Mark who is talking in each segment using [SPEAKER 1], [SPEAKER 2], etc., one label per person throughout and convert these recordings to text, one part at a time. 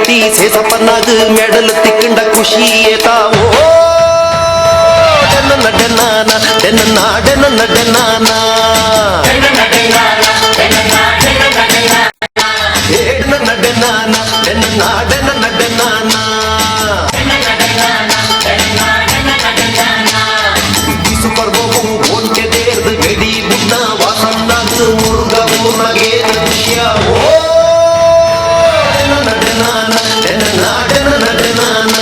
[SPEAKER 1] ಕಟ್ಟಿ ಸೇಸಪ್ಪನಾಗ ಮೆಡಲ್ ತಿಕ್ಕಂಡ ಖುಷಿ ಏತಾವೋ. ಡೆನ್ನ ಡೆನ್ನಾನ ಡೆನ್ನ ಡೆನ್ನ ಡೆನ್ನಾನ, ಏ ಡೆನ್ನ ಡೆನ್ನಾನ ಡೆನ್ನ ಡೆನ್ನ ಡೆನ್ನಾನ. ಬಿಸು ಪರ್ವವು ಓಂಕೆ ದೇರ್ದು ಗಡಿ ಬುಡ್ನ ವಾಸನ್ನಾಗ ಮುರುಗ ಊರ್ನಗೇನು ದೃಶ್ಯ. ಓ ಡೆನ್ನ ಡೆನ್ನಾನ ಡೆನ್ನ ಡೆನ್ನ ಡೆನ್ನಾನ.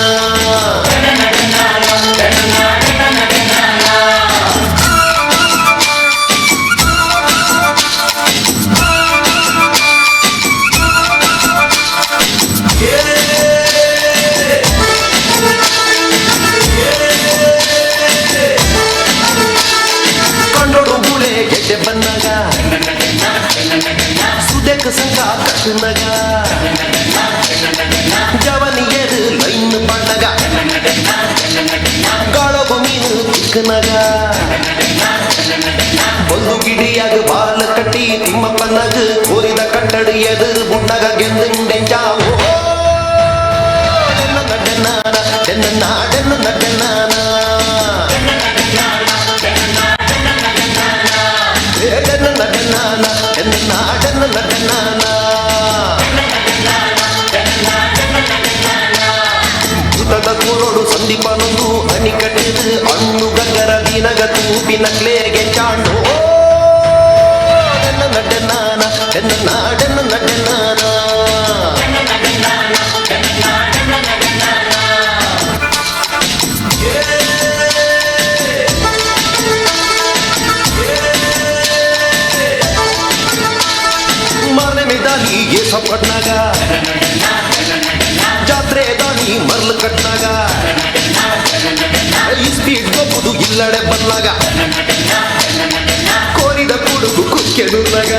[SPEAKER 1] ಕಂಡೋಡು ಬುಳೆ ಗೆಡ್ಡೆ ಬನ್ನಾಗ, ಸುದೆಕ್ ಸಂಘ ಕಟ್ಟುನಗ, ಜವನಿಯರು ಲೈನ್ பண்ணಗ, ಗಾಳೊಗು ಮೀನು ತಿಕ್ಕನಗ, ಬೊಲ್ದು ಗಿಡಿಯಾಗ ಬಾಲ ಕಟ್ಟಿ ತಿಮ್ಮಪ್ಪನಗ ಕೋರಿದ ಕಟ್ಟಡಿ ಎದುರು ಬುಣ್ಣಗ ಗೆಂದುಂಡೆಂಚಾವೋ. ಡೆನ್ನ ಡೆನ್ನಾನ ಡೆನ್ನ ಡೆನ್ನ ಡೆನ್ನಾನ, ಏ ಡೆನ್ನ ಡೆನ್ನಾನ ಡೆನ್ನ ಡೆನ್ನ ಡೆನ್ನಾನ. ಭೂತದ ಕೋರೋಡು ಸಂದೀಪನೊಂದು ಅಣಿ ಕಟ್ಟಿದು ಅಣ್ಣು ಗಗ್ಗರ ದಿನಗ ತೂಪಿನ ಕ್ಲೇಗೆ ಚಾಂಡು. ಡೆನ್ನ ಡೆನ್ನಾನ ಡೆನ್ನ ಡೆನ್ನ ಡೆನ್ನಾನ. ಮಾರನೆ ದಾನಿ ಏಸ ಪಟ್ನಾಗ, ಜಾತ್ರೆ ದಾನಿ ಮರ್ಲು ಕಟ್ನಾಗ, ಈ ಸ್ಪೀಡ್ ಗೊಬ್ಬುದು ಇಲ್ಲಡೆ ಬಲ್ಲಾಗ, ಕೋರಿದ ಕುಡುಗು ಕುಕ್ಕೆದುರ್ನಾಗ,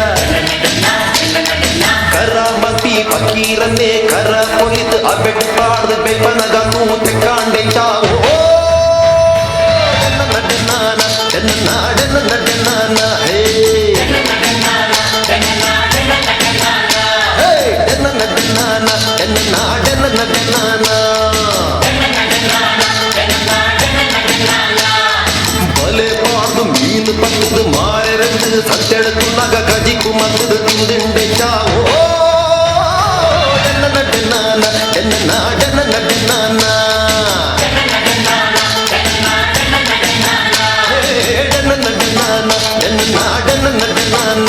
[SPEAKER 1] ಕರ ಮತಿ ಫಕೀರನ್ನೇ ಕರ ಪೊಲಿತು ಅಬೆಟ್ ಪಾಡ್ದು ಬೆಪ್ಪನಗ ತೂ ತೆಕ್ಕಾಂಡೆ ಚಾವೋ. ಡೆನ್ನ ಡೆನ್ನಾನ ಡೆನ್ನ ಡೆನ್ನ ಡೆನ್ನಾನ, ಹೇ ಹೇ ಡೆನ್ನ ಡೆನ್ನಾನ ಡೆನ್ನ ಡೆನ್ನ ಡೆನ್ನಾನ. ಬಲೆ ಪಾಡ್ದು ಮೀನು ಪಟ್ಟದು ಮಾರೆರೆಂದು ಸತ್ತೆಡಕುನ್ನಾಗ ಕಜಿಕು ಮತ್ತದು ತಿಂದಿಂಡೆ ಚಾವೋ. ಡೆನ್ನ ಡೆನ್ನಾನ ಡೆನ್ನ ಡೆನ್ನ ಡೆನ್ನಾನ, ಹೇ ಡೆನ್ನ ಡೆನ್ನಾನ ಡೆನ್ನ ಡೆನ್ನ ಡೆನ್ನಾನ.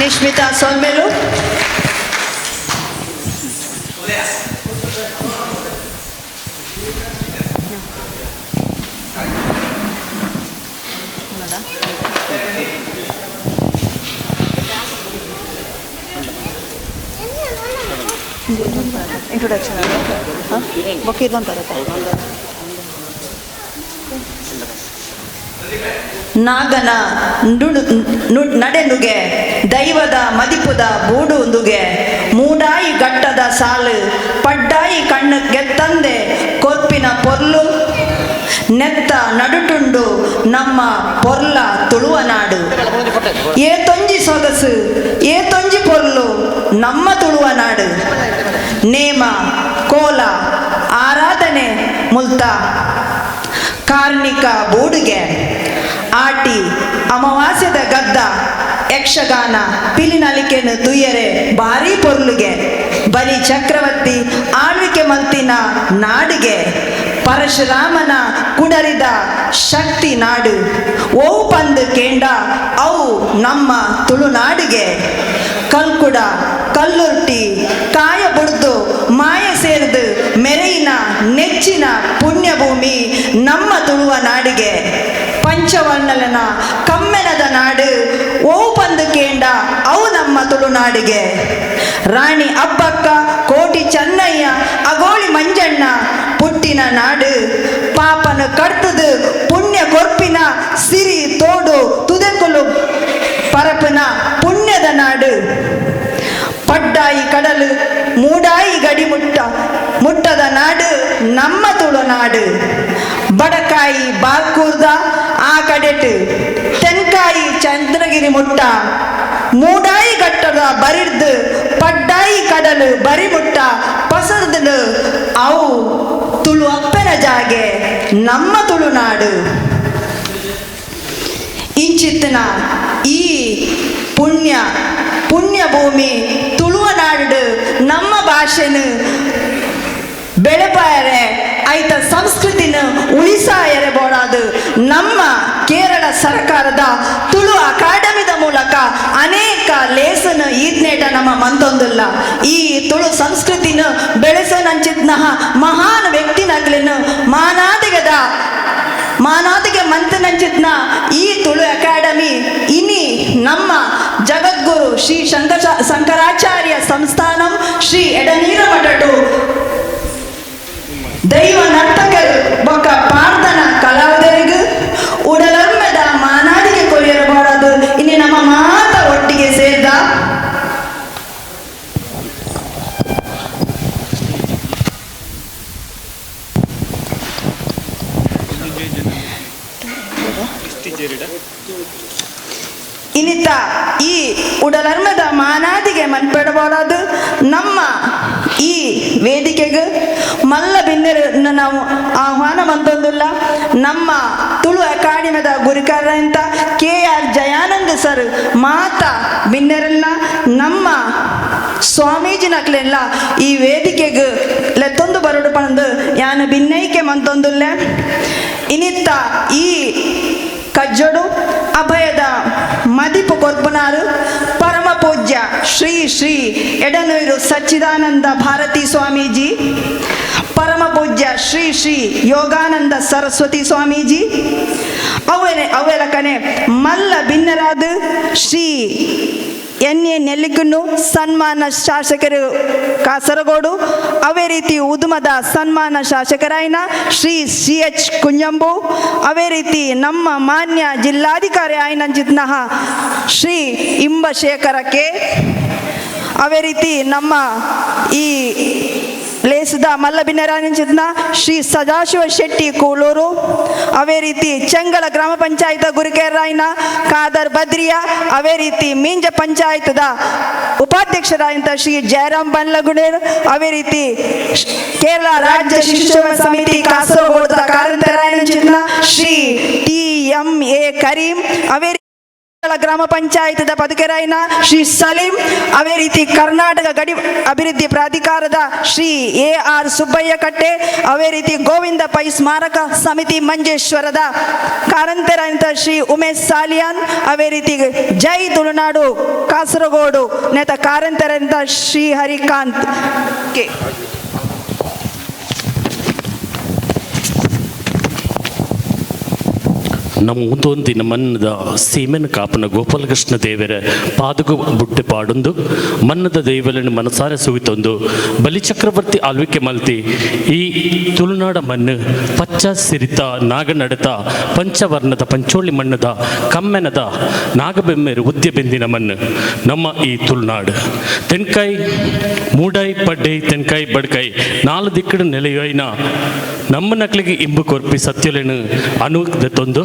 [SPEAKER 2] ನಿಶ್ಮಿತಾ ಸೊಲ್ಮೆಲು. ಇಂಟ್ರೊಡಕ್ಷನ್ ನಾಗನ ನುಡು ನಡೆನುಗೆ, ದೈವದ ಮದಿಪುದ ಬೂಡು ಉಂದುಗೆ, ಮೂಡಾಯಿ ಗಟ್ಟದ ಸಾಲು ಪಡ್ಡಾಯಿ ಕಣ್ಣು ಗೆತ್ತಂದೆ ಕೊರ್ಪಿನ ಪೊರ್ಲು ನೆತ್ತ ನಡುಟುಂಡು ನಮ್ಮ ಪೊರ್ಲ ತುಳುವ ನಾಡು. ಏತೊಂಜಿ ಸೊಗಸು ಏತೊಂಜಿ ಪೊರ್ಲು ನಮ್ಮ ತುಳುವ ನಾಡು. ನೇಮ ಕೋಲ ಆರಾಧನೆ ಮುಲ್ತ ಕಾರ್ಣಿಕ ಬೂಡುಗೆ, ಆಟಿ ಅಮಾವಾಸ್ಯದ ಗದ್ದ ಯಕ್ಷಗಾನ ಪಿಲಿನಲಿಕೆನು ತುಯ್ಯರೆ ಭಾರಿ ಪೊರ್ಲುಗೆ. ಬಲಿ ಚಕ್ರವರ್ತಿ ಆಳ್ವಿಕೆ ಮಲ್ತಿನ ನಾಡಿಗೆ, ಪರಶುರಾಮನ ಕುಡರಿದ ಶಕ್ತಿ ನಾಡು. ಓ ಪಂದು ಕೇಂಡ ಅವು ನಮ್ಮ ತುಳುನಾಡಿಗೆ. ಕಲ್ಕುಡ ಕಲ್ಲುರ್ಟಿ ಕಾಯ ಬುಡ್ದು ಮಾಯ ಸೇರ್ದು ಮೆರೆಯಿನ ನೆಚ್ಚಿನ ಪುಣ್ಯಭೂಮಿ ನಮ್ಮ ತುಳುವ ನಾಡಿಗೆ. ಪಂಚವರ್ಣಲನ ಕಮ್ಮೆನದ ನಾಡು ಓ ಪಂದು ಕೇಂಡ ಅವು ನಮ್ಮ ತುಳುನಾಡಿಗೆ. ರಾಣಿ ಅಬ್ಬಕ್ಕ ಕೋಟಿ ಚೆನ್ನಯ್ಯ ಅಗೋಳಿ ಮಂಜಣ್ಣ ಪುಟ್ಟಿನ ನಾಡು, ಪಾಪನ ಕಡ್ತದು ಪುಣ್ಯ ಕೊರ್ಪಿನ ಸಿರಿ ತೋಡು ಗಡಿ ಮುಟ್ಟ ಮುಟ್ಟದ ನಾಡು ನಮ್ಮ ತುಳುನಾಡು. ಬಡಕಾಯಿ ಬಾರ್ಕೂರ್ದ ಆ ಕಡೆಟ್ ತೆನ್ಕಾಯಿ ಚಂದ್ರಗಿರಿ ಮುಟ್ಟ ಮೂಡಾಯಿ ಘಟ್ಟದ ಬರಿರ್ದು ಪಡ್ಡಾಯಿ ಕಡಲು ಬರಿ ಮುಟ್ಟ ಪಸರ್ದು ಅವು ತುಳು ಅಪ್ಪನ ಜಾಗೆ ನಮ್ಮ ತುಳುನಾಡು. ಇಂಚಿತ್ತಿನ ಈ ಪುಣ್ಯ ಪುಣ್ಯ ಭೂಮಿ ತುಳುವ ನಾಡು ನಮ್ಮ ಭಾಷೆನು ಬೆಳೆಪಾಯರೆ ಐತ ಸಂಸ್ಕೃತಿನ ಉಳಿಸಾಯರೆ ಬೋಡಾದು ನಮ್ಮ ಕೇರಳ ಸರ್ಕಾರದ ತುಳು ಅಕಾಡೆಮಿದ ಮೂಲಕ ಅನೇಕ ಲೇಸನ ಈದ್ನೇಟ ನಮ್ಮ ಮಂತೊಂದಿಲ್ಲ. ಈ ತುಳು ಸಂಸ್ಕೃತಿನ ಬೆಳೆಸನಂಚಿತ್ನಹ ಮಹಾನ್ ವ್ಯಕ್ತಿನಗ್ಲಿನ ಮಾನಾದಿಗದ ಮಾನಾದಿಗೆ ಮಂತನಂಚಿತ್ನ ಈ ತುಳು ಅಕಾಡೆಮಿ ಇನಿ ನಮ್ಮ ಜಗದ್ಗುರು ಶ್ರೀ ಶಂಕರಾಚಾರ್ಯ ಸಂಸ್ಥಾನಂ ಶ್ರೀ ಎಡನೀರ ಮಠಟು ದೈವ ನರ್ತಕರು ಬೊಕ್ಕ ಪಾರ್ದನ ಕಲಾವಿದರಿಗೂ ಉಡಲರ್ಮದ ಮಾನಾದಿಗೆ ಕೊರಿಯರಬಾರದು ಇನ್ನು ನಮ್ಮ ಮಾತ ಒಟ್ಟಿಗೆ ಸೇರ್ದ ಇನ್ನಿತ ಈ ಉಡಲರ್ಮದ ಮಾನಾದಿಗೆ ಮನ್ಪೆಡಬಾರದು ನಮ್ಮ ಈ ವೇದಿಕೆಗೆ ಮಲ್ಲ ಬಿನ್ನೆರನ್ನು ನಾವು ಆಹ್ವಾನ ಮಂತೊಂದುಲ್ಲ. ನಮ್ಮ ತುಳು ಅಕಾಡೆಮಿದ ಗುರಿಕಾರರಂತ ಕೆ ಆರ್ ಜಯಾನಂದ ಸರ್ ಮಾತಾ ಬಿನ್ನೆರನ್ನ ನಮ್ಮ ಸ್ವಾಮೀಜಿನಕ್ಲೆಲ್ಲ ಈ ವೇದಿಕೆಗೆ ಲೆತ್ತೊಂದು ಬರಡು ಪಂದು ಯಾನು ಬಿನ್ನೈಕೆ ಮಂತೊಂದುಲ್ಲ. ಇನ್ನಿತ್ತ ಈ ಕಜ್ಜೋಡು ಅಭಯದ ಮದಿಪು ಕೊರ್ಪುನಾರು ಪರಮ ಪೂಜ್ಯ ಶ್ರೀ ಶ್ರೀ ಎಡನೂರು ಸಚ್ಚಿದಾನಂದ ಭಾರತಿ ಸ್ವಾಮೀಜಿ, ಪರಮ ಪೂಜ್ಯ ಶ್ರೀ ಶ್ರೀ ಯೋಗಾನಂದ ಸರಸ್ವತಿ ಸ್ವಾಮೀಜಿ, ಅವೆಲಕನೆ ಮಲ್ಲ ಭಿನ್ನರಾದ ಶ್ರೀ ಎನ್ ಎ ನೆಲ್ಲಿಕನ್ನು ಸನ್ಮಾನ ಶಾಸಕರು ಕಾಸರಗೋಡು, ಅವೇ ರೀತಿ ಉದುಮದ ಸನ್ಮಾನ ಶಾಸಕರಾಯನ ಶ್ರೀ ಸಿ ಎಚ್ ಕುಂಜಂಬು, ಅವೇ ರೀತಿ ನಮ್ಮ ಮಾನ್ಯ ಜಿಲ್ಲಾಧಿಕಾರಿ ಆಯ್ನಂಜಿತ್ನಹ ಶ್ರೀ ಇಂಬಶೇಖರ ಕೆ, ಅವೇ ರೀತಿ ನಮ್ಮ ಈ ಲೇಸದ ಮಲ್ಲಬಿನ್ನರಾನಂಚಿತ್ನ ಶ್ರೀ ಸದಾಶಿವ ಶೆಟ್ಟಿ ಕೂಳೂರು, ಅವೇ ರೀತಿ ಚೆಂಗಳ ಗ್ರಾಮ ಪಂಚಾಯತ್ ಗುರುಕೇರಾಯನ ಖಾದರ್ ಬದ್ರಿಯ, ಅವೇ ರೀತಿ ಮೀಂಜ ಪಂಚಾಯತ್ದ ಉಪಾಧ್ಯಕ್ಷರಾದಂಥ ಶ್ರೀ ಜಯರಾಮ್ ಬನ್ಲಗುಡೇರ್, ಅವೇ ರೀತಿ ಕೇರಳ ರಾಜ್ಯ ಶಿಶು ಸಮಿತಿ ಕಾಸರಗೋಡದ ಕಾರಂತರಾಯನಂಚಿತ್ನ ಶ್ರೀ ಟಿ ಎಂ ಎ ಕರೀಂ, ಅವೇ ಗ್ರಾಮ ಪಂಚಾಯತ್ದ ಪದುಕೆರಾಯನ ಶ್ರೀ ಸಲೀಂ, ಅದೇ ರೀತಿ ಕರ್ನಾಟಕ ಗಡಿ ಅಭಿವೃದ್ಧಿ ಪ್ರಾಧಿಕಾರದ ಶ್ರೀ ಎ ಆರ್ ಸುಬ್ಬಯ್ಯ ಕಟ್ಟೆ, ಅದೇ ರೀತಿ ಗೋವಿಂದ ಪೈ ಸ್ಮಾರಕ ಸಮಿತಿ ಮಂಜೇಶ್ವರದ ಕಾರಂತರಾಯಂತ ಶ್ರೀ ಉಮೇಶ್ ಸಾಲಿಯಾನ್, ಅದೇ ರೀತಿ ಜೈ ತುಳುನಾಡು ಕಾಸರಗೋಡು ನೇತ ಕಾರಂತರಂತ ಶ್ರೀ ಹರಿಕಾಂತ್ ಕೆ.
[SPEAKER 3] ನಮ್ಮ ಮುಂದೊಂದಿನ ಮನ್ನದ ಸೀಮೆನ ಕಾಪನ ಗೋಪಾಲಕೃಷ್ಣ ದೇವರ ಪಾದಗು ಬುಟ್ಟೆ ಪಾಡೊಂದು ಮನ್ನದ ದೇವಲನ್ನು ಮನಸಾರೆ ಸುವಿತೊಂದು ಬಲಿಚಕ್ರವರ್ತಿ ಆಳ್ವಿಕೆ ಮಲ್ತಿ ಈ ತುಳುನಾಡ ಮಣ್ಣು ಪಚ್ಚ ಸಿರಿತ ನಾಗನಡತ ಪಂಚವರ್ಣದ ಪಂಚೋಳಿ ಮಣ್ಣದ ಕಮ್ಮೆನದ ನಾಗಬೆಮ್ಮೆರು ಉದ್ಯ ಬೆಂದಿನ ಮಣ್ಣು ನಮ್ಮ ಈ ತುಳುನಾಡು. ತೆನ್ಕಾಯಿ ಮೂಡಾಯಿ ಪಡ್ಡೈ ತೆನ್ಕಾಯಿ ಬಡ್ಕಾಯಿ ನಾಲು ದಿಕ್ಕಡು ನೆಲೆಯೋಯ್ನ ನಮ್ಮ ನಕ್ಲಿಗೆ ಇಂಬು ಕೊರ್ಪಿ ಸತ್ಯಲೇನು ಅನು ದೆತ್ತೊಂದು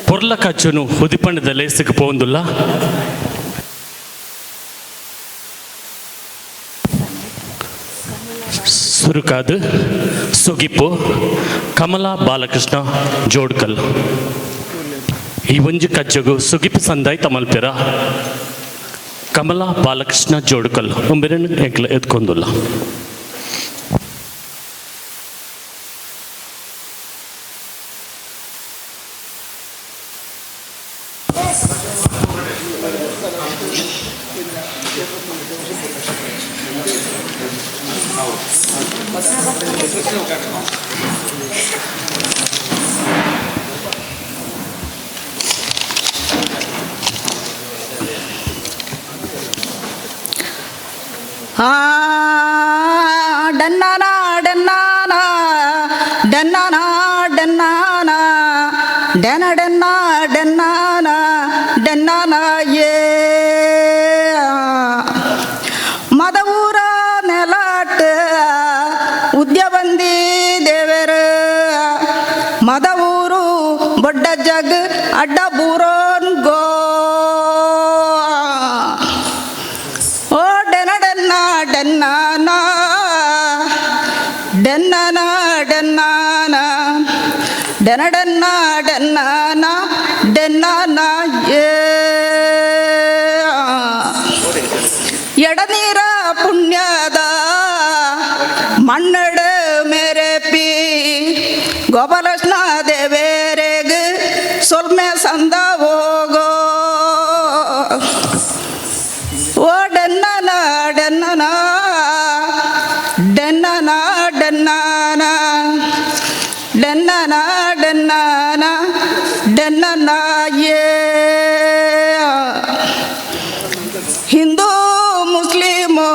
[SPEAKER 3] ಪೊರ್ಲ ಕಚ್ಚುನು ಉದಿಪಣ್ಣದ ಲೇಸಿಗೆ ಪೋಂದುಲ್ಲ. ಸುರುಕಾದು ಸುಗಿಪು ಕಮಲಾ ಬಾಲಕೃಷ್ಣ ಜೋಡ್ಕಲ್ ಈ ಒಂಜಿ ಕಜ್ಜಗು ಸುಗಿಪು ಸಂದಾಯ್ ತಮಲ್ಪೆರ ಕಮಲಾ ಬಾಲಕೃಷ್ಣ ಜೋಡ್ಕಲ್ ಒಂಬೆರೆನ್ ಎಂಕ್ಲ ಎತ್ಕೊಂದುಲ್ಲ.
[SPEAKER 4] ಡನ್ನಾನ ಡನ್ನಾನ ಡನ್ನಾನ ಡನ್ನಾನ ಡೆನ ಡೆನ್ನ ಡೆನ್ನಾನ ಡೆನ್ನಾನ ಏ. ಮದವೂರ ರಾಜಗ್ ಅಡ್ಡ ಬೂರೋನ್ಗೋ. ಓ ಡೆನಡೆನ್ನ ಡೆನ್ನಾನ ಡೆನ್ನನ ಡೆನ್ನಾನ ಡೆನಡೆನ್ನ ಡೆನ್ನಾನ ಡೆನ್ನಾನ ಏ. ಎಡನೀರ ಪುಣ್ಯದ ಮಣ್ಣಡ ಮೇರೆಪಿ ಗೋಪಾಲಕೃಷ್ಣ ದೇವೇರೆಗ್ ಸೊಲ್ಮೆ ಸಂದ ಹೋಗೋ. ಓ ಡೆನ್ನನ ಡೆನ್ನನ ಡೆನ್ನನ ಡೆನ್ನಾನ ಡೆನ್ನನ ಡೆನ್ನಾನ ಡೆನ್ನನ ಏ. ಹಿಂದೂ ಮುಸ್ಲಿಮು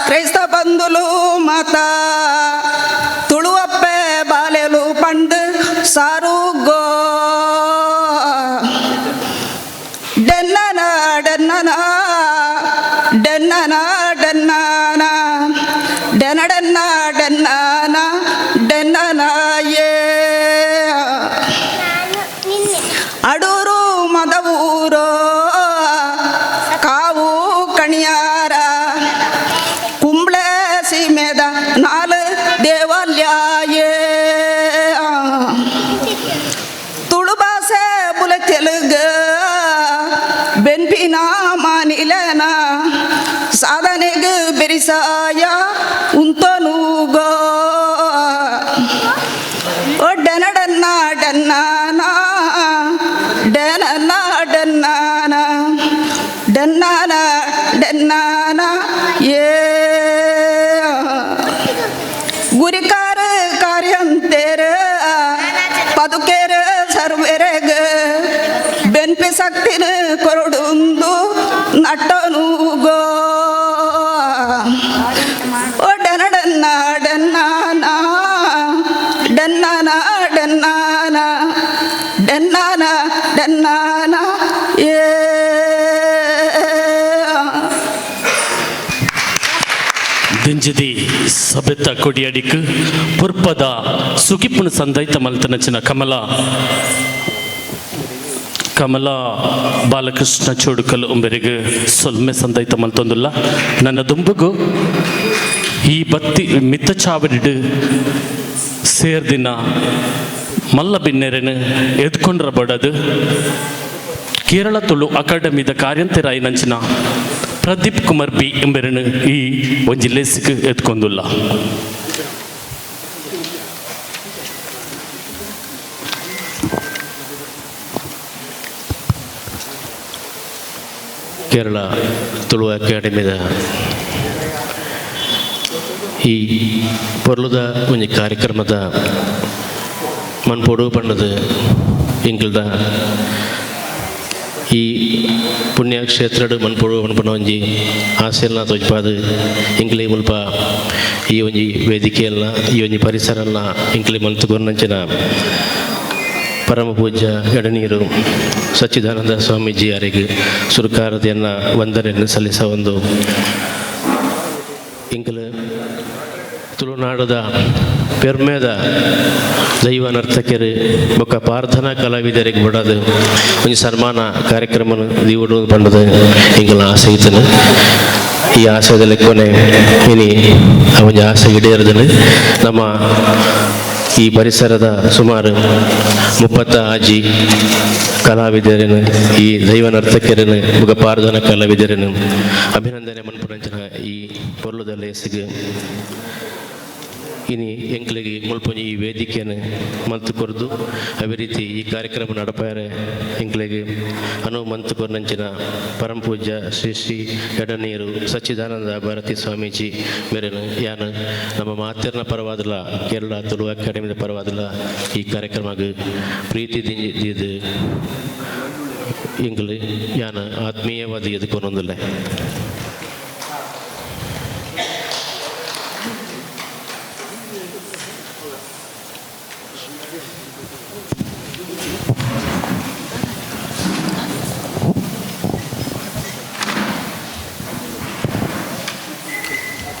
[SPEAKER 4] ಕ್ರೈಸ್ತ ಬಂಧುಲು ಮಾತ ತುಳುವಪ್ಪೆ ಬಾಲೆಲು ಪಂಡ್ ಸಾರುಗೋ. ಡೆನ್ನನ ಡೆನ್ನನ ಡೆನ್ನನ ಡೆನ್ನಾನ ಡೆನಡೆನ್ನ ಡೆನ್ನಾನ ಡೆನ್ನನ ಏ. ಅಡೂರು ಮದವೂರೋ ಕಾವು ಕಣಿಯಾರ ಕುಂಬ್ಳೆ ಸೀಮೆದ ನಾಲ್ ದೇವಾಲಯ. ತುಳು ಭಾಷೆ ಬುಲ ತೆಲುಗು ಬೆನ್ಪಿನ ಮಾನಿಲನ ಸಾಧನೆಗೆ ಬೆರಿಸಾಯ ಉಂತನೂಗೋ. ಓ ಡೆನಡನ್ನ ಡೆನ್ನಾನ ಡೆನನ್ನ ಡೆನ್ನಾನ ಡೆನ್ನಾನ ಡೆನ್ನಾನ ಏ. ಗುರಿಕಾರ ಕಾರ್ಯಂತೇರ ಪದುಕೇರ ಸರ್ವೆರೆಗ ಬೆನ್ಪಿ ಶಕ್ತಿನ ಕೊರಡುಂದು ನಟ್ಟನೂಗೋ. ಓ ಡೆನಡನ್ನ ಡೆನ್ನಾನ ಡೆನ್ನಾನ ಡೆನ್ನಾನ ಡೆನ್ನಾನ ಡೆನ್ನಾನ ಏ.
[SPEAKER 3] ದಿಂಜದಿ ಸಬೆತ್ತ ಕೊಡಿಯಡಿಕ್ ಪುರ್ಪದ ಸುಗಿಪ್ಪುನ ಸಂದೈತ ಮಲ್ತನಚಿನ ಕಮಲ ಕಮಲಾ ಬಾಲಕೃಷ್ಣ ಚೋಡುಕಲ್ ಉಂಬೆರೆಗ್ ಸೊಲ್ಮೆ ಸಂದೈತ ಮಲ್ತೊಂದುಲ್ಲ. ನನ್ನ ದುಂಬುಗು ಈ ಬತ್ತಿ ಮಿತ್ತ ಚಾವಡಿಡ್ ಸೇರ್ದಿನ ಮಲ್ಲ ಬಿನ್ನೆರೆನು ಎದ್ಕೊಂಡ್ರ ಬಡದು ಕೇರಳ ತುಳು ಅಕಾಡೆಮಿದ ಕಾರ್ಯಂತೆರಾಯಿನಂಚಿನ ಪ್ರದೀಪ್ ಕುಮಾರ್ ಬಿ ಎಂಬೆರನು ಈ ಒಂಜಿ ಲೇಸಿಗೆ ಎತ್ಕೊಂದುಲ್ಲ.
[SPEAKER 5] ಕೇರಳ ತುಳು ಅಕಾಡೆಮಿದ ಈ ಪೊರ್ಲುದ ಒಂಜಿ ಕಾರ್ಯಕ್ರಮದ ಮನ್ಪೊಡು ಪಂಡದು ಎಂಕಲ್ದ ಈ ಪುಣ್ಯಕ್ಷೇತ್ರಡ್ ಮನ್ಪೊಡು ಪನ್ಪುನ ಒಂಜಿ ಆಸೆಲ್ನ ತೋಜ್ಪಾದ್ ಎಂಕ್ಲೆ ಮುಲ್ಪ ಈ ಒಂಜಿ ವೇದಿಕೆಯಲ್ಲ ಈ ಒಂಜಿ ಪರಿಸರಲ್ನ ಎಂಕ್ಲೆ ಮಲ್ತ್ ಕೊರ್ನಂಚಿನ ಪರಮ ಪೂಜ್ಯ ಎಡನೀರು ಸಚ್ಚಿದಾನಂದ ಸ್ವಾಮೀಜಿ ಅವರಿಗೆ ಸುರ್ಕಾರದೆಯನ್ನ ವಂದನೆಯನ್ನು ಸಲ್ಲಿಸ ಒಂದು ಎಂಕಲ್ ತುಳುನಾಡದ ಪೆರ್ಮೆದ ದೈವ ನರ್ತಕರು ಬೊಕ್ಕ ಪ್ರಾರ್ಥನಾ ಕಲಾವಿದರಿಗೆ ಬಿಡೋದು ಒಂಜಿ ಸನ್ಮಾನ ಕಾರ್ಯಕ್ರಮ ದೀವಡು ಪಂಡದು ಎಂಕಲ್ನ ಆಸೆ ಇತ್ತನು. ಈ ಆಸೆದಲ್ಲಿ ಕೊನೆ ಇನಿ ಆ ಒಂಜಿ ಆಸೆ ಈಡೇರದನು. ನಮ್ಮ ಈ ಪರಿಸರದ ಸುಮಾರು 36 ಕಲಾವಿದರನ್ನು, ಈ ದೈವ ನರ್ತಕರನ್ನು ಬೊಕ್ಕ ಪ್ರಾರ್ಥನಾ ಕಲಾವಿದರನ್ನು ಅಭಿನಂದನೆ ಮನ್ಪುನಂಚಿನ ಈ ಪೊರ್ಲುದ ಲೇಸಿಗೆ ಇನಿ ಎಂಕ್ಲೆಗ್ ಮುಲ್ಪ ಈ ವೇದಿಕೆಯನ್ನು ಮಲ್ತ್ ಕೊರ್ದು ಅದೇ ರೀತಿ ಈ ಕಾರ್ಯಕ್ರಮ ನಡಪಾಯರೆ ಎಂಕ್ಲೆಗ್ ಅನು ಮಂತ್ ಕೊರ್ನಂಚಿನ ಪರಮ ಪೂಜ್ಯ ಶ್ರೀ ಶ್ರೀ ಎಡನೀರು ಸಚ್ಚಿದಾನಂದ ಭಾರತಿ ಸ್ವಾಮೀಜಿ ಮೇರೆನು ಯಾನ್ ನಮ್ಮ ಮಾತೆರ್ನ ಪರವಾದಲ, ಕೇರಳ ತುಳು ಅಕಾಡೆಮಿದ ಪರವಾದಲ ಈ ಕಾರ್ಯಕ್ರಮಗ್ ಪ್ರೀತಿ ದಿಂಜಿ ಎಂಕ್ಲು ಯಾನ್ ಆತ್ಮೀಯವಾದ ಎದುಕೊನೊಂದುಲ್ಲೆ.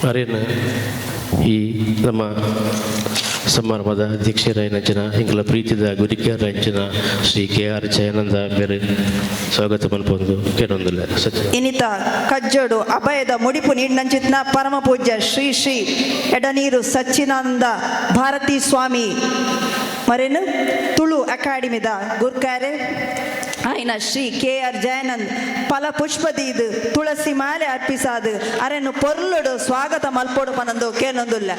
[SPEAKER 5] ಅರೇನ ಈ ನಮ್ಮ ಸಮಾರಂಭದ ಅಧ್ಯಕ್ಷರಾಯಿನಂಚಿನ ಇಂಕಲ ಪ್ರೀತಿದ ಗುರಿಕಾರಂಚಿನ ಶ್ರೀ ಕೆ ಆರ್ ಜಯಾನಂದ ಮೇರೆ ಸ್ವಾಗತ ಮನ್ಪೊಂದು ಕೇಳೊಂದಿಲ್ಲ ಸಚಿವ.
[SPEAKER 2] ಇನಿತ ಕಜ್ಜೋಡು ಅಭಯದ ಮುಡಿಪು ನೀಡಿನಂಚಿತ್ನ ಪರಮ ಪೂಜ್ಯ ಶ್ರೀ ಶ್ರೀ ಎಡನೀರು ಸಚ್ಚಿದಾನಂದ ಭಾರತಿ ಸ್ವಾಮಿ ಮರೇನು ತುಳು ಅಕಾಡೆಮಿದ ಗುರ್ಕಾರೆ ಆಯ್ನ ಶ್ರೀ ಕೆ ಆರ್ ಜಯಾನಂದ್ ಫಲ ಪುಷ್ಪದೀದು ತುಳಸಿ ಮಾಲೆ ಅರ್ಪಿಸಾದು ಅರೆನು ಪೊರ್ಲುಡು ಸ್ವಾಗತ ಮಲ್ಪೊಡು ಪನಂದು ಕೇನೊಂದುಲ್ಲ.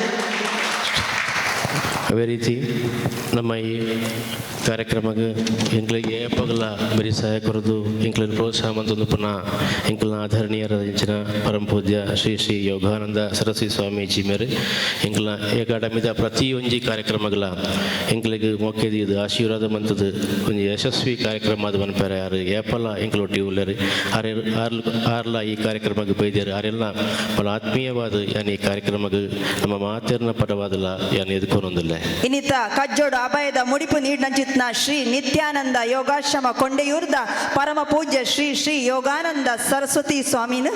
[SPEAKER 5] ಅದೇ ರೀತಿ ನಮ್ಮ ಈ ಕಾರ್ಯಕ್ರಮಕ್ಕೆ ಎಂಕ್ಲಿಗೆ ಏಪಗಲ ಬರೀ ಸಹಾಯ ಕೊರದು ಎಂಕ್ಲಿನ ಪ್ರೋತ್ಸಾಹ ಮಂತೊಂದು ಪುನಃ ಎಂಕ್ಲಿನ ಆದರಣೀಯರ ಇಂಚಿನ ಪರಮ ಪೂಜ್ಯ ಶ್ರೀ ಶ್ರೀ ಯೋಗಾನಂದ ಸರಸ್ವತಿ ಸ್ವಾಮೀಜಿ ಮೇರೆ ಎಂಕ್ಲ ಅಕಾಡೆಮಿದ ಪ್ರತಿಯೊಂಜಿ ಕಾರ್ಯಕ್ರಮಗಳ ಎಂಕ್ಲಿಗೆ ಮೋಕೆದಿ ಇದು ಆಶೀರ್ವಾದ ಮಂತದ್ದು ಒಂಜಿ ಯಶಸ್ವಿ ಕಾರ್ಯಕ್ರಮ ಅದು ಮನ್ಪೆರೆ ಯಾರು ಏಪಲ ಎಂಕ್ಲೊಟ್ಟಿ ಉಳ್ಳರು ಆರ್ ಆರ್ಲ ಆರ್ಲ ಈ ಕಾರ್ಯಕ್ರಮಕ್ಕೆ ಬೈದ್ಯಾರು ಆರೆಲ್ಲ ಬಹಳ ಆತ್ಮೀಯವಾದ ಯಾನ್ ಈ ಕಾರ್ಯಕ್ರಮಕ್ಕೆ ನಮ್ಮ ಮಾತೇರ್ನ ಪರವಾದಲ್ಲ ಯಾನ್ ಎದುಕೊನೊಂದಿಲ್ಲ.
[SPEAKER 2] ಇನ್ನಿತ ಕಜ್ಜೋಡು ಅಭಯದ ಮುಡಿಪು ನೀಡಿನಂಚಿತ್ನ ಶ್ರೀ ನಿತ್ಯಾನಂದ ಯೋಗಾಶ್ರಮ ಕೊಂಡೆಯೂರ್ದ ಪರಮ ಪೂಜ್ಯ ಶ್ರೀ ಶ್ರೀ ಯೋಗಾನಂದ ಸರಸ್ವತಿ ಸ್ವಾಮಿನ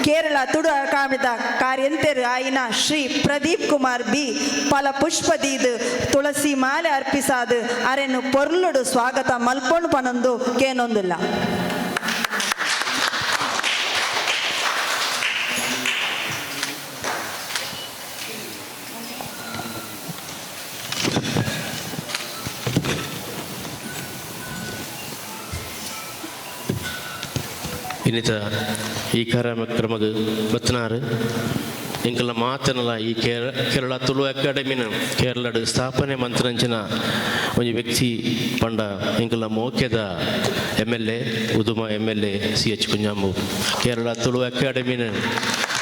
[SPEAKER 2] ಕೇರಳ ತುಡು ಅಕಾಡೆಮಿದ ಕಾರ್ಯಂತೆರು ಆಯಿನ ಶ್ರೀ ಪ್ರದೀಪ್ ಕುಮಾರ್ ಬಿ ಫಲ ಪುಷ್ಪದೀದ್ ತುಳಸಿ ಮಾಲೆ ಅರ್ಪಿಸಾದು ಅರೆನು ಪೊರ್ಲುಡು ಸ್ವಾಗತ ಮಲ್ಪೊಣು ಪನೊಂದು ಕೇನೊಂದುಲ್ಲ.
[SPEAKER 5] ಇನ್ನಿತ ಈ ಕಾರ್ಯಕ್ರಮಕ್ಕೆ ಬತ್ತನಾರು ಎಂಕಲ್ನ ಮಾತನಲ್ಲ ಈ ಕೇರಳ ತುಳು ಅಕಾಡೆಮಿನ ಕೇರಳಡ್ ಸ್ಥಾಪನೆ ಮಂತ್ರಂಚಿನ ಒಂಜಿ ವ್ಯಕ್ತಿ ಪಂಡ ಎಂಕಲ್ನ ಮೋಕ್ಯದ M L A Uduma M L A C H Kunhambu. Kerala Tulu ಅಕಾಡೆಮಿನ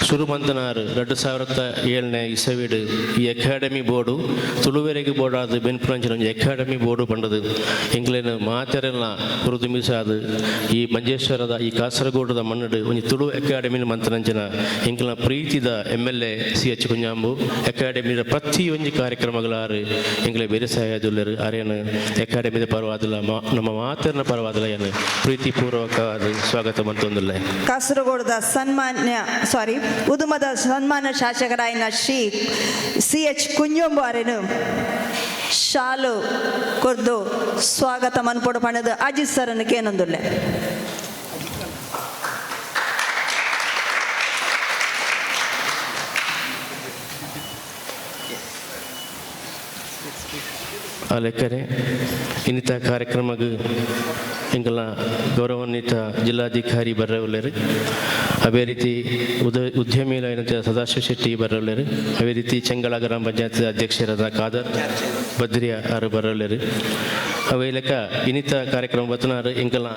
[SPEAKER 5] ಶುರು ಮಂತನಾರು 2007ನೇ ಇಸವಿಡು ಈ ಅಕಾಡೆಮಿ ಬೋರ್ಡು ತುಳುವೆರೆಗೆ ಬೋರ್ಡ್ ಆದ ಬೆನ್ಪುನಂಚಿನ ಒಂಜಿ ಅಕಾಡೆಮಿ ಬೋರ್ಡು ಪಂಡದು ಎಂಕ್ಲೆನ ಮಾತೆರೆಲ್ಲ ಹುರಿದು ಮೀಸಾದು ಈ ಮಂಜೇಶ್ವರದ ಈ ಕಾಸರಗೋಡದ ಮಣ್ಣಡು ಒಂಜಿ ತುಳು ಅಕಾಡೆಮಿನ ಮಂತನಂಚಿನ ಎಂಕ್ಲೆನ ಪ್ರೀತಿದ M L A C H Kunhambu ಅಕಾಡೆಮಿದ ಪ್ರತಿಯೊಂಜಿ ಕಾರ್ಯಕ್ರಮಗಳಾರು ಎಂಕ್ಲೆ ಬೇರೆ ಸಹಾಯದುಲ್ಲರು ಅರೇನು ಅಕಾಡೆಮಿದ ಪರವಾದಲ್ಲ ನಮ್ಮ ಮಾತೆರ್ನ ಪರವಾದಲ್ಲ ಏನು ಪ್ರೀತಿಪೂರ್ವಕವಾದ ಸ್ವಾಗತ ಮಂತೊಂದಿಲ್ಲ.
[SPEAKER 2] ಕಾಸರಗೋಡದ ಸನ್ಮಾನ್ಯ ಸಾರಿ ಉದುಮದ ಸನ್ಮಾನ್ಯ ಶಾಸಕರಾಯಿನ ಶ್ರೀ ಸಿ ಎಚ್ ಕುಂಜೊಂಬು ಅರೆನು ಶಾಲು ಕೊರ್ದು ಸ್ವಾಗತ ಮನ್ಪೊಡು ಪಣದು ಅಜಿತ್ ಸರನ್ನು ಕೇನೊಂದುಲ್ಲೆ.
[SPEAKER 5] ಆ ಲೆಕ್ಕನೆ ಇನ್ನಿತ ಕಾರ್ಯಕ್ರಮಕ್ಕೆ ಎಂಕಲ್ನ ಗೌರವಾನ್ವಿತ ಜಿಲ್ಲಾಧಿಕಾರಿ ಬರ್ರವುಲ್ಲೇರು, ಅದೇ ರೀತಿ ಉದ್ಯಮಿಗಳಾದಂಥ ಸದಾಶಿವ ಶೆಟ್ಟಿ ಬರ್ರವುಲ್ಲೇರು, ಅದೇ ರೀತಿ ಚೆಂಗಳ ಗ್ರಾಮ ಪಂಚಾಯತ್ ಅಧ್ಯಕ್ಷರಾದ ಖಾದರ್ ಬದ್ರಿಯ ಆರು ಬರ್ರವುಲ್ಲೇರು. ಅವೇ ಲೆಕ್ಕ ಇನ್ನಿತ ಕಾರ್ಯಕ್ರಮ ಬತ್ತನಾರು ಎಂಕಲ್ನ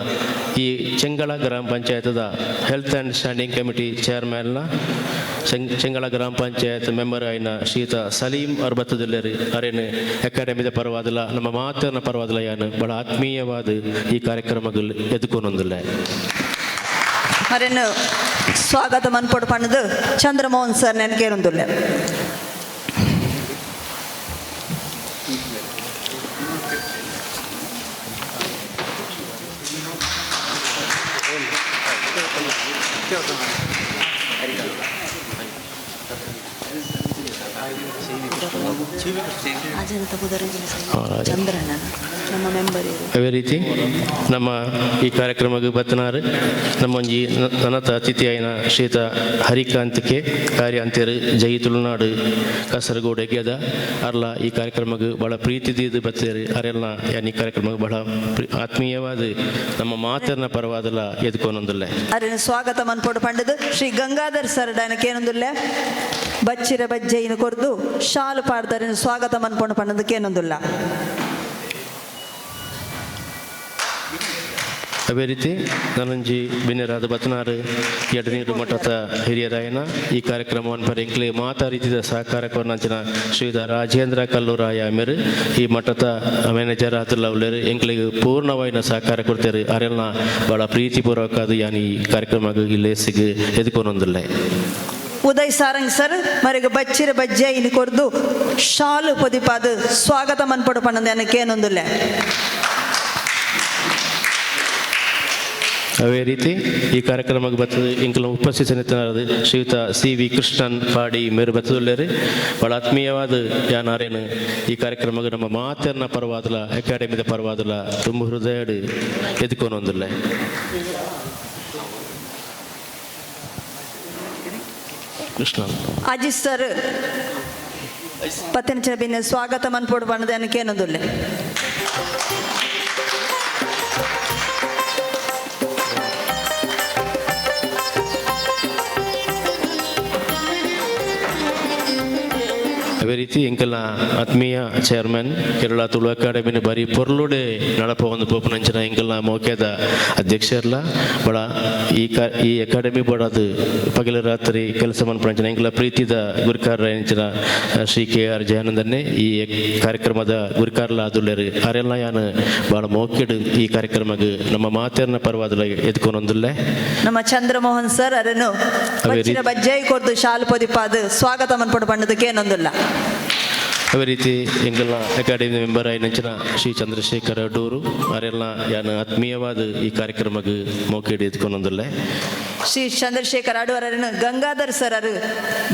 [SPEAKER 5] ಈ ಚೆಂಗಳ ಗ್ರಾಮ ಪಂಚಾಯತ್ದ health and standing committee ಚೇರ್ಮನ್ನ Chengala ಗ್ರಾಮ ಪಂಚಾಯತ್ ಮೆಂಬರ್ ಆಯಿನ ಶ್ರೀಯುತ ಸಲೀಂ ಅರ್ಬತ್ತದಲ್ಲೇರು ಅರೇನು ಅಕಾಡೆಮಿದ ಪರವಾದಲ್ಲ ನಮ್ಮ ಮಾತನ್ನ ಪರವಾದಲ್ಲ ಯಾನು ಬಹಳ ಆತ್ಮೀಯವಾದ ಈ ಕಾರ್ಯಕ್ರಮಗಳು ಎದುಕೊನೊಂದಿಲ್ಲ.
[SPEAKER 2] ಮರೇನು ಸ್ವಾಗತ ಮನ್ಪೊಡು ಪಣದು ಚಂದ್ರಮೋಹನ್ ಸರ್ ನೆನಕೇರೊಂದುಲ್ಲೆ. ಚಂದ್ರನ ನಮ್ಮ ಮೆಂಬರ್.
[SPEAKER 5] ಅದೇ ರೀತಿ ನಮ್ಮ ಈ ಕಾರ್ಯಕ್ರಮಕ್ಕೆ ಬತ್ತನಾರು ನಮ್ಮ ಒಂಜಿ ನನತ ಅತಿಥಿಯಾಯಿನ ಶ್ರೀಯುತ ಹರಿಕಾಂತ್ಕೆ ಕಾರ್ಯ ಅಂತೇರು ಜೈ ತುಳುನಾಡು ಕಾಸರಗೋಡು ಎಗ್ಯದ ಅರ್ಲ ಈ ಕಾರ್ಯಕ್ರಮಕ್ಕೆ ಬಹಳ ಪ್ರೀತಿ ದೀದು ಬತ್ತೇರು ಅರೆಲ್ಲ ಯಾನ್ ಈ ಕಾರ್ಯಕ್ರಮಕ್ಕೆ ಬಹಳ ಆತ್ಮೀಯವಾದ ನಮ್ಮ ಮಾತನ್ನ ಪರವಾದಲ್ಲ ಎದ್ಕೊನೊಂದಿಲ್ಲ.
[SPEAKER 2] ಅರೆನ ಸ್ವಾಗತ ಮನ್ಪೊಡು ಪಂಡದು ಶ್ರೀ ಗಂಗಾಧರ್ ಸರ್ ಡನಕೇನೊಂದುಲ್ಲೆ ಬಚ್ಚಿರ ಬಜ್ಜೈನು ಕೊರ್ದು ಶಾಲು ಪಾಡ್ದರೆನ ಸ್ವಾಗತ ಮನ್ಪೊಡು ಪಂಡದು ಕೇನೊಂದುಲ್ಲ.
[SPEAKER 5] ಅದೇ ರೀತಿ ನನ್ನಂಜಿ ಬಿನ್ನೆರಾದ ಬತ್ನಾರು ಎಡನೀರು ಮಠದ ಹಿರಿಯರಾಯನ ಈ ಕಾರ್ಯಕ್ರಮವನ್ನು ಪರ ಎಂಕ್ಲೆ ಮಾತಾ ರೀತಿಯ ಸಹಕಾರ ಕೊರ್ನಂಚಿನ ಶ್ರೀಯುತ ರಾಜೇಂದ್ರ ಕಲ್ಲೂರಾಯ ಮೇರು ಈ ಮಠದ ಮ್ಯಾನೇಜರ್ ಆತಲ್ಲ ಉಳ್ಳೇರು ಎಂಕ್ಲೆಗ್ ಪೂರ್ಣವಾಯಿನ ಸಹಕಾರ ಕೊಡ್ತಾರೆ ಅರೆಲ್ಲ ಬಹಳ ಪ್ರೀತಿಪೂರ್ವಕ ಅದು ಯಾನ್ ಈ ಕಾರ್ಯಕ್ರಮ ಇಲ್ಲೇಸಿಗೆ ಎದುಕೊನೊಂದಿಲ್ಲ.
[SPEAKER 2] ಉದಯ್ ಸಾರಂಗ್ ಸರ್ ಮರೆಗೆ ಬಚ್ಚಿರ ಬಜ್ಜೈನು ಕೊರ್ದು ಶಾಲು ಪೊದಿಪಾದು ಸ್ವಾಗತ ಮನ್ಪೊಡು ಪಂಡದು ಏನೊಂದುಲ್ಲೆ.
[SPEAKER 5] ಅದೇ ರೀತಿ ಈ ಕಾರ್ಯಕ್ರಮಕ್ಕೆ ಬರ್ತದೆ ಇಂಕಲ ಉಪಸ್ಥಿತನಿತನಾದ ಶ್ರೀಯುತ ಸಿ ವಿ ಕೃಷ್ಣನ್ ಪಾಡಿ ಮೇರು ಬತ್ತದುಲ್ಲೇರು. ಭಾಳ ಆತ್ಮೀಯವಾದ ಯಾನಾರೇನು ಈ ಕಾರ್ಯಕ್ರಮಕ್ಕೆ ನಮ್ಮ ಮಾತೆರ್ನ ಪರವಾದಲ, ಅಕಾಡೆಮಿದ ಪರವಾದಲ ತುಂಬ ಹೃದಯ ಎದ್ಕೊನೊಂದಿಲ್ಲ. ಕೃಷ್ಣ.
[SPEAKER 2] ಅಜಿತ್ ಸರ್ ಪತ್ತಿನ ಬಿನ್ನ ಸ್ವಾಗತ ಮನ್ಪೋಡು ಬಣ್ಣದ ಏನೊಂದುಲ್ಲೆ.
[SPEAKER 5] ಅದೇ ರೀತಿ ಎಂಕಲ್ನ ಆತ್ಮೀಯ ಚೇರ್ಮನ್, ಕೇರಳ ತುಳು ಅಕಾಡೆಮಿನ ಬಾರಿ ಪೊರ್ಲುಡೆ ನಡಪ ಒಂದು ಪೋಪನಂಚಿನ ಎಂಕಲ್ನ ಮೌಖ್ಯದ ಅಧ್ಯಕ್ಷರ್ಲ ಬಡ ಈ ಅಕಾಡೆಮಿ ಬಡದು ಪಗಲ ರಾತ್ರಿ ಕೆಲಸ ಮನ್ಪನಂಚಿನ ಎಂಕಲ ಪ್ರೀತಿದ ಗುರುಕಾರ ಎಂಚಿನ ಶ್ರೀ ಕೆ ಆರ್ ಜಯಾನಂದನ್ನೇ ಈ ಕಾರ್ಯಕ್ರಮದ ಗುರುಕಾರ್ಲ ಆದುಲ್ಲೇರು. ಅರೆಲ್ಲ ಯಾನ್ ಭಾಳ ಮೌಖ್ಯಡ್ ಈ ಕಾರ್ಯಕ್ರಮಕ್ಕೆ ನಮ್ಮ ಮಾತೆರ್ನ ಪರವಾದಲ ಎದ್ಕೊನೊಂದುಲ್ಲೆ.
[SPEAKER 2] ನಮ್ಮ ಚಂದ್ರಮೋಹನ್ ಸರ್ ಅರನು ಬಚ್ಚಿನ ಬಜ್ಜೈ ಕೊರ್ದು ಶಾಲು ಪೊದಿಪಾದ ಸ್ವಾಗತ ಮನ್ಪೋಡು ಬಣ್ಣದಕ್ಕೆ ಏನೊಂದಿಲ್ಲ.
[SPEAKER 5] ಅದೇ ರೀತಿ ಎಂಕಲ್ನ ಅಕಾಡೆಮಿ ಮೆಂಬರ್ ಆಯಿನಂಚಿನ ಶ್ರೀ ಚಂದ್ರಶೇಖರ ಅಡೂರು ಅರೆಲ್ಲ ಯಾನ್ ಆತ್ಮೀಯವಾದ ಈ ಕಾರ್ಯಕ್ರಮಕ್ಕೆ ಮೌಖಿಡ್ ಎದ್ಕೊನೊಂದುಲ್ಲೆ.
[SPEAKER 2] ಶ್ರೀ ಚಂದ್ರಶೇಖರ್ ಅಡುವರನ್ನು ಗಂಗಾಧರ್ ಸರ್ ಅರು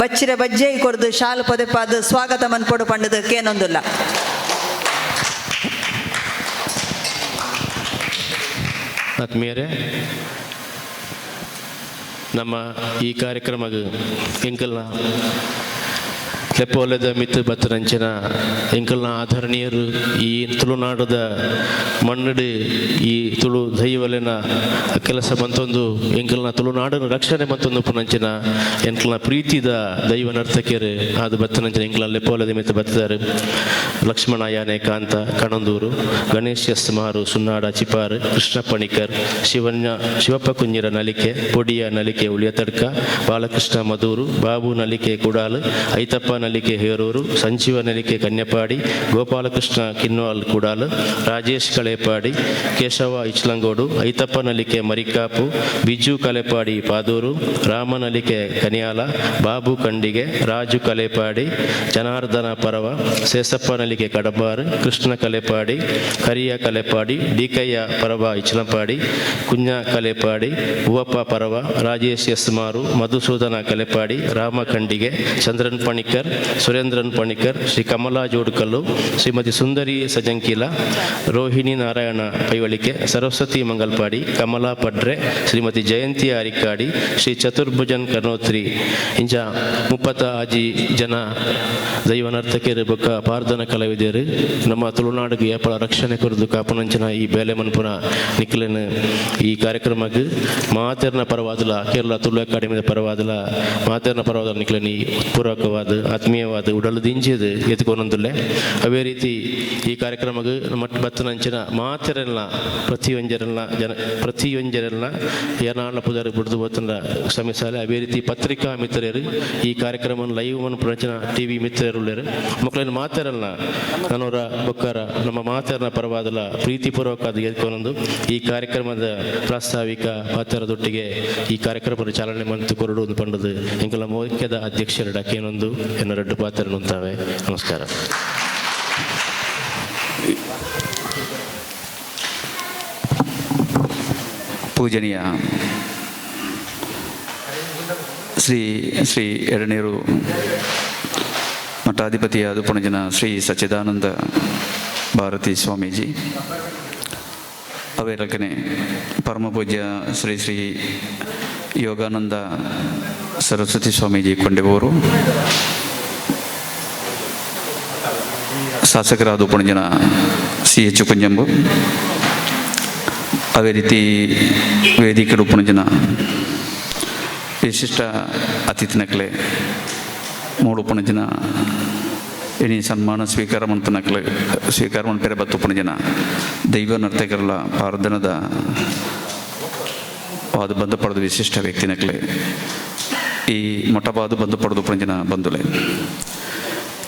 [SPEAKER 2] ಬಚ್ಚಿರ ಬಜ್ಜೈ ಕೊರ್ದು ಶಾಲು ಪೊದೆಪಾದ ಸ್ವಾಗತ ಮನ್ಪೋಡು ಪಂಡದಕ್ಕೆ ಏನೊಂದಿಲ್ಲ.
[SPEAKER 5] ಆತ್ಮೀಯರೇ, ನಮ್ಮ ಈ ಕಾರ್ಯಕ್ರಮಕ್ಕೆ ಎಂಕಲ್ನ ಲೆಪ್ಪೋಲೆದ ಮಿತ್ತು ಬತ್ತರಂಚಿನ ಎಂಕಲ್ನ ಆಧರಣೀಯರು, ಈ ತುಳುನಾಡದ ಮಣ್ಣಡು ಈ ತುಳು ದೈವಲೆನ ಕೆಲಸ ಮಂತೊಂದು, ಎಂಕಲ್ನ ತುಳುನಾಡನ ರಕ್ಷಣೆ ಮಂತೊಂದು ಪುನಂಚಿನ ಎಂಕಲ್ನ ಪ್ರೀತಿದ ದೈವ ನರ್ತಕಿಯರು ಅದು ಬತ್ತನಂಚಿನ ಎಂಕಲ್ನ ಲೆಪ್ಪೋಲೆದ ಮಿತ್ತು ಬತ್ತಿದ್ದಾರೆ. ಲಕ್ಷ್ಮಣ ಯಾನೆ ಕಾಂತ ಕಣಂದೂರು, ಗಣೇಶ್ ಎಸ್ ಮಾರು ಸುನ್ನಾಡ ಚಿಪಾರ್, ಕೃಷ್ಣ ಪಣಿಕರ್, ಶಿವಣ್ಣ ಶಿವಪ್ಪ ಕುಂಜಿರ ನಲಿಕೆ, ಪೊಡಿಯ ನಲಿಕೆ ಉಳಿಯತಡ್ಕ, ಬಾಲಕೃಷ್ಣ ಮಧೂರು, ಬಾಬು ನಲಿಕೆ ಕುಡಾಲು, ಐತಪ್ಪ ನಲಿಕೆ ಹೇರೂರು, ಸಂಜೀವ ನಲಿಕೆ ಕನ್ಯಪಾಡಿ, ಗೋಪಾಲಕೃಷ್ಣ ಕಿನ್ವಾಲ್ ಕುಡಾಲು, ರಾಜೇಶ್ ಕಳೆಪಾಡಿ, ಕೇಶವ ಇಚ್ಲಂಗೋಡು, ಐತಪ್ಪ ನಲಿಕೆ ಮರಿಕಾಪು, ಬಿಜು ಕಲೆಪಾಡಿ ಪಾದೂರು, ರಾಮ ನಲಿಕೆ ಕನಿಯಾಲ, ಬಾಬು ಕಂಡಿಗೆ, ರಾಜು ಕಲೆಪಾಡಿ, ಜನಾರ್ದನ ಪರವ, ಸೇಸಪ್ಪ ನಲಿಕೆ ಕಡಬಾರು, ಕೃಷ್ಣ ಕಲೆಪಾಡಿ, ಕರಿಯ ಕಲೆಪಾಡಿ, ಡಿಕಯ್ಯ ಪರವ ಇಚ್ಲಂಪಾಡಿ, ಕುಂಜ ಕಲೆಪಾಡಿ, ಹೂವಪ್ಪ ಪರವ, ರಾಜೇಶ್ ಎಸ್ ಮಾರು, ಮಧುಸೂದನ ಕಲೆಪಾಡಿ, ರಾಮ ಖಂಡಿಗೆ, ಚಂದ್ರನ್ ಪಣಿಕರ್, ಸುರೇಂದ್ರನ್ ಪಣಿಕರ್, ಶ್ರೀ ಕಮಲಾ ಜೋಡ್ಕಲ್ಲು, ಶ್ರೀಮತಿ ಸುಂದರಿ ಸಜಂಕೀಲ, ರೋಹಿಣಿ ನಾರಾಯಣ ಪೈವಳಿಕೆ, ಸರಸ್ವತಿ ಮಂಗಲ್ಪಾಡಿ, ಕಮಲಾ ಪಡ್ರೆ, ಶ್ರೀಮತಿ ಜಯಂತಿ ಅರಿಕಾಡಿ, ಶ್ರೀ ಚತುರ್ಭುಜನ್ ಕರ್ನೋತ್ರಿ. ಇಂಚ 36 ಜನ ದೈವ ನರ್ತಕಿಯರು ಬೊಕ್ಕ ಪಾರ್ದನ ಕಲಾವಿದರು ನಮ್ಮ ತುಳುನಾಡಿಗೆ ಏಪಳ ರಕ್ಷಣೆ ಕೊರದು ಕಾಪುನಂಚಿನ ಈ ಬೇಲೆ ಮನ್ಪುನ ನಿಕ್ಲೆನ್ ಈ ಕಾರ್ಯಕ್ರಮಕ್ಕೆ ಮಾತೆರ್ನ ಪರವಾದಲ, ಕೇರಳ ತುಳು ಅಕಾಡೆಮಿದ ಪರವಾದಲ, ಮಾತೆರ್ನ ಪರವಾದಲ ನಿಕ್ಲೆನ್ ಈ ಪೂರ್ವಕವಾದ ಆತ್ಮೀಯವಾದ ಉಡಲು ದಿಂಜಿದು ಎತ್ಕೊನೊಂದುಲ್ಲೆ. ಅದೇ ರೀತಿ ಈ ಕಾರ್ಯಕ್ರಮಕ್ಕೆ ನಮ್ಮ ಬತ್ತನಂಚಿನ ಮಾತೆರೆಲ್ಲ ಪ್ರತಿಯೊಂಜರೆಲ್ಲ ಜನ ಪ್ರತಿಯೊಂಜರೆಲ್ಲ ಏನಾಳ ಪುದರ್ ಬಿಡ್ದು ಬತ್ತಂದ ಕ್ಷಮಿಸಾಲೆ. ಅದೇ ರೀತಿ ಪತ್ರಿಕಾ ಮಿತ್ರರು, ಈ ಕಾರ್ಯಕ್ರಮ ಲೈವ್ ಮನ್ಪುನಂಚಿನ ಟಿವಿ ಮಿತ್ರರುಳ್ಳರು ಮಕ್ಕಳನ್ನು ಮಾತೆರಲ್ಲ ನನ್ನವರ ಬೊಕ್ಕರ ನಮ್ಮ ಮಾತೆರನ ಪರವಾದಲ ಪ್ರೀತಿಪೂರ್ವಕ ಅದು ಎದ್ಕೊನೊಂದು ಈ ಕಾರ್ಯಕ್ರಮದ ಪ್ರಾಸ್ತಾವಿಕ ಪಾತ್ರದೊಟ್ಟಿಗೆ ಈ ಕಾರ್ಯಕ್ರಮದ ಚಾಲನೆ ಮಂತು ಕೊರಡು ಒಂದು ಪಂಡದು ಎಂಕಲ ಮೌಖ್ಯದ ಅಧ್ಯಕ್ಷರ ಡಕೇನೊಂದು ಎನ್ನ ರಡ್ಡು ಪಾತ್ರ ನುಂತಾವೆ. ನಮಸ್ಕಾರ.
[SPEAKER 6] ಪೂಜನೀಯ ಶ್ರೀ ಶ್ರೀ ಎಡನೀರು ಮಠಾಧಿಪತಿಯಾದ ಪುಣಜನ ಶ್ರೀ ಸಚ್ಚಿದಾನಂದ ಭಾರತಿ ಸ್ವಾಮೀಜಿ ಅವೇರಕನೆ, ಪರಮಪೂಜ್ಯ ಶ್ರೀ ಶ್ರೀ ಯೋಗಾನಂದ ಸರಸ್ವತಿ ಸ್ವಾಮೀಜಿ ಕೊಂಡೆವರು, ಶಾಸಕರಾದ ಪುಣಜನ ಸಿ ಎಚ್ ಕುಂಜಂಬು, ಅದೇ ರೀತಿ ವೇದಿಕೆ ಪುಣಜನ ವಿಶಿಷ್ಟ ಅತಿಥಿನಕ್ಲೆ, ಮೂಡು ಪುಣಜನ ಇನಿ ಸನ್ಮಾನ ಸ್ವೀಕಾರ ಮಂತನಕ್ಲೆ, ಸ್ವೀಕಾರ ಮನ್ಪೆರೆ ಬತ್ತು ಪುಣಜನ ದೈವ ನರ್ತಕರಲ ಪಾರ್ದನದ ವಾದ ಬಂದು ಪಡೆದು ವಿಶಿಷ್ಟ ವ್ಯಕ್ತಿನಕ್ಲೆ, ಈ ಮೊಟಬಾದು ಬಂದು ಪಡೆದು ಪುಣಜನ ಬಂಧುಲೆ,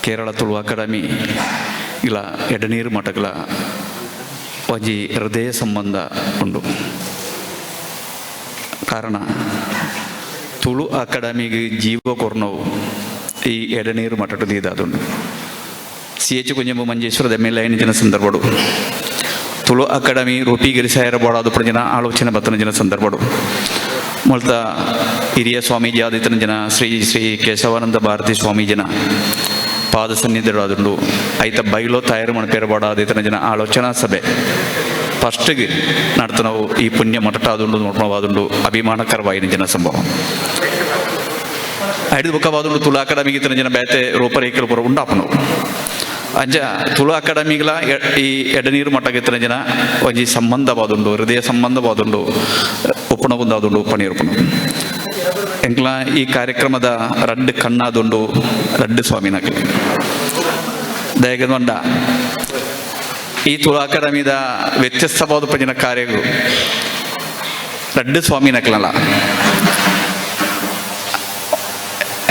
[SPEAKER 6] ಕೇರಳ ತುಳು ಅಕಾಡೆಮಿ ಇಲ್ಲ ಎಡನೀರು ಮಠಗಳ ಒಂಜಿ ಹೃದಯ ಸಂಬಂಧ ಉಂಡು. ಕಾರಣ, ತುಳು ಅಕಾಡೆಮಿಗೆ ಜೀವ ಕೊರ್ನವು ಈ ಎಡನೀರು ಮಠಟು ದೀದಾದುಂಡು. ಸಿ ಎಚ್ ಕುಂಜಂಬು ಮಂಜೇಶ್ವರದ ಎಮ್ ಎಲ್ ಐನ ಜನ ಸಂದರ್ಭಡು ತುಳು ಅಕಾಡೆಮಿ ರೂಪೀಕರಿಸಾಯರ ಬೋಡಾದ ಜನ ಆಲೋಚನೆ ಬತ್ತನ ಜನ ಸಂದರ್ಭಡು ಮುಲ್ತ ಹಿರಿಯ ಸ್ವಾಮೀಜಿ ಆದಿತನ ಜನ ಶ್ರೀ ಶ್ರೀ ಕೇಶವಾನಂದ ಭಾರತಿ ಸ್ವಾಮೀಜಿನ ಪಾದ ಸನ್ನಿಧಿರಾದುಂಡು ಐತ ಬೈಲೋ ತಯಾರು ಮಣಪೇರಬಾಡ ಆದಿತನ ಜನ ಆಲೋಚನಾ ಸಭೆ ಫಸ್ಟ್ಗೆ ನಡ್ತನವು ಈ ಪುಣ್ಯ ಮಠಟಾದುಂಡು ನೋಡ್ಮವಾದುಂಡು ಅಭಿಮಾನಕರವಾಯಿನ ಜನ ಸಂಭವ. ಐದು ಬುಕ್ಕವಾದುಂಡು ತುಳು ಅಕಾಡೆಮಿಗೆ ಇತನ ಜನ ಬೇತೆ ರೂಪರೇಖೆలు ಪೂರ ಉಂಡಾಪನು. ಅಂಚ ತುಳು ಅಕಾಡೆಮಿಗಳ ಈ ಎಡನೀರು ಮಠಕ್ಕೆ ಇತನ ಜನ ಒಂಜಿ ಸಂಬಂಧವಾದುಂಡು, ಹೃದಯ ಸಂಬಂಧವಾದುಂಡು, ಉಪ್ಪುಣ ಒಂದಾದುಂಡು ಪನೀರುಪುಣ. ಎಂಕ್ಲ ಈ ಕಾರ್ಯಕ್ರಮದ ರಡ್ಡು ಕಣ್ಣಾದುಂಡು ರಡ್ಡು ಸ್ವಾಮಿನಕ್ಲೆ ದಯಗದೊಂಡ ಈ ತುಳು ಅಕಾಡೆಮಿದ ವ್ಯತ್ಯಸ್ತವಾದ ಪಂಜಿನ ಕಾರ್ಯಗಳು ರಡ್ಡು ಸ್ವಾಮಿನಕ್ಲಲ್ಲ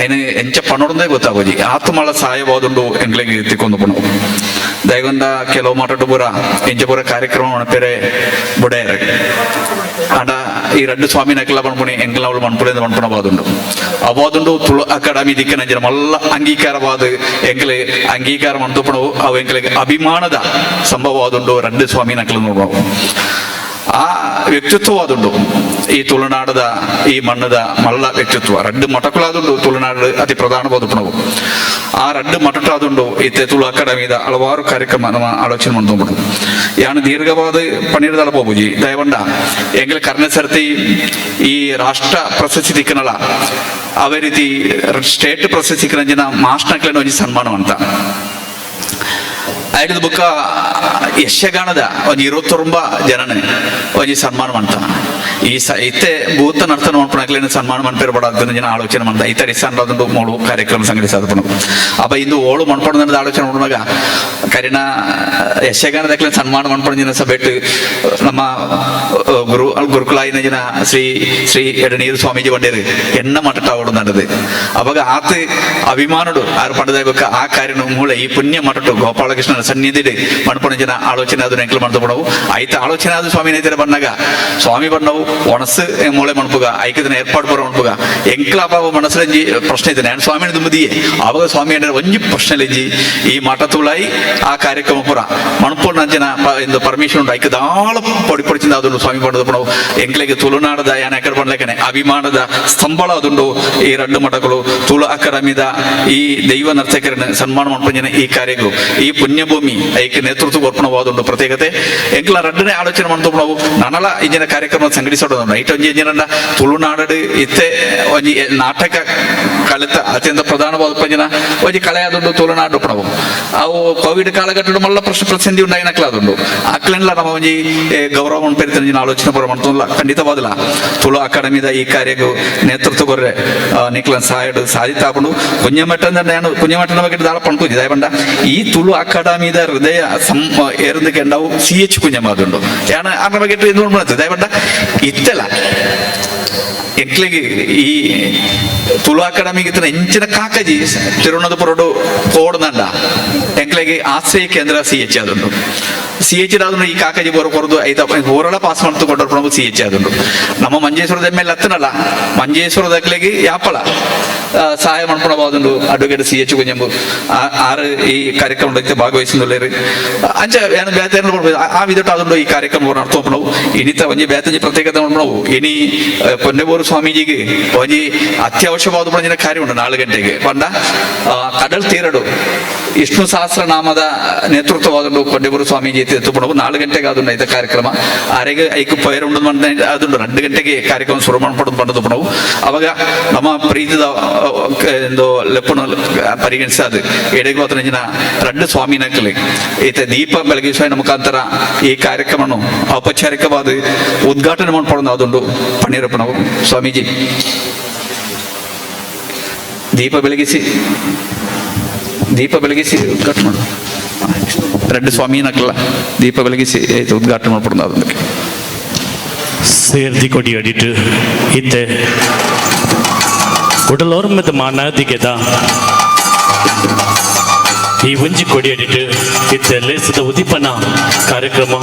[SPEAKER 6] ಅಯ್ನ ಎಂಚ ಪಣೋಡಂದೇ ಗೊತ್ತಾಗೋಜಿ ಆತ್ಮಳ ಸಹಾಯವಾದುಂಡು ಎಂಕ್ಲೆಗ್ ತಿಕ್ಕೊಂದು ಪಣವು. ದಯಗೊಂಡ ಕೆಲವು ಮಠಟು ಪೂರ ಎಂಚ ಪೂರ ಕಾರ್ಯಕ್ರಮ ಮಣಪೇರೆ ಬುಡೆಯರು. ಆಂಡ ಈ ರಡ್ಡು ಸ್ವಾಮಿನಕ್ಲ ಪಣ್ಪುಣಿ ಎಂಕ್ಲ ಅವಳು ಮಣ್ಪುಲೆಂದು ಮಣ್ಪುಣ ಬಾದುಂಡು ಅವಾದುಂಡು ತುಳು ಅಕಾಡೆಮಿ ದಿಕ್ಕನ ಜನ ಮಲ್ಲ ಅಂಗೀಕಾರವಾದ ಎಂಕ್ಲೆ ಅಂಗೀಕಾರ ಮಣ್ತುಪಣವು ಅವು ಎಂಕ್ಲೆಗ್ ಅಭಿಮಾನದ ಸಂಭವವಾದುಂಡು ರಡ್ಡು ಸ್ವಾಮಿನಕ್ಲ ನೋಡುವ ಆ ವ್ಯಕ್ತಿತ್ವವಾದುಂಡು. ಈ ತುಳುನಾಡದ ಈ ಮಣ್ಣದ ಮಲ್ಲ ವ್ಯಕ್ತಿತ್ವ ರಡ್ಡು ಮಠಕುಲಾದುಂಡು. ತುಳುನಾಡು ಅತಿ ಪ್ರಧಾನವಾದ ಪಣವು ಆ ರಡ್ಡು ಮಠಟಾದುಂಡು. ಇತ್ತೆ ತುಳು ಅಕಾಡೆಮಿದ ಹಲವಾರು ಕಾರ್ಯಕ್ರಮ ನಮ್ಮ ಆಲೋಚನೆ ಮಾಡ್ಕೊಂಡ್ಬಿಡು ಯಾನು ದೀರ್ಘವಾದ ಪನ್ನೀರ್ದಳ ಪೋಪುಜಿ. ದಯವಂಡ ಎಂಗ್ಲ ಕರ್ಣ ಸರ್ತಿ ಈ ರಾಷ್ಟ್ರ ಪ್ರಶಸ್ತಿ ದಿಕ್ಕನಲ್ಲ, ಅವೇ ರೀತಿ ಸ್ಟೇಟ್ ಪ್ರಶಸ್ತಿ ದಿಕ್ಕನ ಮಾಸ್ಟರ್ನಕ್ಲೇನ ಒಂಜಿ ಸನ್ಮಾನ ಅಂತ ಐದು ಬುಕ್ಕ ಯಕ್ಷಗಾನದ ಒಂಜಿ 29 ಜನನೆ ಒಂಜಿ ಸನ್ಮಾನ ಮಾಡ್ತ. ಈ ಸ ಇತ್ತೆ ಭೂತ ನರ್ತನ ಮನ್ಪುನಕ್ಲೆನ ಸನ್ಮಾನ ಮನ್ಪೇರ್ ಬಡ ಜನ ಆಲೋಚನೆ ಮಾಡ್ತ. ಐತ ರಿಸನ್ ಮೂಳು ಕಾರ್ಯಕ್ರಮ ಸಂಘಟಿಸಾದ ಪಣ ಅಪ್ಪ ಇಂದು ಓಳು ಮನ್ಪೊಂದು ಆಲೋಚನೆ ಮಾಡುವಾಗ ಕರಿನ ಯಕ್ಷಗಾನದಕ್ಲೆ ಸನ್ಮಾನ ಮನ್ಪೊಂದು ಜನ ಸಭೆಟ್ ನಮ್ಮ ಗುರು ಗುರುಕುಲಾಯಿನ ಜನ ಶ್ರೀ ಶ್ರೀ ಎಡನೀರು ಸ್ವಾಮೀಜಿ ಬಂಡೇರು ಎಣ್ಣ ಮಠ ಅವಡು ನಡೆದು. ಅವಾಗ ಆತ ಅಭಿಮಾನುಡು ಆರು ಪಡೆದ ಆ ಕಾರ್ಯನು ಮೂಳೆ ಈ ಪುಣ್ಯ ಮಠಟು ಗೋಪಾಲಕೃಷ್ಣನ ಸನ್ನಿಧಿ ಮಣ್ಪೊಣ ಜನ ಆಲೋಚನೆ ಅದು ನೆಂಕಲು ಮಾಡ್ತಾ ಪಡವು. ಐತ ಆಲೋಚನೆ ಅದು ಸ್ವಾಮಿ ನೇತರ ಬಣ್ಣಗ ಸ್ವಾಮಿ ಬಣ್ಣವು ಒಣಸು ಮೂಳೆ ಮಣ್ಪುಗ ಐಕದನ ಏರ್ಪಾಡು ಬರೋ ಮಣ್ಪುಗ ಎಂಕ್ಲ ಅಪಾವ ಮನಸ್ಸಂಜಿ ಪ್ರಶ್ನೆ ಇದ್ದಾನೆ. ನಾನು ಸ್ವಾಮಿ ದುಮ್ಮದಿಯೇ ಆವಾಗ ಸ್ವಾಮಿ ಅಂದ್ರೆ ಒಂಜಿ ಪ್ರಶ್ನೆ ಲೆಂಜಿ ಈ ಮಠ ತುಳಾಯಿ ಆ ಕಾರ್ಯಕ್ರಮ ಪುರ ಮಣ್ಪೊಣ ಜನ ಇಂದು ಪರ್ಮಿಷನ್ ಉಂಟು. ಐಕದಾಳ ಪೊಡಿ ಪೊಡಿಚಿಂದ ಅದನ್ನು ಸ್ವಾಮಿ ಪಡೆದ ಪಡವು. ಎಂಕ್ಲೆಗೆ ತುಳುನಾಡದ ಯಾನ ಎಕಡೆ ಪಡ್ಲೇಕನೆ ಅಭಿಮಾನದ ಸ್ತಂಭಳ ಅದುಂಡು ಈ ರಡ್ಡು ಮಠಗಳು. ತುಳು ಅಕಾಡೆಮಿದ ಈ ದೈವ ನರ್ತಕರನ್ನ ಸನ್ಮಾನ ಮಣ್ಪಂಜನ ಈ ಕಾರ್ಯಗಳು ಈ ಪುಣ್ಯಭೂಮಿ ಐಕ ನೇತೃತ್ವ ಕೊರ್ಪಣವಾದುಂಡು ಪ್ರತ್ಯೇಕತೆ. ಎಂಕ್ಲ ರಡ್ಡನೆ ಆಲೋಚನೆ ಮಾಡ್ತು ನಾವು ನನಲ ಇಂಜಿನ ಕಾರ್ಯಕ್ರಮ ಸಂಘಟಿಸೋದು ಐಟ್ ಒಂಜಿ ಇಂಜಿನ ತುಳುನಾಡು ಇತ್ತೆ ಒಂಜಿ ನಾಟಕ ಕಲಿತ ಅತ್ಯಂತ ಪ್ರಧಾನವಾದ ಪಂಜಿನ ಒಂಜಿ ಕಲೆ ಆದುಂಡು ತುಳುನಾಡು ಪಣವು. ಅವು ಕೋವಿಡ್ ಕಾಲಘಟ್ಟಡು ಮಲ್ಲ ಪ್ರಶ್ನೆ ಪ್ರತಿಸಂಧಿ ಉಂಡಾಯಿನಕ್ಲ ಅದುಂಡು ಅಕ್ಲೆನ್ಲ ನಮ್ಮ ಒಂಜಿ ಗೌರವ ಉಂಟು ಆಲೋಚನೆ ಪೂರ ಮಾಡ್ತಲ್ಲ. ಖಂಡಿತವಾದಲ ತುಳು ಅಕಾಡೆಮಿದ ಈ ಕಾರ್ಯಕ್ಕೆ ನೇತೃತ್ವ ಕೊರ್ರೆ ನಿಕ್ಲನ್ ಸಹಾಯ ಸಾಧಿತಾಪುಂಡು. ಕುഞ്ഞമಠ ನಾನು ಕುഞ്ഞಮಠನ ಬಗ್ಗೆ ದಾಳ ಪಣ್ಪುಜಿ. ದಯಬಂಡ ಈ ತುಳು ಅಕಾಡೆಮಿದ ಹೃದಯ ಸಂ ಏರಂದಕ್ಕೆ ಸಿ ಎಚ್ ಕುഞ്ഞಮಾದುಂಡು ಯಾನ ಆನ ಬಗ್ಗೆ ಇದು ಮಾಡ್ತದೆ. ದಯಬಂಡ ಇತ್ತೆಲ್ಲ ಎಂಕ್ಲೆಗ್ ಈ ತುಳು ಅಕಾಡೆಮಿಗೆ ಇತ್ತಿನ ಎಂಚಿನ ಕಾಕಜಿ ತಿರುವನಂತಪುರಡು ಕೋಡ್ನಂಡ ಎಂಕ್ಲೆಗ್ ಆಶ್ರಯ ಕೇಂದ್ರ ಸಿ ಎಚ್ ಆದುಂಡು. ಸಿ ಎಚ್ ಆದುಂಡು ಈ ಕಾಕಜಿ ಬೋರ ಕೊರದು ಐತ ಹೋರಳ ಪಾಸ್ ಮಾಡ್ತು ಕೊಟ್ಟರು ಸಿ ಎಚ್ ಆದುಂಡು. ನಮ್ಮ ಮಂಜೇಶ್ವರದ ಎಮ್ ಎಲ್ ಹತ್ತನಲ್ಲ ಮಂಜೇಶ್ವರದಕ್ಲೆಗ್ ಯಾಪಳ ಸಹಾಯ ಮಾಡ್ಕೊಳಬಾದುಂಡು ಅಡ್ವೊಕೇಟ್ ಸಿ ಎಚ್ ಕುഞ്ഞಂಬು ಆರು ಈ ಕಾರ್ಯಕ್ರಮಕ್ಕೆ ಭಾಗವಹಿಸಿದ್ರು. ಅಂಚ ಏನು ಬೇತೆ ಆ ವಿಧಟ ಆದುಂಡು ಈ ಕಾರ್ಯಕ್ರಮ ನಡ್ತೋಪಣವು. ಇನಿತ ಒಂಜಿ ಬೇತಂಜಿ ಪ್ರತ್ಯೇಕತೆ ಮಾಡ್ಪಣವು. ಇನಿ ಪೊನ್ನೆಬೂರು ಸ್ವಾಮೀಜಿಗೆ ಒಂಜಿ ಅತ್ಯವಶ್ಯವಾದ ಪಂಜಿನ ಕಾರ್ಯ ಉಂಟು 4 ಗಂಟೆಗೆ ಪಂಡ ಕಡಲ್ ತೀರಡು ವಿಷ್ಣು ಸಹಸ್ರನಾಮದ ನೇತೃತ್ವವಾದುಂಡು ಪೊನ್ನೆಬೂರು ಸ್ವಾಮೀಜಿ ಎತ್ತುಪಣವು 4 ಗಂಟೆಗೆ ಆದುಂಡು ಐತ ಕಾರ್ಯಕ್ರಮ. ಆರೆಗೆ ಐಕು ಪೈರ್ ಉಂಡು ಆದುಂಡು 2 ಗಂಟೆಗೆ ಕಾರ್ಯಕ್ರಮ ಶುರು ಮಾಡ್ಪಡೋದು ಪಂಡದು ಪಣವು. ಅವಾಗ ನಮ್ಮ ಪ್ರೀತಿದ ಎಂದು ಲೆಪ್ಪನು ಪರಿಗಣಿಸಾದು ಎಡೆಗೆ ಮಾತ್ರ ರಡ್ಡು ಸ್ವಾಮಿನಕ್ಲೆ ಈತ ದೀಪ ಬೆಳಗಿಸುವ ಮುಖಾಂತರ ಈ ಕಾರ್ಯಕ್ರಮವನ್ನು ಔಪಚಾರಿಕವಾದ ಉದ್ಘಾಟನೆ ಮಾಡ್ಪಡೋದು ಅದೊಂದು ಪಣ್ಣೀರಪ್ಪನವು. ಸ್ವಾಮೀಜಿ ದೀಪ ಬೆಳಗಿಸಿ ದೀಪ ಬೆಳಗಿಸಿ ಉದ್ಘಾಟನೆ ಮಾಡು. ರಡ್ಡು ಸ್ವಾಮಿನಕ್ಲ ದೀಪ ಬೆಳಗಿಸಿ ಆಯ್ತು ಉದ್ಘಾಟನೆ ಮಾಡ್ಪಡೋದು ಅದೊಂದಕ್ಕೆ.
[SPEAKER 3] ಸೇರ್ದಿ ಕೊಡಿ ಅಡಿಟ್ ಇತ್ತೆ ಉಡಲೋರ್ಮದ ಮಾನಾದಿಗೆದ ಈ ಒಂಜಿ ಕೊಡಿ ಅಡಿಟ್ ಇತ್ತೆ ಲೇಸದ ಉದೀಪನ ಕಾರ್ಯಕ್ರಮ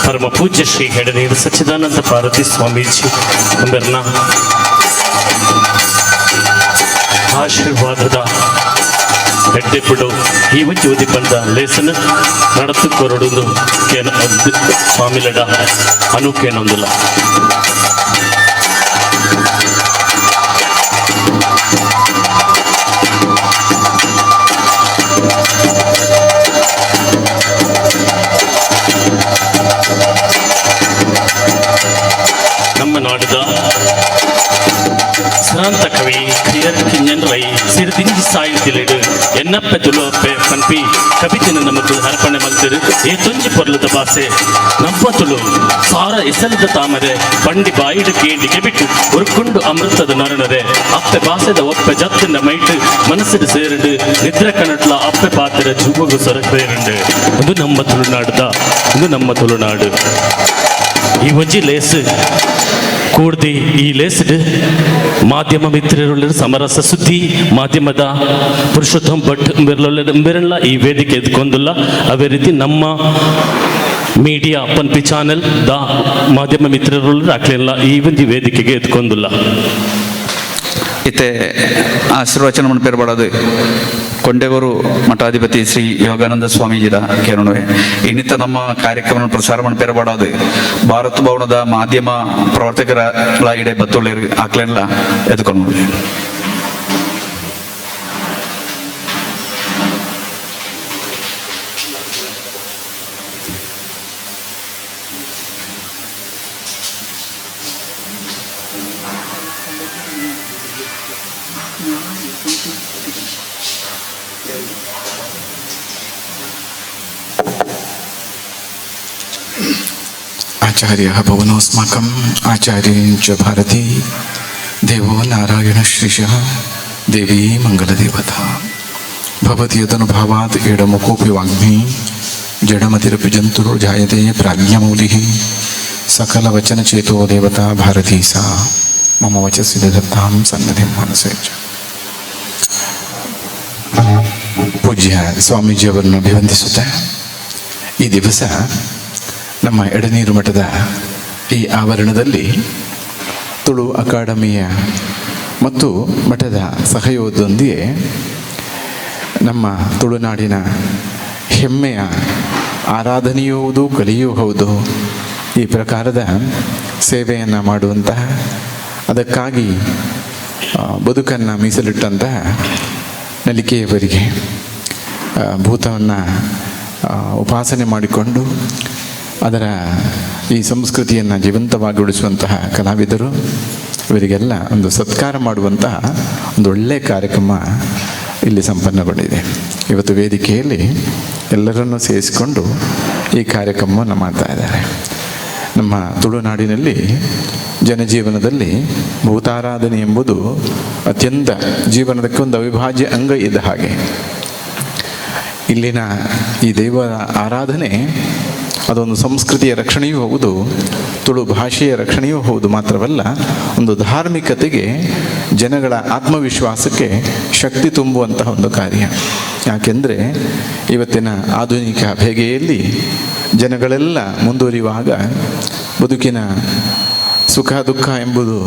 [SPEAKER 3] ಪರಮ ಪೂಜ್ಯ ಶ್ರೀ ಹೆಡನೀರು ಸಚ್ಚಿದಾನಂದ ಭಾರತಿ ಸ್ವಾಮೀಜಿ ಅಂಬರ್ನ ಆಶೀರ್ವಾದದ ಎಡ್ಡೆಪುಡು ಈ ಒಂಜಿ ಉದಿಪಂದ ಲೇಸನ್ ನಡತು ಕೊರಡುಂದು ಕೇನ ಸ್ವಾಮಿಲಡ ಅನುಕೇನೊಂದುಲ್ಲ. ನಮ್ಮ ನಾಡದ ಶ್ರಾಂತ ಕವಿ ಕ್ರಿಯರ್ ಕಿಂಜನ್ ರೈ ಸಿರಿದಿಂಜಿ ಸಾಹಿತ್ಯಲೆಡು ಎನ್ನಪ್ಪೆ ತುಳುವಪ್ಪೆ ಪನ್ಪಿ ಕವಿತೆನ ನಮಕ್ ಅರ್ಪಣೆ ಮಲ್ತಿರು. ಏತೊಂಜಿ ಪೊರ್ಲುದ ಬಾಸೆ ನವ್ವ ತುಳು ಸಾರ ಎಸಲದ ತಾಮರೆ ಬಂಡಿ ಬಾಯಿಡು ಕೇಂಡಿ ಕೆಬಿಟ್ಟು ಉರ್ಕೊಂಡು ಅಮೃತದ ನರನರೆ ಅಪ್ಪೆ ಬಾಸೆದ ಒಪ್ಪೆ ಜತ್ತಿನ ಮೈಟ್ ಮನಸ್ಸಿಡು ಸೇರಿಡು ನಿದ್ರೆ ಕನಟ್ಲ ಅಪ್ಪೆ ಪಾತ್ರ ಜುಗುಗು ಸೊರಪೇರುಂಡು. ಇದು ನಮ್ಮ ತುಳುನಾಡುದ, ಇದು ನಮ್ಮ ತುಳುನಾಡು. ಈ ಒಂಜಿ ಲೇಸ್ ಕೂಡ್ದಿ ಈ ಲೇಸ್ಡ್ ಮಾಧ್ಯಮ ಮಿತ್ರರುಳ್ಳ ಸಮರಸ ಸುದ್ದಿ ಮಾಧ್ಯಮದ ಪುರುಷೋತ್ತಮ್ ಭಟ್ ಬೆರಲ್ಲ ಈ ವೇದಿಕೆ ಎದ್ಕೊಂದುಲ್ಲ. ಅದೇ ರೀತಿ ನಮ್ಮ ಮೀಡಿಯಾ ಪನ್ಪಿ ಚಾನೆಲ್ the ಮಾಧ್ಯಮ ಮಿತ್ರರುಳ್ಳ ಅಕ್ಲೆಲ್ಲ ಈ ಒಂಜಿ ವೇದಿಕೆಗೆ ಎದ್ಕೊಂದುಲ್ಲ.
[SPEAKER 6] ಇತ್ತೆ ಆಶೀರ್ವಚನ ಪೇರ್ಬಾಡದು ಕೊಂಡೆಗೂರು ಮಠಾಧಿಪತಿ ಶ್ರೀ ಯೋಗಾನಂದ ಸ್ವಾಮೀಜಿದ ಕೇರಣುವೆ. ಇನ್ನಿತ ನಮ್ಮ ಕಾರ್ಯಕ್ರಮ ಪ್ರಸಾರ ಪೇರ್ಬಾಡದು ಭಾರತ ಭವನದ ಮಾಧ್ಯಮ ಪ್ರವರ್ತಕರ ಇಡೆ ಬತ್ತುಳ್ಳೇರು ಆಕ್ಲೆನ್ಲ ಎದ್ಕೊಂಡು.
[SPEAKER 7] आचार्यः भुवनोऽस्माकम् आचार्यञ्च भारती देवो नारायणश्रीशः देवी मङ्गलदेवता भवति यदनुभावात् एडमुकोऽपि वाग्मी जडमतिरपि जन्तुर्जायते प्राज्ञमौलिः सकलवचनचेतो देवता भारती सा मम वचसि दत्तां सन्निधिं मनसे च. ಪೂಜ್ಯ ಸ್ವಾಮೀಜಿಯವರನ್ನು ಅಭಿವಂದಿಸುತ್ತಾ, ಈ ದಿವಸ ನಮ್ಮ ಎಡನೀರು ಮಠದ ಈ ಆವರಣದಲ್ಲಿ ತುಳು ಅಕಾಡೆಮಿಯ ಮತ್ತು ಮಠದ ಸಹಯೋಗದೊಂದಿಗೆ ನಮ್ಮ ತುಳುನಾಡಿನ ಹೆಮ್ಮೆಯ ಆರಾಧನೆಯೂ ಹೌದು, ಕಲೆಯೂ ಹೌದು, ಈ ಪ್ರಕಾರದ ಸೇವೆಯನ್ನು ಮಾಡುವಂತಹ, ಅದಕ್ಕಾಗಿ ಬದುಕನ್ನು ಮೀಸಲಿಟ್ಟಂತಹ ನಲಿಕೆಯವರಿಗೆ, ಭೂತವನ್ನು ಉಪಾಸನೆ ಮಾಡಿಕೊಂಡು ಅದರ ಈ ಸಂಸ್ಕೃತಿಯನ್ನು ಜೀವಂತವಾಗಿ ಉಳಿಸುವಂತಹ ಕಲಾವಿದರು, ಇವರಿಗೆಲ್ಲ ಒಂದು ಸತ್ಕಾರ ಮಾಡುವಂತಹ ಒಂದು ಒಳ್ಳೆಯ ಕಾರ್ಯಕ್ರಮ ಇಲ್ಲಿ ಸಂಪನ್ನಗೊಂಡಿದೆ. ಇವತ್ತು ವೇದಿಕೆಯಲ್ಲಿ ಎಲ್ಲರನ್ನೂ ಸೇರಿಸಿಕೊಂಡು ಈ ಕಾರ್ಯಕ್ರಮವನ್ನು ಮಾಡ್ತಾ ಇದ್ದಾರೆ. ನಮ್ಮ ತುಳುನಾಡಿನಲ್ಲಿ ಜನಜೀವನದಲ್ಲಿ ಭೂತಾರಾಧನೆ ಎಂಬುದು ಅತ್ಯಂತ ಜೀವನದಕ್ಕೆ ಒಂದು ಅವಿಭಾಜ್ಯ ಅಂಗ ಇದ್ದ ಹಾಗೆ. ಇಲ್ಲಿನ ಈ ದೇವರ ಆರಾಧನೆ ಅದೊಂದು ಸಂಸ್ಕೃತಿಯ ರಕ್ಷಣೆಯೂ ಹೌದು, ತುಳು ಭಾಷೆಯ ರಕ್ಷಣೆಯೂ ಹೌದು. ಮಾತ್ರವಲ್ಲ, ಒಂದು ಧಾರ್ಮಿಕತೆಗೆ, ಜನಗಳ ಆತ್ಮವಿಶ್ವಾಸಕ್ಕೆ ಶಕ್ತಿ ತುಂಬುವಂತಹ ಒಂದು ಕಾರ್ಯ. ಯಾಕೆಂದರೆ ಇವತ್ತಿನ ಆಧುನಿಕ ಬೇಗೆಯಲ್ಲಿ ಜನಗಳೆಲ್ಲ ಮುಂದುವರಿಯುವಾಗ ಬದುಕಿನ ಸುಖ ದುಃಖ ಎಂಬುದು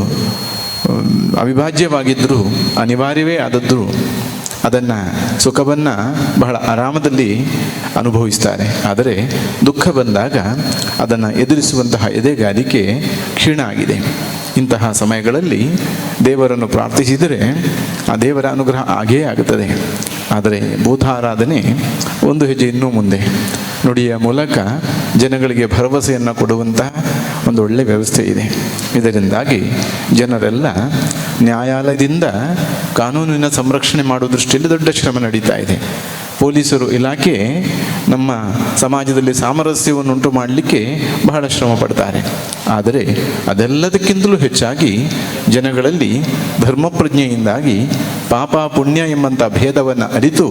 [SPEAKER 7] ಅವಿಭಾಜ್ಯವಾಗಿದ್ದರೂ, ಅನಿವಾರ್ಯವೇ ಆದದ್ದು, ಅದನ್ನು ಸುಖವನ್ನು ಬಹಳ ಆರಾಮದಲ್ಲಿ ಅನುಭವಿಸ್ತಾರೆ. ಆದರೆ ದುಃಖ ಬಂದಾಗ ಅದನ್ನು ಎದುರಿಸುವಂತಹ ಎದೆಗಾರಿಕೆ ಕ್ಷೀಣ ಆಗಿದೆ. ಇಂತಹ ಸಮಯಗಳಲ್ಲಿ ದೇವರನ್ನು ಪ್ರಾರ್ಥಿಸಿದರೆ ಆ ದೇವರ ಅನುಗ್ರಹ ಆಗೇ ಆಗುತ್ತದೆ. ಆದರೆ ಭೂತಾರಾಧನೆ ಒಂದು ಹೆಜ್ಜೆ ಇನ್ನೂ ಮುಂದೆ ನುಡಿಯ ಮೂಲಕ ಜನಗಳಿಗೆ ಭರವಸೆಯನ್ನು ಕೊಡುವಂತಹ ಒಂದು ಒಳ್ಳೆಯ ವ್ಯವಸ್ಥೆ ಇದೆ. ಇದರಿಂದಾಗಿ ಜನರೆಲ್ಲ ನ್ಯಾಯಾಲಯದಿಂದ ಕಾನೂನಿನ ಸಂರಕ್ಷಣೆ ಮಾಡುವ ದೃಷ್ಟಿಯಲ್ಲಿ ದೊಡ್ಡ ಶ್ರಮ ನಡೀತಾ ಇದೆ. ಪೊಲೀಸರು ಇಲಾಖೆ ನಮ್ಮ ಸಮಾಜದಲ್ಲಿ ಸಾಮರಸ್ಯವನ್ನು ಉಂಟು ಮಾಡಲಿಕ್ಕೆ ಬಹಳ ಶ್ರಮ ಪಡ್ತಾರೆ. ಆದರೆ ಅದೆಲ್ಲದಕ್ಕಿಂತಲೂ ಹೆಚ್ಚಾಗಿ ಜನಗಳಲ್ಲಿ ಧರ್ಮಪ್ರಜ್ಞೆಯಿಂದಾಗಿ ಪಾಪ ಪುಣ್ಯ ಎಂಬಂಥ ಭೇದವನ್ನು ಅರಿತು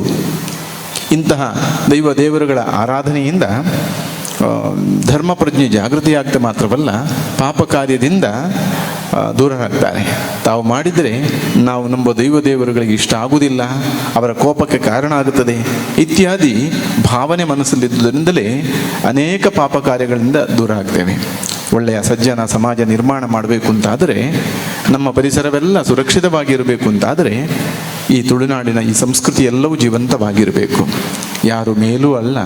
[SPEAKER 7] ಇಂತಹ ದೈವ ದೇವರುಗಳ ಆರಾಧನೆಯಿಂದ ಧರ್ಮಪ್ರಜ್ಞೆ ಜಾಗೃತಿಯಾಗ್ತಾ ಮಾತ್ರವಲ್ಲ, ಪಾಪ ಕಾರ್ಯದಿಂದ ದೂರರಾಗ್ತಾರೆ. ತಾವು ಮಾಡಿದರೆ ನಾವು ನಮ್ಮ ದೈವ ದೇವರುಗಳಿಗೆ ಇಷ್ಟ ಆಗುವುದಿಲ್ಲ, ಅವರ ಕೋಪಕ್ಕೆ ಕಾರಣ ಆಗುತ್ತದೆ ಇತ್ಯಾದಿ ಭಾವನೆ ಮನಸ್ಸಲ್ಲಿದ್ದುದರಿಂದಲೇ ಅನೇಕ ಪಾಪ ಕಾರ್ಯಗಳಿಂದ ದೂರ ಆಗ್ತೇವೆ. ಒಳ್ಳೆಯ ಸಜ್ಜನ ಸಮಾಜ ನಿರ್ಮಾಣ ಮಾಡಬೇಕು ಅಂತಾದರೆ, ನಮ್ಮ ಪರಿಸರವೆಲ್ಲ ಸುರಕ್ಷಿತವಾಗಿರಬೇಕು ಅಂತಾದರೆ, ಈ ತುಳುನಾಡಿನ ಈ ಸಂಸ್ಕೃತಿ ಎಲ್ಲವೂ ಜೀವಂತವಾಗಿರಬೇಕು. ಯಾರು ಮೇಲೂ ಅಲ್ಲ,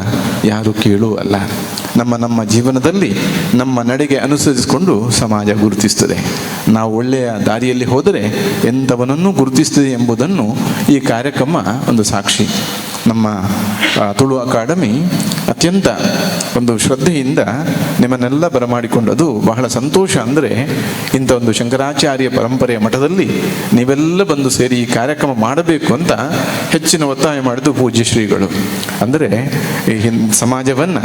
[SPEAKER 7] ಯಾರು ಕೀಳೂ ಅಲ್ಲ. ನಮ್ಮ ನಮ್ಮ ಜೀವನದಲ್ಲಿ ನಮ್ಮ ನಡೆಗೆ ಅನುಸರಿಸಿಕೊಂಡು ಸಮಾಜ ಗುರುತಿಸ್ತದೆ. ನಾವು ಒಳ್ಳೆಯ ದಾರಿಯಲ್ಲಿ ಹೋದರೆ ಎಂಥವನನ್ನು ಗುರುತಿಸ್ತದೆ ಎಂಬುದನ್ನು ಈ ಕಾರ್ಯಕ್ರಮ ಒಂದು ಸಾಕ್ಷಿ. ನಮ್ಮ ತುಳು ಅಕಾಡೆಮಿ ಅತ್ಯಂತ ಒಂದು ಶ್ರದ್ಧೆಯಿಂದ ನಿಮ್ಮನ್ನೆಲ್ಲ ಬರಮಾಡಿಕೊಂಡದ್ದು ಬಹಳ ಸಂತೋಷ. ಅಂದರೆ ಇಂಥ ಒಂದು ಶಂಕರಾಚಾರ್ಯ ಪರಂಪರೆಯ ಮಠದಲ್ಲಿ ನೀವೆಲ್ಲ ಬಂದು ಸೇರಿ ಈ ಕಾರ್ಯಕ್ರಮ ಮಾಡಬೇಕು ಅಂತ ಹೆಚ್ಚಿನ ಒತ್ತಾಯ ಮಾಡಿದ್ದು ಪೂಜ್ಯ ಶ್ರೀಗಳು. ಅಂದರೆ ಈ ಸಮಾಜವನ್ನು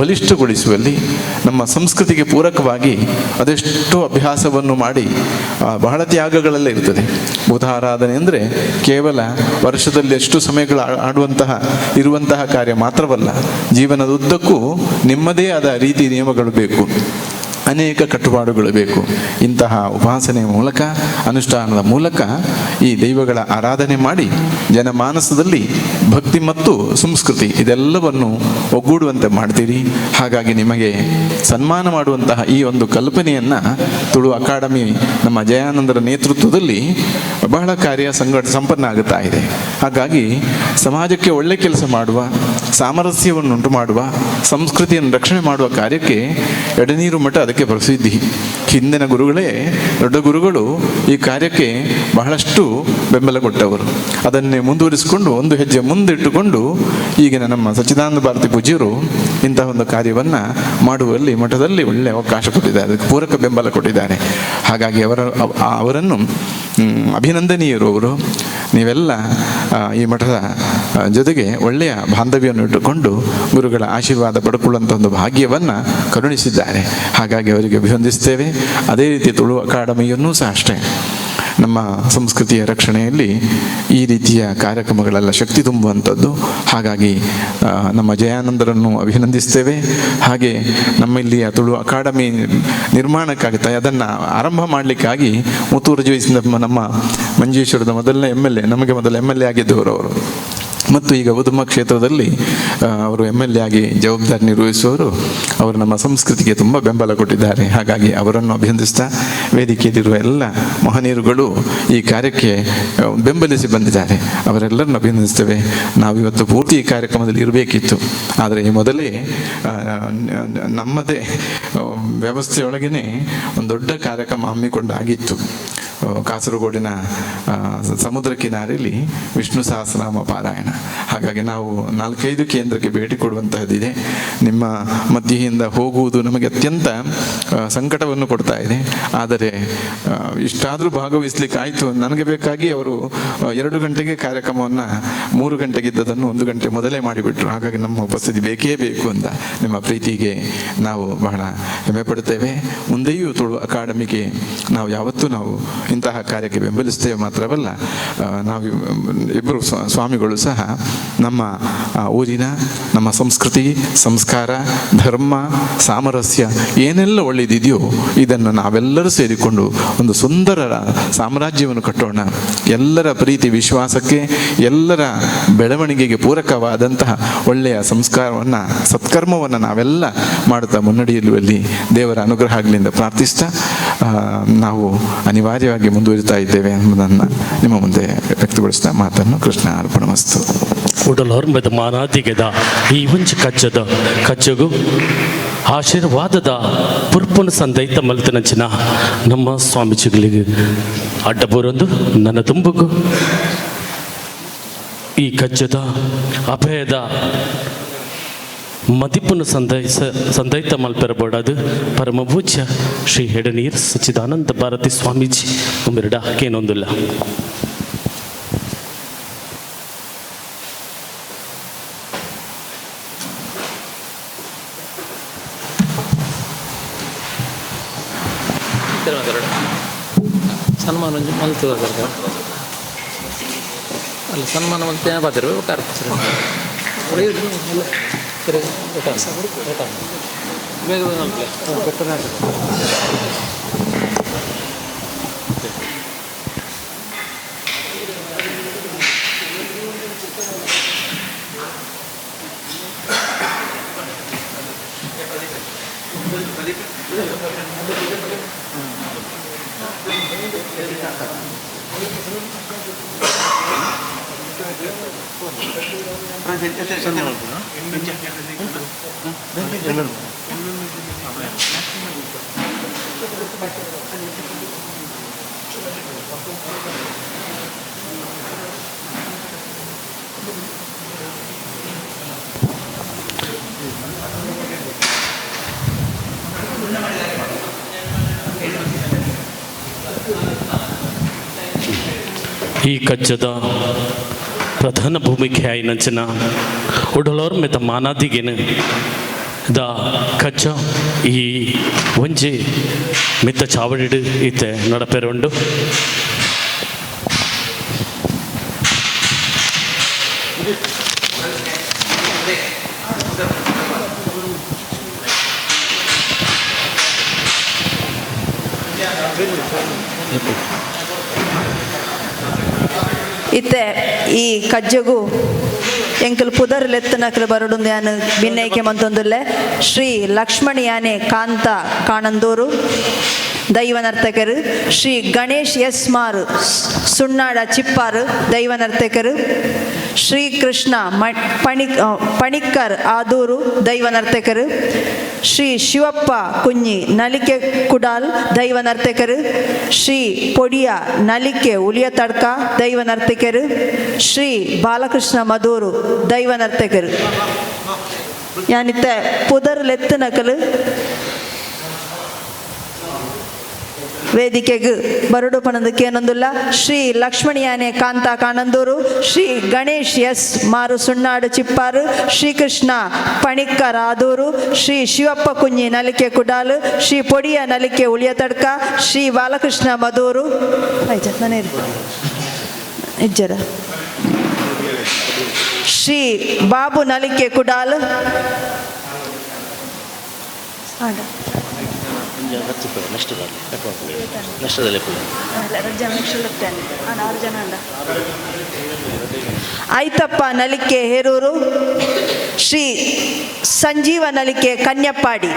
[SPEAKER 7] ಬಲಿಷ್ಠಗೊಳಿಸುವಲ್ಲಿ ನಮ್ಮ ಸಂಸ್ಕೃತಿಗೆ ಪೂರಕವಾಗಿ ಅದೆಷ್ಟೋ ಅಭ್ಯಾಸವನ್ನು ಮಾಡಿ ಬಹಳ ತ್ಯಾಗಗಳೆಲ್ಲ ಇರ್ತದೆ. ಭೂತಾರಾಧನೆ ಅಂದರೆ ಕೇವಲ ವರ್ಷದಲ್ಲಿ ಎಷ್ಟು ಸಮಯಗಳು ಆಡುವಂತಹ ಇರುವಂತಹ ಕಾರ್ಯ ಮಾತ್ರವಲ್ಲ, ಜೀವನದುದ್ದಕ್ಕೂ ನಿಮ್ಮದೇ ಆದ ರೀತಿ ನಿಯಮಗಳು ಬೇಕು, ಅನೇಕ ಕಟ್ಟುಪಾಡುಗಳು ಬೇಕು. ಇಂತಹ ಉಪಾಸನೆಯ ಮೂಲಕ, ಅನುಷ್ಠಾನದ ಮೂಲಕ ಈ ದೈವಗಳ ಆರಾಧನೆ ಮಾಡಿ ಜನಮಾನಸದಲ್ಲಿ ಭಕ್ತಿ ಮತ್ತು ಸಂಸ್ಕೃತಿ ಇದೆಲ್ಲವನ್ನು ಒಗ್ಗೂಡುವಂತೆ ಮಾಡ್ತೀರಿ. ಹಾಗಾಗಿ ನಿಮಗೆ ಸನ್ಮಾನ ಮಾಡುವಂತಹ ಈ ಒಂದು ಕಲ್ಪನೆಯನ್ನು ತುಳು ಅಕಾಡೆಮಿ ನಮ್ಮ ಜಯಾನಂದರ ನೇತೃತ್ವದಲ್ಲಿ ಬಹಳ ಕಾರ್ಯ ಸಂಪನ್ನ ಆಗುತ್ತಾ ಇದೆ. ಹಾಗಾಗಿ ಸಮಾಜಕ್ಕೆ ಒಳ್ಳೆ ಕೆಲಸ ಮಾಡುವ, ಸಾಮರಸ್ಯವನ್ನುಂಟು ಮಾಡುವ, ಸಂಸ್ಕೃತಿಯನ್ನು ರಕ್ಷಣೆ ಮಾಡುವ ಕಾರ್ಯಕ್ಕೆ ಎಡನೀರು ಮಠ ಅದಕ್ಕೆ ಪ್ರಸಿದ್ಧಿ. ಹಿಂದಿನ ಗುರುಗಳೇ, ದೊಡ್ಡ ಗುರುಗಳು ಈ ಕಾರ್ಯಕ್ಕೆ ಬಹಳಷ್ಟು ಬೆಂಬಲ ಕೊಟ್ಟವರು. ಅದನ್ನೇ ಮುಂದುವರಿಸಿಕೊಂಡು ಒಂದು ಹೆಜ್ಜೆ ಮುಂದಿಟ್ಟುಕೊಂಡು ಈಗಿನ ನಮ್ಮ ಸಚ್ಚಿದಾನಂದ ಭಾರತಿ ಪೂಜ್ಯರು ಇಂತಹ ಒಂದು ಕಾರ್ಯವನ್ನು ಮಾಡುವಲ್ಲಿ ಮಠದಲ್ಲಿ ಒಳ್ಳೆಯ ಅವಕಾಶ ಕೊಟ್ಟಿದ್ದಾರೆ, ಅದಕ್ಕೆ ಪೂರಕ ಬೆಂಬಲ ಕೊಟ್ಟಿದ್ದಾರೆ. ಹಾಗಾಗಿ ಅವರನ್ನು ಅಭಿನಂದನೀಯರು ಅವರು. ನೀವೆಲ್ಲ ಈ ಮಠದ ಜೊತೆಗೆ ಒಳ್ಳೆಯ ಬಾಂಧವ್ಯವನ್ನು ಇಟ್ಟುಕೊಂಡು ಗುರುಗಳ ಆಶೀರ್ವಾದ ಪಡ್ಕೊಳ್ಳುವಂಥ ಒಂದು ಭಾಗ್ಯವನ್ನು ಕರುಣಿಸಿದ್ದಾರೆ. ಹಾಗಾಗಿ ಅವರಿಗೆ ಅಭಿವಂದಿಸ್ತೇವೆ. ಅದೇ ರೀತಿ ತುಳು ಅಕಾಡೆಮಿಯನ್ನೂ ಸಹ ಅಷ್ಟೇ, ನಮ್ಮ ಸಂಸ್ಕೃತಿಯ ರಕ್ಷಣೆಯಲ್ಲಿ ಈ ರೀತಿಯ ಕಾರ್ಯಕ್ರಮಗಳೆಲ್ಲ ಶಕ್ತಿ ತುಂಬುವಂಥದ್ದು. ಹಾಗಾಗಿ ನಮ್ಮ ಜಯಾನಂದರನ್ನು ಅಭಿನಂದಿಸ್ತೇವೆ. ಹಾಗೆ ನಮ್ಮ ಇಲ್ಲಿಯ ತುಳು ಅಕಾಡೆಮಿ ನಿರ್ಮಾಣಕ್ಕಾಗಿ, ಅದನ್ನು ಆರಂಭ ಮಾಡಲಿಕ್ಕಾಗಿ ಮುತ್ತೂರು ಜೋಯಿಸ್ ನಮ್ಮ ಮಂಜೇಶ್ವರದ ಮೊದಲನೇ MLA, ನಮಗೆ ಮೊದಲ MLA ಆಗಿದ್ದವರು ಅವರು, ಮತ್ತು ಈಗ ಉದ್ಯಮ ಕ್ಷೇತ್ರದಲ್ಲಿ ಅವರು MLA ಆಗಿ ಜವಾಬ್ದಾರಿ ನಿರ್ವಹಿಸುವವರು. ಅವರು ನಮ್ಮ ಸಂಸ್ಕೃತಿಗೆ ತುಂಬ ಬೆಂಬಲ ಕೊಟ್ಟಿದ್ದಾರೆ. ಹಾಗಾಗಿ ಅವರನ್ನು ಅಭಿನಂದಿಸ್ತಾ ವೇದಿಕೆಯಲ್ಲಿರುವ ಎಲ್ಲ ಮಹನೀಯರುಗಳು ಈ ಕಾರ್ಯಕ್ಕೆ ಬೆಂಬಲಿಸಿ ಬಂದಿದ್ದಾರೆ, ಅವರೆಲ್ಲರನ್ನು ಅಭಿನಂದಿಸ್ತೇವೆ. ನಾವಿವತ್ತು ಪೂರ್ತಿ ಈ ಕಾರ್ಯಕ್ರಮದಲ್ಲಿ ಇರಬೇಕಿತ್ತು, ಆದರೆ ಈ ಮೊದಲೇ ನಮ್ಮದೇ ವ್ಯವಸ್ಥೆಯೊಳಗೇ ಒಂದು ದೊಡ್ಡ ಕಾರ್ಯಕ್ರಮ ಹಮ್ಮಿಕೊಂಡಾಗಿತ್ತು. ಕಾಸರಗೋಡಿನ ಸಮುದ್ರ ಕಿನಾರೆಯಲ್ಲಿ ವಿಷ್ಣು ಸಹಸ್ರನಾಮ ಪಾರಾಯಣ. ಹಾಗಾಗಿ ನಾವು 4-5 ಕೇಂದ್ರಕ್ಕೆ ಭೇಟಿ ಕೊಡುವಂತಹದ್ದಿದೆ. ನಿಮ್ಮ ಮಧ್ಯೆಯಿಂದ ಹೋಗುವುದು ನಮಗೆ ಅತ್ಯಂತ ಸಂಕಟವನ್ನು ಕೊಡ್ತಾ ಇದೆ. ಆದರೆ ಇಷ್ಟಾದರೂ ಭಾಗವಹಿಸ್ಲಿಕ್ಕೆ ಆಯಿತು. ನನಗೆ ಬೇಕಾಗಿ ಅವರು 2 ಗಂಟೆಗೆ ಕಾರ್ಯಕ್ರಮವನ್ನು 3 ಗಂಟೆಗೆ ಇದ್ದದನ್ನು 1 ಗಂಟೆ ಮೊದಲೇ ಮಾಡಿಬಿಟ್ರು. ಹಾಗಾಗಿ ನಮ್ಮ ಉಪಸ್ಥಿತಿ ಬೇಕೇ ಬೇಕು ಅಂತ ನಿಮ್ಮ ಪ್ರೀತಿಗೆ ನಾವು ಬಹಳ ಹೆಮ್ಮೆ ಪಡುತ್ತೇವೆ. ಮುಂದೆಯೂ ತುಳು ಅಕಾಡೆಮಿಗೆ ನಾವು ಯಾವತ್ತೂ ಇಂತಹ ಕಾರ್ಯಕ್ಕೆ ಬೆಂಬಲಿಸ್ತೇವೆ. ಮಾತ್ರವಲ್ಲ, ನಾವು ಇಬ್ಬರು ಸ್ವಾಮಿಗಳು ಸಹ ನಮ್ಮ ಊರಿನ ನಮ್ಮ ಸಂಸ್ಕೃತಿ, ಸಂಸ್ಕಾರ, ಧರ್ಮ, ಸಾಮರಸ್ಯ ಏನೆಲ್ಲ ಒಳ್ಳೆಯದಿದೆಯೋ ಇದನ್ನು ನಾವೆಲ್ಲರೂ ಸೇರಿಕೊಂಡು ಒಂದು ಸುಂದರ ಸಾಮ್ರಾಜ್ಯವನ್ನು ಕಟ್ಟೋಣ. ಎಲ್ಲರ ಪ್ರೀತಿ ವಿಶ್ವಾಸಕ್ಕೆ, ಎಲ್ಲರ ಬೆಳವಣಿಗೆಗೆ ಪೂರಕವಾದಂತಹ ಒಳ್ಳೆಯ ಸಂಸ್ಕಾರವನ್ನು, ಸತ್ಕರ್ಮವನ್ನು ನಾವೆಲ್ಲ ಮಾಡುತ್ತಾ ಮುನ್ನಡೆಯುವಲ್ಲಿ ದೇವರ ಅನುಗ್ರಹ ಆಗಲಿ ಎಂದು ಪ್ರಾರ್ಥಿಸ್ತಾ ನಾವು ಅನಿವಾರ್ಯವಾಗಿ ಮುಂದುವರಿತಾ ಇದ್ದೇವೆ ಎಂಬುದನ್ನು ನಿಮ್ಮ ಮುಂದೆ ವ್ಯಕ್ತಪಡಿಸ್ತಾ ಮಾತನ್ನು ಕೃಷ್ಣ ಅರ್ಪಣಮಸ್ತು.
[SPEAKER 3] ಉಡಲೊರ್ಮೆದ ಮಾನಾದಿಗೆದ ಈ ಒಂಜಿ ಕಜ್ಜದ ಕಜ್ಜಗು ಆಶೀರ್ವಾದದ ಪುರ್ಪುನ ಸಂದೈತ ಮಲ್ತನಂಚಿನ ನಮ್ಮ ಸ್ವಾಮೀಜಿಗಳಿಗೆ ಅಡ್ಡಬೂರೊಂದು ನನ್ನ ತುಂಬುಗು ಈ ಕಜ್ಜದ ಅಭಯದ ಮದಿಪುನ ಸಂದೈತ ಮಲ್ಪೆರಬೋಡದು ಪರಮಪೂಜ್ಯ ಶ್ರೀ ಹೆಡನೀರ್ ಸಚ್ಚಿದಾನಂದ ಭಾರತಿ ಸ್ವಾಮೀಜಿ ಉಮ್ಮಿರಡ ಕೇನೊಂದುಲ್ಲ.
[SPEAKER 8] ಸನ್ಮಾನ ಮಲ್ತದ ಅಲ್ಲ, ಸನ್ಮಾನ ಮಲ್ತೆ ಬಾತಿರು ಬೇಗ ಬೇಗ.
[SPEAKER 3] ಈ ಕಜ್ಜದ ಪ್ರಧಾನ ಭೂಮಿಕೆ ಆಯಿನಂಚಿನ ಉಡಲೋರ್ಮೆದ ಮಾನಾದಿಗೆನು ದ ಕಜ್ಜ ಈ ಒಂಜಿ ಮಿತ್ತ ಚಾವಡಿಡು ಈತೆ ನಡಪೆರುಂಡು.
[SPEAKER 2] ಇತ್ತೆ ಈ ಕಜ್ಜಗು ಎಂಕಲ್ ಪುದರ್ ಲೆತ್ತನಕಲು ಬರಡುಂದು ಯಾನು ಬಿನ್ನೈಕೆ ಮಂತೊಂದುಲ್ಲೆ. ಶ್ರೀ ಲಕ್ಷ್ಮಣಿ ಯಾನೆ ಕಾಂತ ಕಾಣಂದೂರು ದೈವ ನರ್ತಕರು, ಶ್ರೀ ಗಣೇಶ್ ಎಸ್ ಮಾರು ಸುಣ್ಣಾಡ ಚಿಪ್ಪಾರು ದೈವ ನರ್ತಕರು, ಶ್ರೀ ಕೃಷ್ಣ ಪಣಿಕ್ಕರ್ ಆದೂರು ದೈವ ನರ್ತಕರು, ಶ್ರೀ ಶಿವಪ್ಪ ಕುഞ്ഞಿ ನಲಿಕೆ ಕುಡಾಲ್ ದೈವ ನರ್ತಕರು, ಶ್ರೀ ಪೊಡಿಯ ನಲಿಕೆ ಉಲಿಯ ತಡ್ಕ ದೈವ ನರ್ತಕರು, ಶ್ರೀ ಬಾಲಕೃಷ್ಣ ಮಧೂರು ದೈವ ನರ್ತಕರು. ಯಾನಿತ್ತ ಪುದರ್ ಲೆತ್ತನಕಲು ವೇದಿಕೆಗೆ ಬರಡು ಪಣದಕ್ಕೇನೊಂದುಲ್ಲ. ಶ್ರೀ ಲಕ್ಷ್ಮಣಿಯಾನೆ ಕಾಂತ ಕಾಣಂದೂರು, ಶ್ರೀ ಗಣೇಶ್ ಎಸ್ ಮಾರು ಸುಣ್ಣಾಡು ಚಿಪ್ಪಾರು, ಶ್ರೀಕೃಷ್ಣ ಪಣಿಕ್ಕರ್ ಆದೂರು, ಶ್ರೀ ಶಿವಪ್ಪ ಕುഞ്ഞಿ ನಲಿಕೆ ಕುಡಾಲು, ಶ್ರೀ ಪೊಡಿಯ ನಲಿಕೆ ಉಳಿಯತಡ್ಕ, ಶ್ರೀ ಬಾಲಕೃಷ್ಣ ಮಧೂರು. ಆಯ್ತಾ ಇಜ್ಜರ ಶ್ರೀ ಬಾಬು ನಲಿಕೆ ಕುಡಾಲು. ಐತಪ್ಪ ನಲಿಕೆ ಹೇರೂರು, ಶ್ರೀ ಸಂಜೀವ ನಲಿಕೆ ಕನ್ಯಪ್ಪಾಡಿ.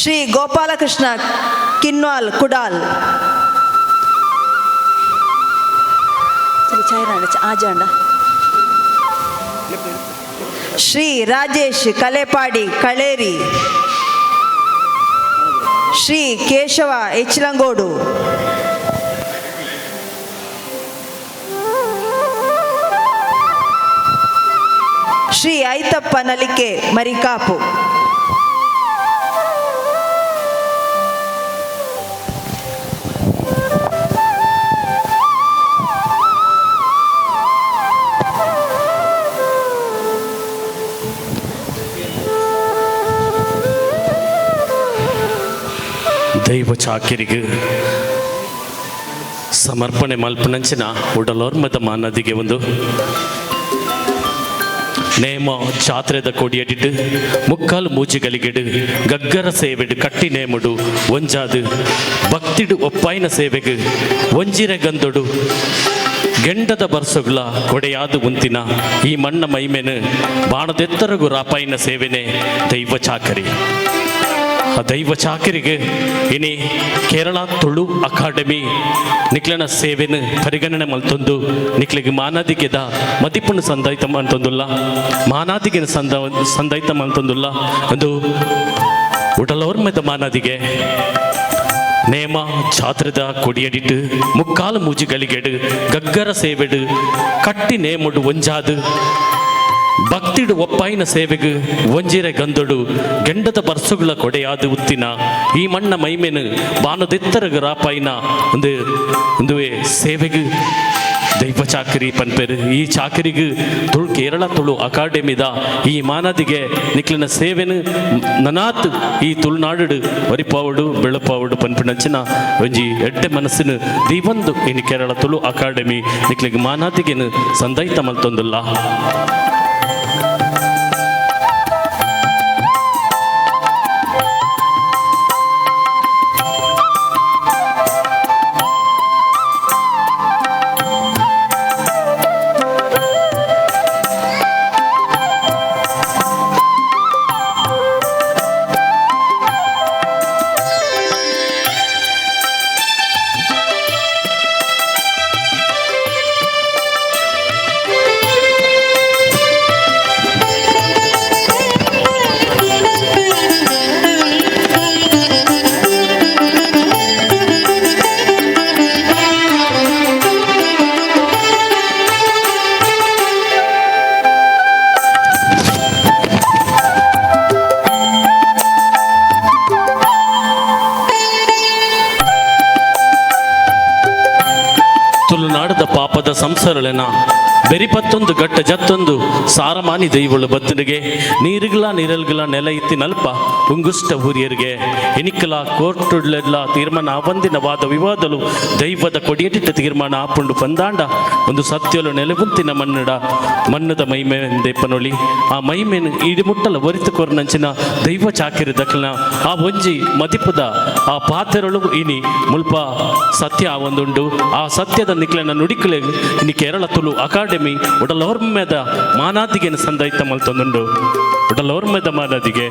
[SPEAKER 2] ಶ್ರೀ ಗೋಪಾಲಕೃಷ್ಣ ಕಿನ್ವಾಲ್ ಕುಡಾಲ್. ಶ್ರೀ ರಾಜೇಶ್ ಕಲೆಪಾಡಿ ಕಳೇರಿ, ಶ್ರೀ ಕೇಶವ ಎಚ್ಲಂಗೋಡು. ಶ್ರೀ ಐತಪ್ಪ ನಲಿಕೆ ಮರಿಕಾಪು.
[SPEAKER 3] ದೈವ ಚಾಕಿರಿಗೆ ಸಮರ್ಪಣೆ ಮಲ್ಪನಂಚಿನ ಉಡಲೋರ್ಮದ ಮಾನದಿಗೆ ಒಂದು ನೇಮ ಜಾತ್ರೆದ ಕೊಡಿಯಡಿಟ್ಟು ಮುಕ್ಕಾಲು ಮೂಜಿಗಲಿಗೆಡು ಗಗ್ಗರ ಸೇವೆಡು ಕಟ್ಟಿ ನೇಮುಡು ಒಂಜಾದು ಭಕ್ತಿಡು ಒಪ್ಪಾಯಿನ ಸೇವೆಗೆ ಒಂಜಿರೆ ಗಂದೊಡು ಗೆಂಡದ ಬರ್ಸೊಗ್ಲ ಕೊಡೆಯಾದು ಉಂತಿನ ಈ ಮಣ್ಣ ಮೈಮೆನು ಬಾಣದೆತ್ತರಗು ರಾಪಾಯಿನ ಸೇವೆನೆ ದೈವ ಚಾಕರಿ. ಆ ದೈವ ಚಾಕರಿಗೆ ಇನಿ ಕೇರಳ ತುಳು ಅಕಾಡೆಮಿ ನಿಕ್ಲನ ಸೇವೆನು ಪರಿಗಣನೆ ಮಲ್ತೊಂದು ನಿಕ್ಲಿಗೆ ಮಾನಾದಿಗೆದ ಮದಿಪುನ ಸಂದಾಯ್ತ ಅಂತೊಂದುಲ್ಲ, ಮಾನಾದಿಗೆ ಸಂದಾಯ್ತ ಮಲ್ತೊಂದುಲ್ಲ. ಒಂದು ಉಡಲೋರ್ಮೆದ ಮಾನಾದಿಗೆ ನೇಮ ಜಾತ್ರೆದ ಕೊಡಿಯಡಿಟ್ಟು ಮುಕ್ಕಾಲು ಮೂಜಿಗಲಿಗೆಡು ಗಗ್ಗರ ಸೇವೆಡು ಕಟ್ಟಿ ನೇಮುಡು ಒಂಜಾದು ಭಕ್ತಿಡು ಒಪ್ಪಾಯಿನ ಸೇವೆಗು ಒಂಜಿರೆ ಗಂದೊಡು ಗೆಂಡದ ಬರ್ಸುಗಳ ಕೊಡೆಯಾದು ಉತ್ತಿನ ಈ ಮಣ್ಣ ಮೈಮೆನು ಬಾನದೆತ್ತರಗು ರಾಪಾಯಿನ ಒಂದು ಒಂದುವೆ ಸೇವೆಗು ದೈವ ಚಾಕರಿ ಪನ್ಪೆರು. ಈ ಚಾಕರಿಗು ತುಳು ಕೇರಳ ತುಳು ಅಕಾಡೆಮಿದ ಈ ಮಾನದಿಗೆ ನಿಕ್ಲಿನ ಸೇವೆನು ನನಾತ್ ಈ ತುಳುನಾಡು ಒರಿಪಾವಡು ಬೆಳಪಾವಡು ಪನ್ಪಿನಂಚಿನ ಒಂಜಿ ಎಡ್ಡೆ ಮನಸ್ಸಿನ ದೀವೊಂದು ಇನಿ ಕೇರಳ ತುಳು ಅಕಾಡೆಮಿ ನಿಕ್ಲಿಗೆ ಮಾನಾದಿಗೆನು ಸಂದೈತ ಮಲ್ತೊಂದುಲ್ಲ. ಪಾಪದ ಸಂಸಾರಲೆನ ಬೆರಿಪತ್ತೊಂದು ಗಟ್ಟ ಜತ್ತೊಂದು ಸಾರಮಾನಿ ದೈವಳು ಬತ್ತನಿಗೆ ನೀರುಗಳ ನೀರಲ್ಗಳ ನೆಲ ಇತ್ತಿನಲ್ಪ ಉಂಗುಷ್ಟ ಊರಿಯರಿಗೆ ಎನಿಕಲ ಕೋರ್ಟುಡ್ಲೆಲ್ಲ ತೀರ್ಮಾನ ಆವಂದಿನ ವಾದ ವಿವಾದಲು ದೈವದ ಕೊಡಿಯಟಿಟ್ಟ ತೀರ್ಮಾನ ಆಪುಂಡು ಪಂದಾಂಡ ಒಂದು ಸತ್ಯಲು ನೆಲೆಬುಂತಿನ ಮನ್ನಡ ಮನ್ನದ ಮೈಮೆ ಪನೊಳಿ ಆ ಮೈಮೇನು ಇಡಿಮುಟ್ಟಲ ಒರಿತು ಕೊರ್ನಂಚಿನ ದೈವ ಚಾಕಿರಿ ದಕ್ಕಲ ಆ ಒಂಜಿ ಮದಿಪುದ ಆ ಪಾತೆರಳು ಇನಿ ಮುಲ್ಪ ಸತ್ಯ ಆ ಒಂದುಂಡು. ಆ ಸತ್ಯದ ನಿಕ್ಲೆನ ನುಡಿಕಲೆ ಇನಿ ಕೇರಳ ತುಳು ಅಕಾಡೆಮಿ ಉಡಲೋರ್ಮೆದ ಮಾನಾದಿಗೆನ ಸಂದೈತ ಮಲ್ತೊಂದುಂಡು. ಉಡಲೋರ್ಮೆದ ಮಾನಾದಿಗೆ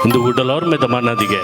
[SPEAKER 3] ಒಂದು ಉಡಲೋರ್ಮೆದ ಮಾನಾದಿಗೆ.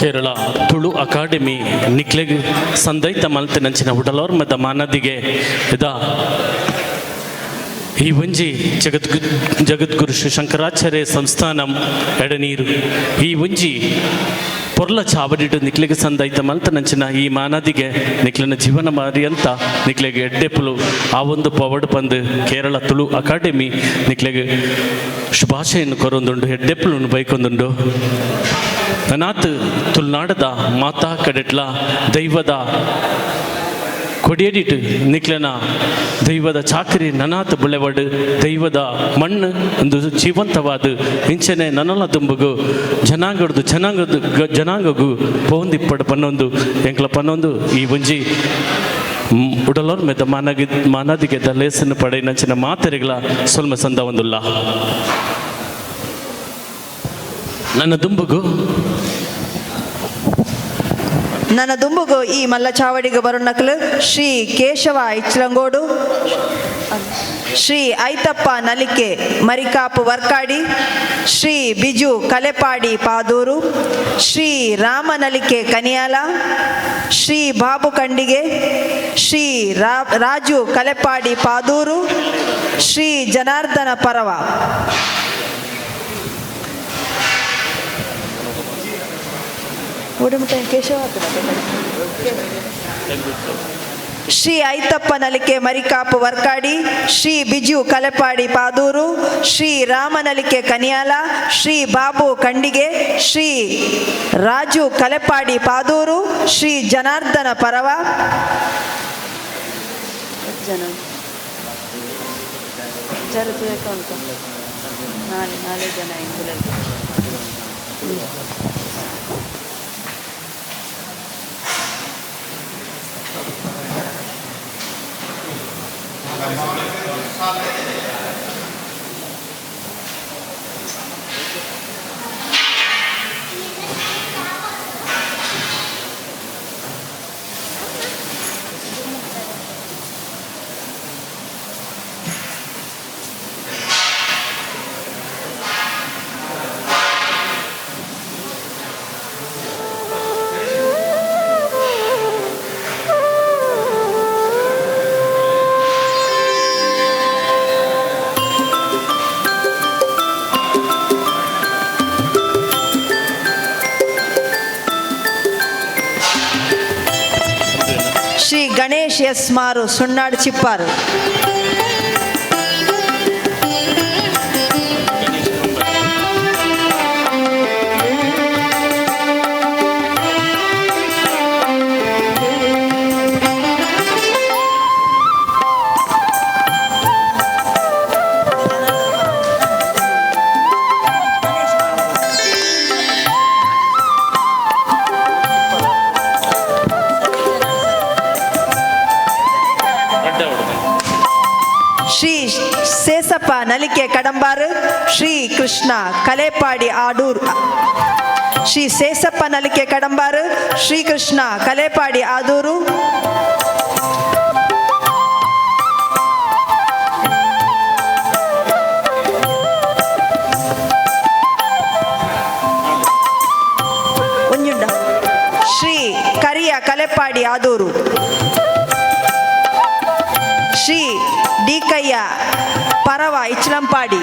[SPEAKER 3] ಕೇರಳ ತುಳು ಅಕಾಡೆಮಿ ನಿಕ್ಲೆಗ್ ಸಂದೈತ ಮಲ್ತಿನಂಚಿನ ಉಡಲೋರ್ಮದ ಮಾನದಿಗೆ ಇದ ಈ ಒಂಜಿ ಜಗದ್ಗುರು ಶ್ರೀ ಶಂಕರಾಚಾರ್ಯ ಸಂಸ್ಥಾನಂ ಎಡನೀರು ಈ ಒಂಜಿ ಪೊರ್ಲ ಚಾವಡಿಡು ನಿಕ್ಲೆಗ್ ಸಂದೈತ ಮಲ್ತನಂಚಿನ ಈ ಮಾನದಿಗೆ ನಿಕ್ಲೆನ ಜೀವನ ಮಾರಿ ಅಂತ ನಿಕ್ಲೆಗ್ ಎಡ್ಡೆಪುಲು ಆ ಒಂದು ಪವಡ್ ಪಂದ್ ಕೇರಳ ತುಳು ಅಕಾಡೆಮಿ ನಿಕ್ಲೆಗ್ ಶುಭಾಶಯನ್ನು ಕೊರೊಂದುಂಡು, ಎಡ್ಡೆಪುಲುನು ಬೈಕೊಂದುಂಡು. ನನಾತ್ ತುಳುನಾಡದ ಮಾತಾ ಕಡೆಟ್ಲ ದೈವದ ಕೊಡಿಯಡಿಟ್ ನಿಕ್ಲೆನ ದೈವದ ಚಾಕರಿ ನನಾತ್ ಬುಳೆವಡು ದೈವದ ಮಣ್ಣು ಒಂದು ಜೀವಂತವಾದ ಇಂಚನೆ ನನಲ ದುಂಬುಗು ಜನಾಂಗಡ್ದು ಜನಾಂಗದ ಜನಾಂಗಗು ಪೋಂದಿಪ್ಪಡು ಪನ್ನೊಂದು ಎಂಕ್ಲ ಪನ್ನೊಂದು ಈ ಒಂಜಿ ಉಡಲೋರ್ ಮೆದ ಮಾನಗಿ ಮಾನದಿಗೆ ಲೇಸನ್ನು ಪಡೆಯಿನಂಚಿನ ಮಾತೆರೆಗಳ ಸೊಲ್ಮ ಸಂದ ಒಂದುಲ್ಲ. ನನ್ನ ದುಂಬುಗು
[SPEAKER 2] ನನ್ನ ದುಂಬುಗು ಈ ಮಲ್ಲ ಚಾವಡಿಗೆ ಬರುನಕಲು ಶ್ರೀ ಕೇಶವ ಇಚ್ಲಂಗೋಡು, ಶ್ರೀ ಐತಪ್ಪ ನಲಿಕೆ ಮರಿಕಾಪು ವರ್ಕಾಡಿ, ಶ್ರೀ ಬಿಜು ಕಲೆಪಾಡಿ ಪಾದೂರು, ಶ್ರೀ ರಾಮ ನಲಿಕೆ ಕನಿಯಾಲ, ಶ್ರೀ ಬಾಬು ಕಂಡಿಗೆ, ಶ್ರೀ ರಾಜು ಕಲೆಪಾಡಿ ಪಾದೂರು, ಶ್ರೀ ಜನಾರ್ದನ ಪರವ. ಶ್ರೀ ಐತಪ್ಪ ನಲಿಕೆ ಮರಿಕಾಪು ವರ್ಕಾಡಿ, ಶ್ರೀ ಬಿಜು ಕಲೆಪಾಡಿ ಪಾದೂರು, ಶ್ರೀ ರಾಮ ನಲಿಕೆ ಕನಿಯಾಲ, ಶ್ರೀ ಬಾಬು ಕಂಡಿಗೆ, ಶ್ರೀ ರಾಜು ಕಲೆಪಾಡಿ ಪಾದೂರು, ಶ್ರೀ ಜನಾರ್ದನ ಪರವ. ಜನ. Ganesh S Maru Sunnad Chipparu. Shri Sesappa Nalike Kadambar, Shri Krishna Kalepadi Adur. Shri Sesappa Nalike Kadambar, Shri Krishna Kalepadi Adur. ಒಂಜುಂಡ Shri ಕರಿಯ ಕಲೆಪಾಡಿ ಆದೂರು. ಶ್ರೀ ಡಿಕಯ್ಯ ಪರವ ಇಚ್ಲಂಪಾಡಿ.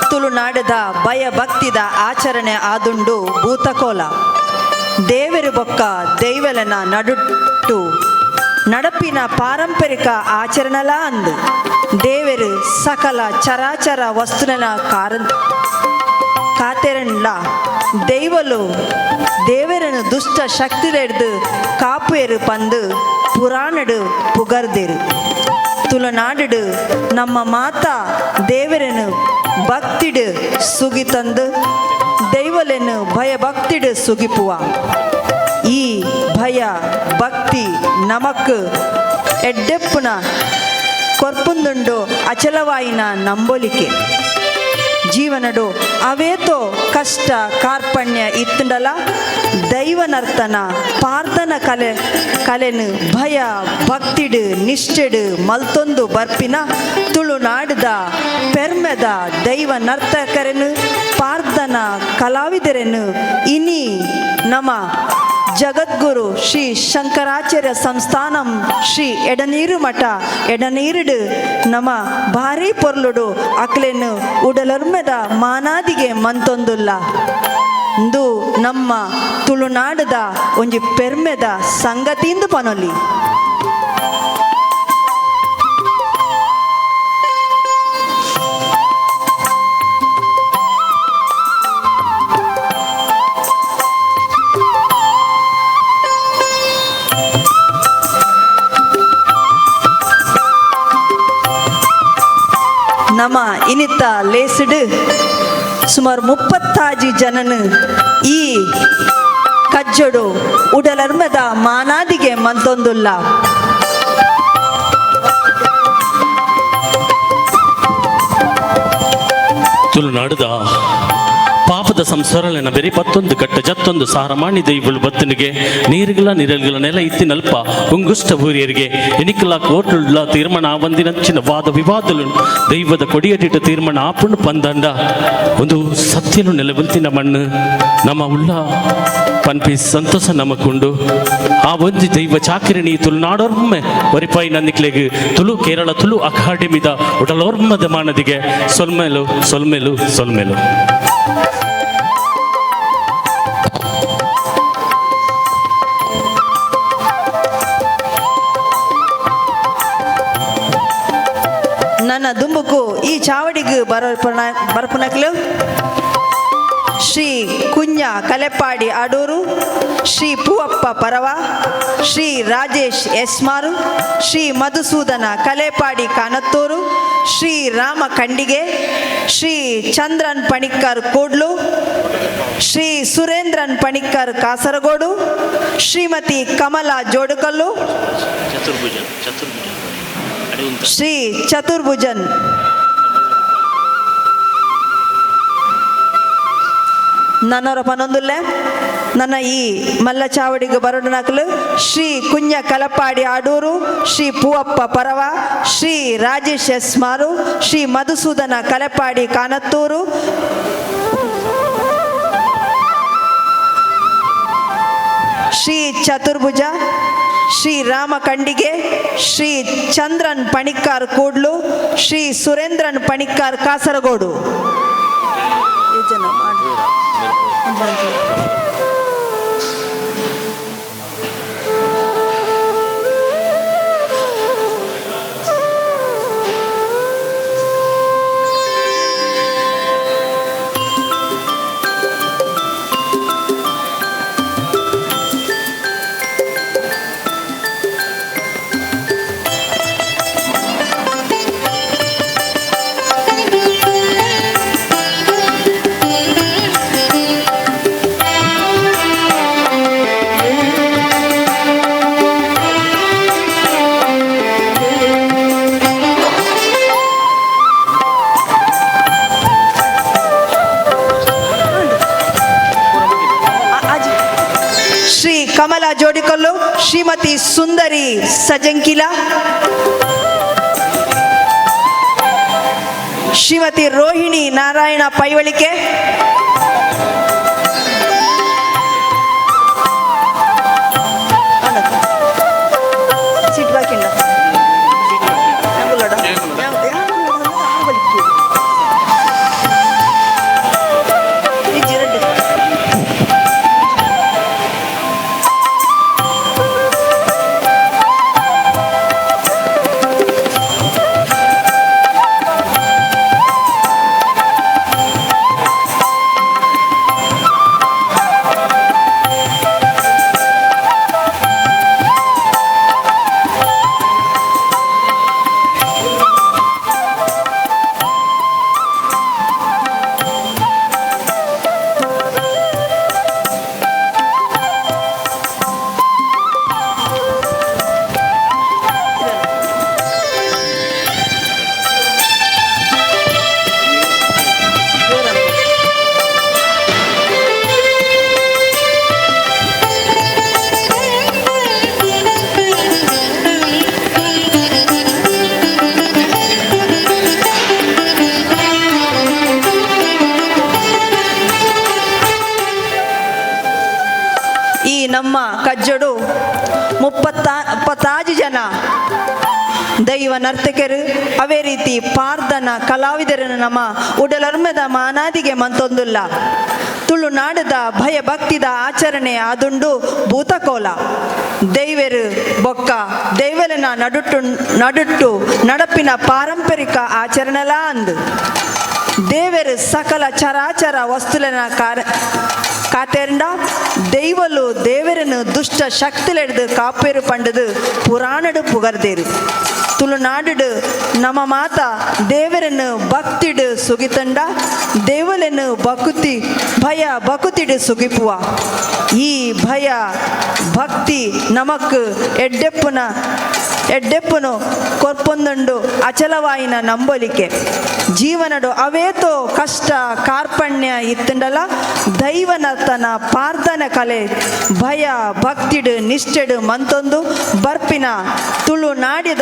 [SPEAKER 2] ತುಳುನಾಡದ ಭಯ ಭಕ್ತಿದ ಆಚರಣೆ ಆದುಂಡು ಭೂತಕೋಲ. ದೇವರು ಬೊಕ್ಕ ದೈವಲನ ನಡುಟ್ಟು ನಡಪಿನ ಪಾರಂಪರಿಕ ಆಚರಣಲ ಅಂದು. ದೇವರು ಸಕಲ ಚರಾಚರ ವಸ್ತುನ ಕಾತೆರನ್ಲ ದೈವಲು ದೇವರನು ದುಷ್ಟ ಶಕ್ತಿಲೆಡ್ದು ಕಾಪುಯರು ಪಂದು ಪುರಾಣಡು ಪುಗರ್ದೆರು. ತುಳುನಾಡು ನಮ್ಮ ಮಾತಾ ದೇವರನು ಭಕ್ತಿಡು ಸುಗಿತಂದು ದೈವಲೆನು ಭಯಭಕ್ತಿಡು ಸುಗಿಪುವ. ಈ ಭಯ ಭಕ್ತಿ ನಮಕ್ ಎಡ್ಡೆಪ್ಪುನ ಕೊರ್ಪುಂದುಂಡು ಅಚಲವಾಯಿನ ನಂಬೊಲಿಕೆ. ಜೀವನಡು ಅವೇತೋ ಕಷ್ಟ ಕಾರ್ಪಣ್ಯ ಇತ್ತುಂಡಲ ದೈವನರ್ತನ ಪಾರ್ಥನ ಕಲೆ ಕಲೆನು ಭಯ ಭಕ್ತಿಡು ನಿಷ್ಠೆಡು ಮಲ್ತೊಂದು ಬರ್ಪಿನ ತುಳುನಾಡದ ಪೆರ್ಮೆದ ದೈವ ನರ್ತಕರನು ಪಾರ್ಥನ ಕಲಾವಿದರನು ಇನಿ ನಮ ಜಗದ್ಗುರು ಶ್ರೀ ಶಂಕರಾಚಾರ್ಯ ಸಂಸ್ಥಾನಂ ಶ್ರೀ ಎಡನೀರು ಮಠ ಎಡನೀರುಡು ನಮ ಭಾರಿ ಪೊರ್ಲುಡು ಅಕ್ಲೆನು ಉಡಲರ್ಮೆದ ಮಾನಾದಿಗೆ ಮಂತೊಂದುಲ್ಲ. ಇಂದು ನಮ್ಮ ತುಳುನಾಡದ ಒಂಜಿ ಪೆರ್ಮೆದ ಸಂಗತಿಂದು ಪನೊಲಿ. ನಮ್ಮ ಇನಿತ ಲೇಸಿಡು ಸುಮಾರು 36 ಜನನು ಈ ಕಜ್ಜಡು ಉಡಲರ್ಮದ ಮಾನಾದಿಗೆ ಮಂತೊಂದುಲ್ಲ.
[SPEAKER 3] ತುಳುನಾಡದ ಪಾಪದ ಪಾಪದ ಸಂಸಾರಲೆನ ಬೆರಿ ಪತ್ತೊಂದು ಕಟ್ಟ ಜತ್ತೊಂದು ಸಾರಮಾಣಿ ದೈವಳು ಬತ್ತನಿಗೆ ನೀರುಗಳ ನಿರಲ್ಗಳ ನೆಲ ಇತ್ತಿನಲ್ಪ ಉಂಗುಷ್ಟ ಊರಿಯರಿಗೆ ಎನಿಕಲ ಕೋಟುಳ್ಳ ತೀರ್ಮಾನ ಆವಂದಿನಂಚಿನ ವಾದ ವಿವಾದಲು ದೈವದ ಕೊಡಿಯಡಿಟ ತೀರ್ಮಾನ ಆಪುಂಡು ಪಂದಂಡ ಒಂದು ಸತ್ಯನು ನೆಲವಂತಿನ ಮಣ್ಣು ನಮ್ಮ ಉಳ್ಳ ಪನ್ಪಿ ಸಂತೋಷ ನಮಕುಂಡು. ಆ ಒಂಜಿ ದೈವ ಚಾಕಿರಣಿ ತುಳುನಾಡೊರ್ಮೆ ಒರಿಪಾಯಿ ನಂದಿಕ್ಲೆಗ್ ತುಳು ಕೇರಳ ತುಳು ಅಕಾಡೆಮಿದ ಉಡಲೋರ್ಮದ ಮಾನದಿಗೆ ಸೊಲ್ಮೆಲು ಸೊಲ್ಮೆಲು ಸೊಲ್ಮೆಲು.
[SPEAKER 2] ನನ್ನ ದುಂಬುಕು ಈ ಚಾವಡಿಗೆ ಬರಪುನಕ್ಲು ಶ್ರೀ ಕುಂಜ ಕಲೆಪಾಡಿ ಅಡೂರು, ಶ್ರೀ ಪೂವಪ್ಪ ಪರವ, ಶ್ರೀ ರಾಜೇಶ್ ಎಸ್ಮಾರು, ಶ್ರೀ ಮಧುಸೂದನ ಕಲೆಪಾಡಿ ಕಾನತ್ತೂರು, ಶ್ರೀ ರಾಮ ಖಂಡಿಗೆ, ಶ್ರೀ ಚಂದ್ರನ್ ಪಣಿಕ್ಕರ್ ಕೂಡ್ಲು, ಶ್ರೀ ಸುರೇಂದ್ರನ್ ಪಣಿಕ್ಕರ್ ಕಾಸರಗೋಡು, ಶ್ರೀಮತಿ ಕಮಲಾ ಜೋಡುಕಲ್ಲು, ಶ್ರೀ ಚತುರ್ಭುಜನ್ ನನ್ನವರ ಪನೊಂದುಲ್ಲೆ. ನನ್ನ ಈ ಮಲ್ಲ ಚಾವಡಿಗೆ ಬರೋಡನಕಲು ಶ್ರೀ ಕುಂಜ ಕಲಪಾಡಿ ಆಡೂರು, ಶ್ರೀ ಪೂವಪ್ಪ ಪರವ, ಶ್ರೀ ರಾಜೇಶ್ ಎಸ್ ಮಾರು, ಶ್ರೀ ಮಧುಸೂದನ ಕಲಪಾಡಿ ಕಾನತ್ತೂರು, ಶ್ರೀ ಚತುರ್ಭುಜ, ಶ್ರೀ ರಾಮ ಖಂಡಿಗೆ, ಶ್ರೀ ಚಂದ್ರನ್ ಪಣಿಕ್ಕಾರ್ ಕೂಡ್ಲು, ಶ್ರೀ ಸುರೇಂದ್ರನ್ ಪಣಿಕ್ಕಾರ್ ಕಾಸರಗೋಡು. ಶ್ರೀ ಕಮಲಾ ಜೋಡಿಕಲ್ಲು, ಶ್ರೀಮತಿ ಸುಂದರಿ ಸಜಂಕಿಲ, ಶ್ರೀಮತಿ ರೋಹಿಣಿ ನಾರಾಯಣ ಪೈವಳಿಕೆ, ಸೀಟ್ ಬಾಕಿಂಡ ಈ ನಮ್ಮ ಕಜ್ಜಡು 35 ಜನ ದೈವ ನರ್ತಕರು, ಅವೇ ರೀತಿ ಪಾರ್ದನ ಕಲಾವಿದರನ್ನು ನಮ್ಮ ಉಡಲರ್ಮದ ಮಾನಾದಿಗೆ ಮಂತೊಂದುಲ್ಲ. ತುಳುನಾಡದ ಭಯಭಕ್ತಿದ ಆಚರಣೆ ಆದುಂಡು ಭೂತಕೋಲ. ದೈವರು ಬೊಕ್ಕ ದೈವಲನ ನಡುಟ್ಟು ನಡುಟ್ಟು ನಡಪಿನ ಪಾರಂಪರಿಕ ಆಚರಣೆಲಾ ಅಂದು. ದೇವರು ಸಕಲ ಚರಾಚರ ವಸ್ತುಲನ ಕಾತೇರಂಡ ದೈವಲು ದೇವರನ್ನು ದುಷ್ಟ ಶಕ್ತಿಲೆಡ್ದು ಕಾಪೇರು ಪಂಡದು ಪುರಾಣಡು ಪುಗರ್ದೇರು. ತುಳುನಾಡು ನಮ್ಮ ಮಾತ ದೇವರನ್ನು ಭಕ್ತಿಡು ಸುಗಿತಂಡ ದೇವಲನ್ನು ಬಕುತಿ ಭಯ ಬಕುತಿಡು ಸುಗಿಪುವ. ಈ ಭಯ ಭಕ್ತಿ ನಮಕ್ ಎಡ್ಡೆಪ್ಪುನ ಎಡ್ಡೆಪ್ಪುನು ಕೊರ್ಪೊಂದುಂಡು ಅಚಲವಾಯಿನ ನಂಬೊಲಿಕೆ. ಜೀವನಡು ಅವೇತೋ ಕಷ್ಟ ಕಾರ್ಪಣ್ಯ ಇತ್ತಂಡಲ ದೈವನರ್ತನ ಪಾರ್ದನ ಕಲೆ ಭಯ ಭಕ್ತಿಡು ನಿಷ್ಠೆಡು ಮಂತೊಂದು ಬರ್ಪಿನ ತುಳು ನಾಡಿದ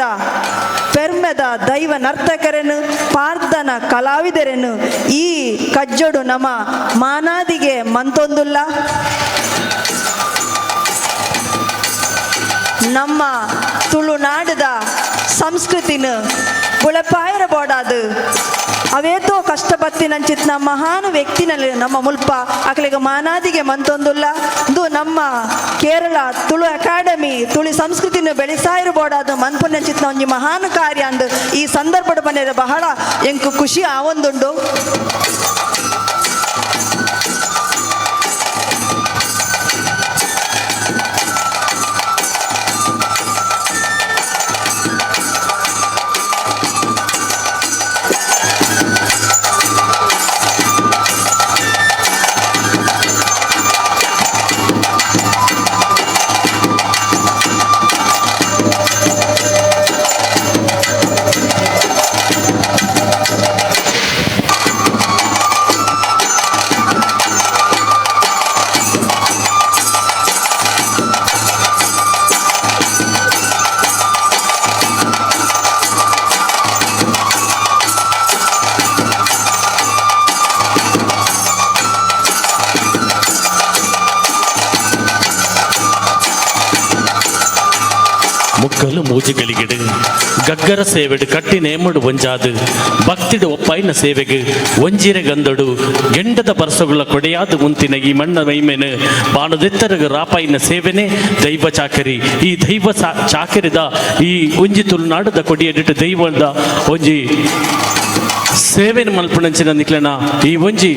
[SPEAKER 2] ಪೆರ್ಮೆದ ದೈವ ನರ್ತಕರನು ಪಾರ್ದನ ಕಲಾವಿದರನು ಈ ಕಜ್ಜೊಡು ನಮ್ಮ ಮಾನಾದಿಗೆ ಮಂತೊಂದುಲ್ಲ. ನಮ್ಮ ತುಳುನಾಡದ ಸಂಸ್ಕೃತಿನ ಬುಳಪಾಯರ ಬೋಡಾದು ಅವೇತೋ ಕಷ್ಟಪತ್ತಿನಂಚಿತ್ನ ಮಹಾನ್ ವ್ಯಕ್ತಿನಲ್ಲಿ ನಮ್ಮ ಮುಲ್ಪ ಅಕಲಿಗೆ ಮಾನಾದಿಗೆ ಮಂತೊಂದುಲ್ಲ. ಇದು ನಮ್ಮ ಕೇರಳ ತುಳು ಅಕಾಡೆಮಿ ತುಳು ಸಂಸ್ಕೃತಿನ ಬೆಳೆಸಾಯಿರಬೋಡಾದ ಮನ್ಪುನಂಚಿತ್ನ ಒಂಜಿ ಮಹಾನ್ ಕಾರ್ಯ ಅಂದು ಈ ಸಂದರ್ಭದ ಮನೆಯ ಬಹಳ ಎಂಕು ಖುಷಿ ಆವೊಂದುಂಡು.
[SPEAKER 3] ಮುಕ್ಕಲು ಮೂಜಿಗಳಿಗಿಡು ಗಗ್ಗರ ಸೇವೆಡು ಕಟ್ಟಿ ನೇಮಡು ಒಂಜಾದು ಭಕ್ತಿಡು ಒಪ್ಪಾಯಿನ ಸೇವೆಗೆ ಒಂಜಿರೆ ಗಂದಡು ಗೆಂಡದ ಪರಸಗುಳ ಕೊಡೆಯಾದ ಮುಂತಿನ ಈ ಮಣ್ಣ ಮೈಮೇನು ಬಾಣದೆತ್ತರಗ ರಾಪಾಯಿನ ಸೇವೆನೆ ದೈವ ಚಾಕರಿ. ಈ ದೈವ ಚಾಕರಿದ ಈ ಒಂಜಿ ತುಳುನಾಡದ ಕೊಡಿಯಡಿಟ್ಟು ದೈವದ ಒಂಜಿ ಸೇವೆನ ಮಲ್ಪುಣಂಚಿನ ನಿಕ್ಲೆನ ಈ ಒಂಜಿ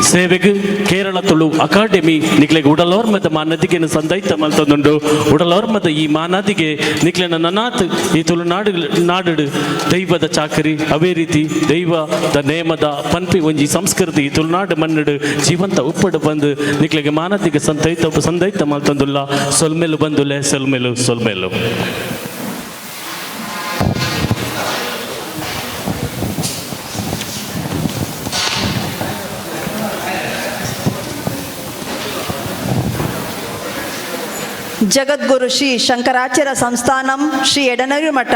[SPEAKER 3] ಸೇವೆಗ್ ಕೇರಳ ತುಳು ಅಕಾಡೆಮಿ ನಿಕ್ಲೆಗ್ ಉಡಲೋರ್ಮದ ಮಾನದಿಗೆ ಸಂದೈತ ಮಲ್ತೊಂದುಂಡು. ಉಡಲೋರ್ಮದ ಈ ಮಾನದಿಗೆ ನಿಕ್ಲೆನ ನನಾತ್ ಈ ತುಳುನಾಡು ನಾಡು ದೈವದ ಚಾಕರಿ ಅವೇ ರೀತಿ ದೈವದ ನೇಮದ ಪನ್ಪಿ ಒಂಜಿ ಸಂಸ್ಕೃತಿ ಈ ತುಳುನಾಡು ಮಣ್ಣಡು ಜೀವಂತ ಉಪ್ಪಡು ಬಂದು ನಿಕ್ಲೆಗೆ ಮಾನದಿಗೆ ಸಂದೈತ ಸಂದೈತ ಮಲ್ತೊಂದುಲ್ಲ. ಸೊಲ್ಮೆಲು ಬಂದುಲೆ ಸೊಲ್ಮೆಲು ಸೊಲ್ಮೆಲು.
[SPEAKER 2] ಜಗದ್ಗುರು ಶ್ರೀ ಶಂಕರಾಚಾರ್ಯ ಸಂಸ್ಥಾನಂ ಶ್ರೀ ಎಡನರಿ ಮಠ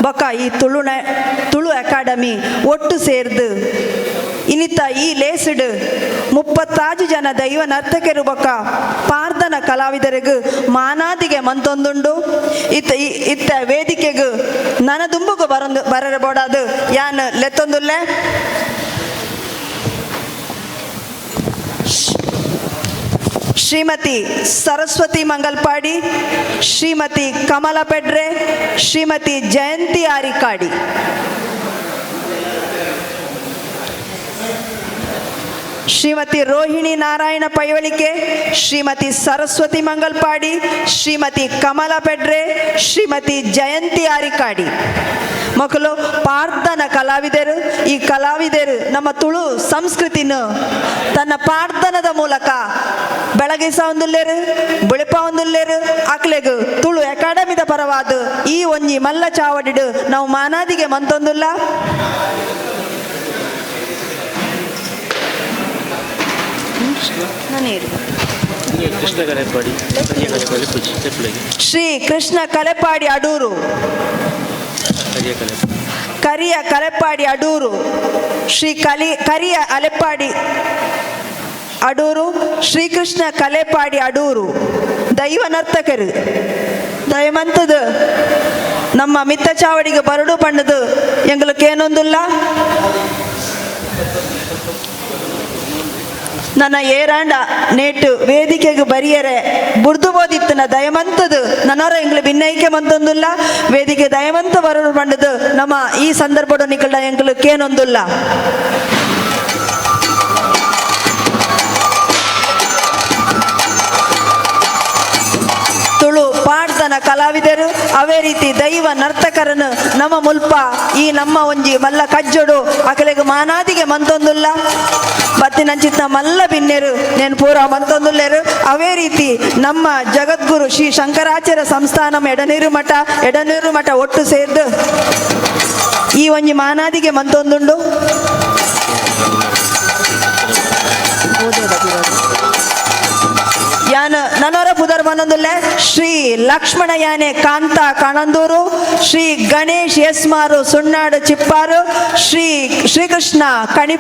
[SPEAKER 2] ಬೊಕ್ಕ ಈ ತುಳು ಅಕಾಡೆಮಿ ಒಟ್ಟು ಸೇರ್ದು ಇನ್ನಿತ ಈ ಲೇಸಿಡು 35 ಜನ ದೈವ ನರ್ತಕರು ಬೊಕ್ಕ ಪಾರ್ದನ ಕಲಾವಿದರಿಗೂ ಮಾನಾದಿಗೆ ಮಂತೊಂದುಂಡು. ಇತ್ತ ಇತ್ತ ವೇದಿಕೆಗು ನನ ದುಂಬುಗು ಬರೊಂದು ಬರಬೋಡಾದು ಯಾನ್ ಲೆತ್ತೊಂದುಲ್ಲೆ. ಶ್ರೀಮತಿ ಸರಸ್ವತಿ ಮಂಗಲ್ಪಾಡಿ, ಶ್ರೀಮತಿ ಕಮಲಾ ಪೆಡ್ರೆ, ಶ್ರೀಮತಿ ಜಯಂತಿ ಆರಿಕಾಡಿ. ಶ್ರೀಮತಿ ರೋಹಿಣಿ ನಾರಾಯಣ ಪೈವಳಿಕೆ, ಶ್ರೀಮತಿ ಸರಸ್ವತಿ ಮಂಗಲ್ಪಾಡಿ, ಶ್ರೀಮತಿ ಕಮಲಾ ಪೆಡ್ರೆ, ಶ್ರೀಮತಿ ಜಯಂತಿ ಆರಿಕಾಡಿ. ಮಕ್ಕಳು ಪಾರ್ದನ ಕಲಾವಿದರು. ಈ ಕಲಾವಿದರು ನಮ್ಮ ತುಳು ಸಂಸ್ಕೃತಿನ ತನ್ನ ಪಾರ್ದನದ ಮೂಲಕ ಬೆಳಗಿಸ ಒಂದುಲ್ಲೇರು ಬುಳಿಪ ಒಂದುಲ್ಲೇರು. ಅಕ್ಲೆಗ್ ತುಳು ಅಕಾಡೆಮಿದ ಪರವಾದ ಈ ಒಂಜಿ ಮಲ್ಲ ಚಾವಡಿಡು ನಾವು ಮಾನಾದಿಗೆ ಮಂತೊಂದುಲ್ಲ. ಶ್ರೀ ಕೃಷ್ಣ ಕಲೆಪಾಡಿ ಅಡೂರು, ಕರಿಯ ಕಲೆಪಾಡಿ ಅಡೂರು, ಶ್ರೀ ಕರಿಯ ಅಲೆಪಾಡಿ ಅಡೂರು, ಶ್ರೀಕೃಷ್ಣ ಕಲೆಪಾಡಿ ಅಡೂರು ದೈವ ನರ್ತಕರು. ದಯಮಂತದ ನಮ್ಮ ಮಿತ್ತ ಚಾವಡಿಗೆ ಬರಡು ಪಣ್ಣದು ಎಂಗ್ಲಕ್ಕೇನೊಂದುಲ್ಲ. ನನ್ನ ಏರಾಂಡ ನೇಟು ವೇದಿಕೆಗೆ ಬರಿಯರೆ ಬುರ್ದು ಬೋದಿತ್ತನ ದಯಮಂತದು ನನ್ನವರ ಎಂಗ್ಲು ಭಿನ್ನೈಕೆ ಮಂತೊಂದುಲ್ಲ. ವೇದಿಕೆ ದಯಮಂತ ಬರಡು ಪಂಡದು ನಮ್ಮ ಈ ಸಂದರ್ಭದ ನಿಕಲ್ಡ ಎಂಗ್ಲು ಕೇನೊಂದುಲ್ಲ. ತುಳು ಪಾಡ್ದನ ಕಲಾವಿದರು ಅವೇ ರೀತಿ ದೈವ ನರ್ತಕರನ್ನು ನಮ್ಮ ಮುಲ್ಪ ಈ ನಮ್ಮ ಒಂಜಿ ಮಲ್ಲ ಕಜ್ಜೊಡು ಅಕಲೆಗ್ ಮಾನಾದಿಗೆ ಮಂತೊಂದುಲ್ಲ. ಬತ್ತಿನಂಚಿತ್ತ ಮಲ್ಲ ಬಿನ್ನೆರು ನೇನು ಪೂರ ಮಂತೊಂದುಲ್ಲೆರು. ಅವೇ ರೀತಿ ನಮ್ಮ ಜಗದ್ಗುರು ಶ್ರೀ ಶಂಕರಾಚಾರ್ಯ ಸಂಸ್ಥಾನ ಎಡನೀರು ಮಠ, ಎಡನೀರು ಮಠ ಒಟ್ಟು ಸೇರ್ದು ಈ ಒಂಜಿ ಮಾನಾದಿಗೆ ಮಂತೊಂದುಂಡು. ಯಾನ ನನೋರ ಪುದರ್ ಮನೊಂದುಲ್ಲೆ ಶ್ರೀ ಲಕ್ಷ್ಮಣ ಯಾನೆ ಕಾಂತ ಕಾಣಂದೂರು, ಶ್ರೀ ಗಣೇಶ್ ಎಸ್ಮಾರು ಸುಣ್ಣಾಡು ಚಿಪ್ಪಾರು, ಶ್ರೀ ಶ್ರೀಕೃಷ್ಣ ಕಣಿ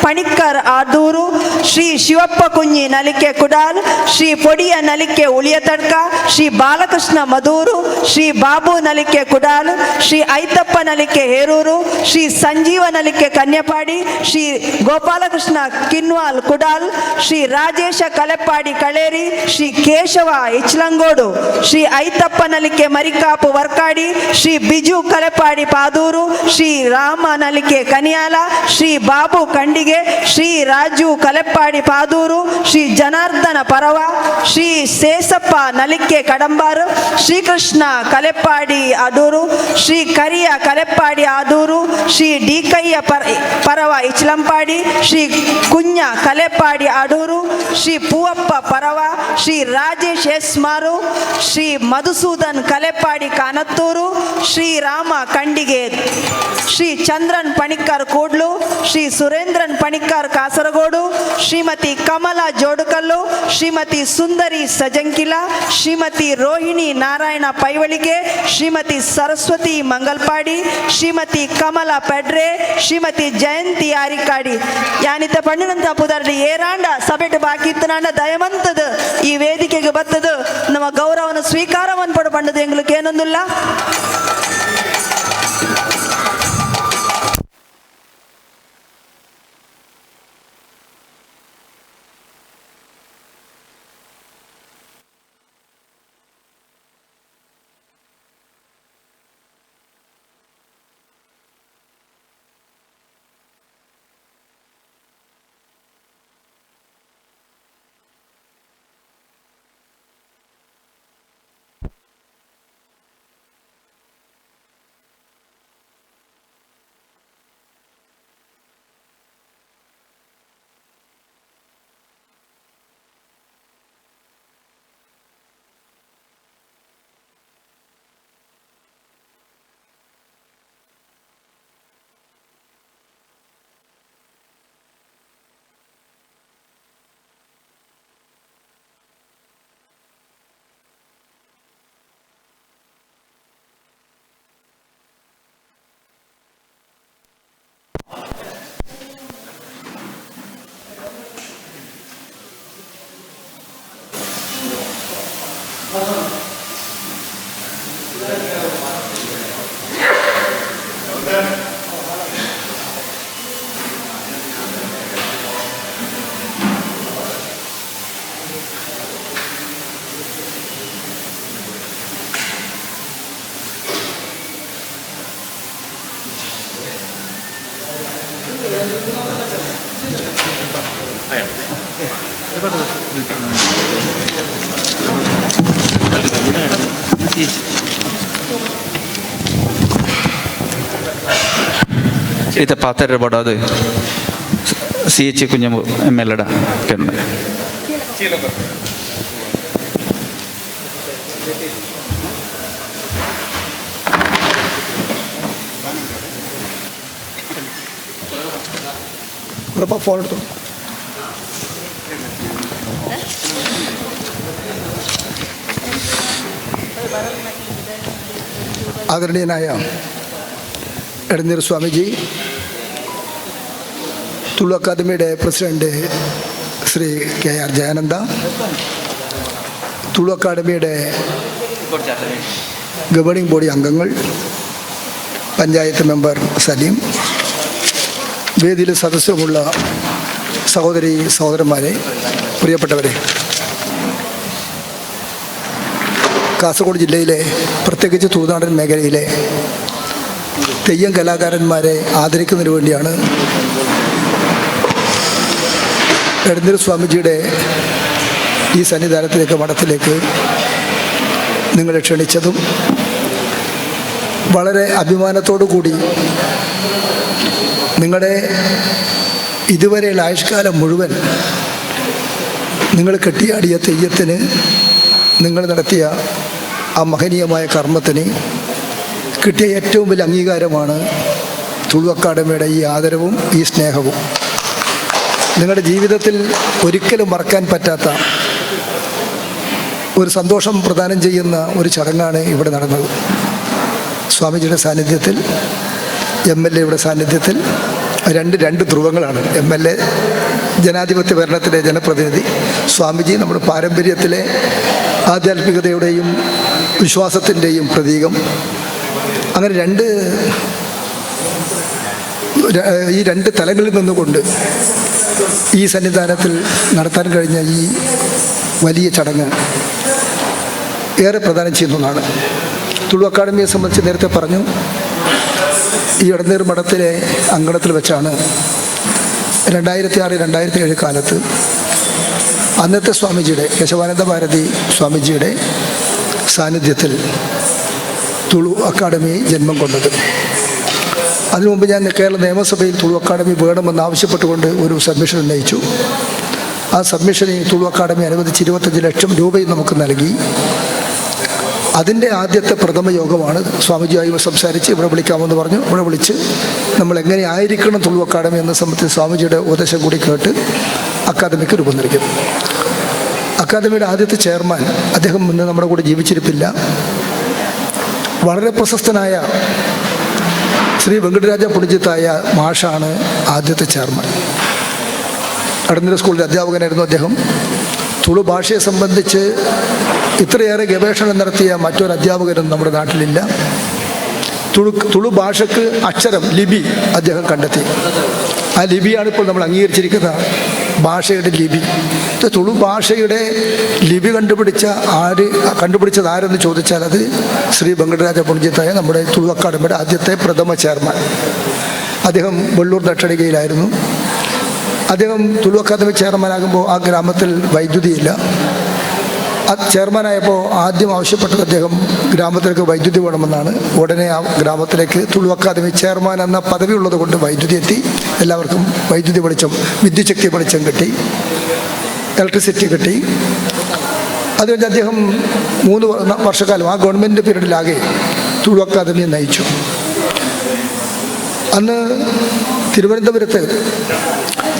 [SPEAKER 2] ಪಣಿಕ್ಕರ್ ಆದೂರು, ಶ್ರೀ ಶಿವಪ್ಪ ಕುಂಜಿ ನಲಿಕೆ ಕುಡಾಲ್, ಶ್ರೀ ಪೊಡಿಯ ನಲಿಕೆ ಉಳಿಯತಡ್ಕ, ಶ್ರೀ ಬಾಲಕೃಷ್ಣ ಮಧೂರು, ಶ್ರೀ ಬಾಬು ನಲಿಕೆ ಕುಡಾಲ್, ಶ್ರೀ ಐತಪ್ಪ ನಲಿಕೆ ಹೇರೂರು, ಶ್ರೀ ಸಂಜೀವ ನಲಿಕೆ ಕನ್ಯಪಾಡಿ, ಶ್ರೀ ಗೋಪಾಲಕೃಷ್ಣ ಕಿನ್ವಾಲ್ ಕುಡಾಲ್, ಶ್ರೀ ರಾಜೇಶ ಕಲೆಪ್ಪಾಡಿ ಕಳೇರಿ, ಶ್ರೀ ಕೇಶವ ಇಚ್ಲಂಗೋಡು, ಶ್ರೀ ಐತಪ್ಪ ನಲಿಕೆ ಮರಿಕಾಪು ವರ್ಕಾಡಿ, ಶ್ರೀ ಬಿಜು ಕಲೆಪಾಡಿ ಪಾದೂರು, ಶ್ರೀ ರಾಮ ನಲಿಕೆ ಕನಿಯಾಲ, ಶ್ರೀ ಬಾಬು ಕಂಡಿಗೆ, ಶ್ರೀ ರಾಜು ಕಲೆಪ್ಪಾಡಿ ಪಾದೂರು, ಶ್ರೀ ಜನಾರ್ದನ ಪರವ, ಶ್ರೀ ಸೇಸಪ್ಪ ನಲಿಕೆ ಕಡಂಬಾರು, ಶ್ರೀಕೃಷ್ಣ ಕಲೆಪ್ಪಾಡಿ ಆದೂರು, ಶ್ರೀ ಕರಿಯ ಕಲೆಪ್ಪಾಡಿ ಆದೂರು, ಶ್ರೀ ಡಿಕಯ್ಯ ಪರವ ಇಚ್ಲಂಪಾಡಿ, ಶ್ರೀ ಕುഞ്ഞ ಕಲೆಪ್ಪಾಡಿ ಅಡೂರು, ಶ್ರೀ ಪೂವಪ್ಪ ಪರವ, ಶ್ರೀ ರಾಜೇಶ್ ಎಸ್ ಮಾರು, ಶ್ರೀ ಮಧುಸೂದನ್ ಕಲೆಪ್ಪಾಡಿ ಕಾನತ್ತೂರು, ಶ್ರೀ ರಾಮ ಕಂಡಿಗೆ, ಶ್ರೀ ಚಂದ್ರನ್ ಪಣಿಕ್ಕರ್ ಕೂಡ್ಲು, ಶ್ರೀ ಸುರೇಂದ್ರನ್ ಪಣಿಕ್ಕರ್ ಕಾಸರಗೋಡು, ಶ್ರೀಮತಿ ಕಮಲಾ ಜೋಡುಕಲ್ಲು, ಶ್ರೀಮತಿ ಸುಂದರಿ ಸಜಂಕಿಲ, ಶ್ರೀಮತಿ ರೋಹಿಣಿ ನಾರಾಯಣ ಪೈವಳಿಗೆ, ಶ್ರೀಮತಿ ಸರಸ್ವತಿ ಮಂಗಲ್ಪಾಡಿ, ಶ್ರೀಮತಿ ಕಮಲಾ ಪೆಡ್ರೆ, ಶ್ರೀಮತಿ ಜಯಂತಿ ಆರಿಕಾಡಿ. ಯಾನಿತ ಪಣ್ಣಿನಂತ ಪುದರ್ಡಿ ಏರಾಂಡ ಸಭೆಟ್ ಬಾಕಿ ಇತ್ತನಾಂಡ ದಯಮಂತದ ಈ ವೇದಿಕೆಗೆ ಬತ್ತದು ನಮ್ಮ ಗೌರವನ ಸ್ವೀಕಾರವನ್ನು ಪಡು ಪಂಡದು ಎಂಗ್ಲಕ್ಕೆ ಏನೊಂದಿಲ್ಲ.
[SPEAKER 6] ಇತ್ತೆ ಪಾತೆರೆ ಬಡಾದು C H Kunhambu M L ಎಡ ಕೇಂದ್ರ.
[SPEAKER 9] ಫೋನ್. ആദരണീയനായ എടനീർ സ്വാമിജി, തുളു അക്കാദമിയുടെ president Shri K R Jayananda, Tulu അക്കാദമിയുടെ ഗവേണിംഗ് ബോഡി അംഗങ്ങൾ, പഞ്ചായത്ത് മെമ്പർ സലീം, വേദിയിലെ സദസ്യമുള്ള സഹോദരി സഹോദരന്മാരെ, പ്രിയപ്പെട്ടവരെ, കാസർഗോഡ് ജില്ലയിലെ പ്രത്യേകിച്ച് തുളുനാടൻ മേഖലയിലെ തെയ്യം കലാകാരന്മാരെ ആദരിക്കുന്നതിന് വേണ്ടിയാണ് എടനീർ സ്വാമിജിയുടെ ഈ സന്നിധാനത്തിലേക്ക്, മഠത്തിലേക്ക് നിങ്ങളെ ക്ഷണിച്ചതും വളരെ അഭിമാനത്തോടു കൂടി നിങ്ങളുടെ ഇതുവരെയുള്ള ആയുഷ്കാലം മുഴുവൻ നിങ്ങൾ കെട്ടിയാടിയ തെയ്യത്തിന്, നിങ്ങൾ നടത്തിയ ആ മഹനീയമായ കർമ്മത്തിന് കിട്ടിയ ഏറ്റവും വലിയ അംഗീകാരമാണ് തുളു അക്കാദമിയുടെ ഈ ആദരവും ഈ സ്നേഹവും. നിങ്ങളുടെ ജീവിതത്തിൽ ഒരിക്കലും മറക്കാൻ പറ്റാത്ത ഒരു സന്തോഷം പ്രദാനം ചെയ്യുന്ന ഒരു ചടങ്ങാണ് ഇവിടെ നടന്നത്. സ്വാമിജിയുടെ സാന്നിധ്യത്തിൽ, എംഎൽഎയുടെ സാന്നിധ്യത്തിൽ, രണ്ട് രണ്ട് ധ്രുവങ്ങളാണ്. എംഎൽഎ ജനാധിപത്യ ഭരണത്തിലെ ജനപ്രതിനിധി, സ്വാമിജി നമ്മുടെ പാരമ്പര്യത്തിലെ ആധ്യാത്മികതയുടെയും വിശ്വാസത്തിൻ്റെയും പ്രതീകം. അങ്ങനെ ഈ രണ്ട് തലങ്ങളിൽ നിന്നുകൊണ്ട് ഈ സന്നിധാനത്തിൽ നടത്താൻ കഴിഞ്ഞ ഈ വലിയ ചടങ്ങ് ഏറെ പ്രദാനം ചെയ്യുന്ന ഒന്നാണ്. തുളു അക്കാദമിയെ സംബന്ധിച്ച് നേരത്തെ പറഞ്ഞു. ഈ എടനീർ മഠത്തിലെ അങ്കണത്തിൽ വെച്ചാണ് 2006, 2007 കാലത്ത് അന്നത്തെ സ്വാമിജിയുടെ, കേശവാനന്ദ ഭാരതി സ്വാമിജിയുടെ സാന്നിധ്യത്തിൽ തുളു അക്കാദമി ജന്മം കൊണ്ടത്. അതിനു മുമ്പ് ഞാൻ കേരള നിയമസഭയിൽ തുളു അക്കാദമി വേണമെന്ന് ആവശ്യപ്പെട്ടുകൊണ്ട് ഒരു സബ്മിഷൻ ഉന്നയിച്ചു. ആ സബ്മിഷന് തുളു അക്കാദമി അനുവദിച്ച് 25 ലക്ഷം രൂപയും നമുക്ക് നൽകി. അതിൻ്റെ ആദ്യത്തെ പ്രഥമ യോഗമാണ്. സ്വാമിജിയായി സംസാരിച്ച് ഇവിടെ വിളിക്കാമെന്ന് പറഞ്ഞു. ഇവിടെ വിളിച്ച് നമ്മൾ എങ്ങനെ ആയിരിക്കണം തുളു അക്കാദമി എന്ന സംബന്ധിച്ച് സ്വാമിജിയുടെ ഉപദേശം കൂടി കേട്ട് അക്കാദമിക്ക് രൂപം നൽകി. അക്കാദമിയുടെ ആദ്യത്തെ ചെയർമാൻ, അദ്ദേഹം ഇന്ന് നമ്മുടെ കൂടെ ജീവിച്ചിരിപ്പില്ല, വളരെ പ്രശസ്തനായ ശ്രീ വെങ്കടരാജ പുണിഞ്ചിത്തായ മാഷാണ് ആദ്യത്തെ ചെയർമാൻ. എടനീർ സ്കൂളിലെ അധ്യാപകനായിരുന്നു അദ്ദേഹം. തുളു ഭാഷയെ സംബന്ധിച്ച് ഇത്രയേറെ ഗവേഷണം നടത്തിയ മറ്റൊരു അധ്യാപകനും നമ്മുടെ നാട്ടിലില്ല. തുളു തുളു ഭാഷയ്ക്ക് അക്ഷരം, ലിപി അദ്ദേഹം കണ്ടെത്തി. ആ ലിപിയാണ് ഇപ്പോൾ നമ്മൾ അംഗീകരിച്ചിരിക്കുന്ന ഭാഷയുടെ ലിപി. ഇത് തുളു ഭാഷയുടെ ലിപി കണ്ടുപിടിച്ച ആര്, കണ്ടുപിടിച്ചത് ആരെന്ന് ചോദിച്ചാൽ അത് ശ്രീ വെങ്കടരാജ പുണിഞ്ചിത്തായ, നമ്മുടെ തുളു അക്കാദമിയുടെ ആദ്യത്തെ പ്രഥമ ചെയർമാൻ. അദ്ദേഹം വെള്ളൂർ നട്ടടികയിലായിരുന്നു. അദ്ദേഹം തുളു അക്കാദമി ചെയർമാനാകുമ്പോൾ ആ ഗ്രാമത്തിൽ വൈദ്യുതിയില്ല. ആ ചെയർമാനായപ്പോൾ ആദ്യം ആവശ്യപ്പെട്ടത് അദ്ദേഹം ഗ്രാമത്തിലേക്ക് വൈദ്യുതി വേണമെന്നാണ്. ഉടനെ ആ ഗ്രാമത്തിലേക്ക് തുളു അക്കാദമി ചെയർമാൻ എന്ന പദവി ഉള്ളത് കൊണ്ട് വൈദ്യുതി എത്തി. എല്ലാവർക്കും വൈദ്യുതി വെളിച്ചം, വിദ്യുച്ഛക്തി വെളിച്ചം കിട്ടി, ഇലക്ട്രിസിറ്റി കിട്ടി. അത് കഴിഞ്ഞ് അദ്ദേഹം 3 വർഷക്കാലം ആ ഗവൺമെൻറ് പീരീഡിലാകെ തുളു അക്കാദമിയെ നയിച്ചു. അന്ന് തിരുവനന്തപുരത്ത്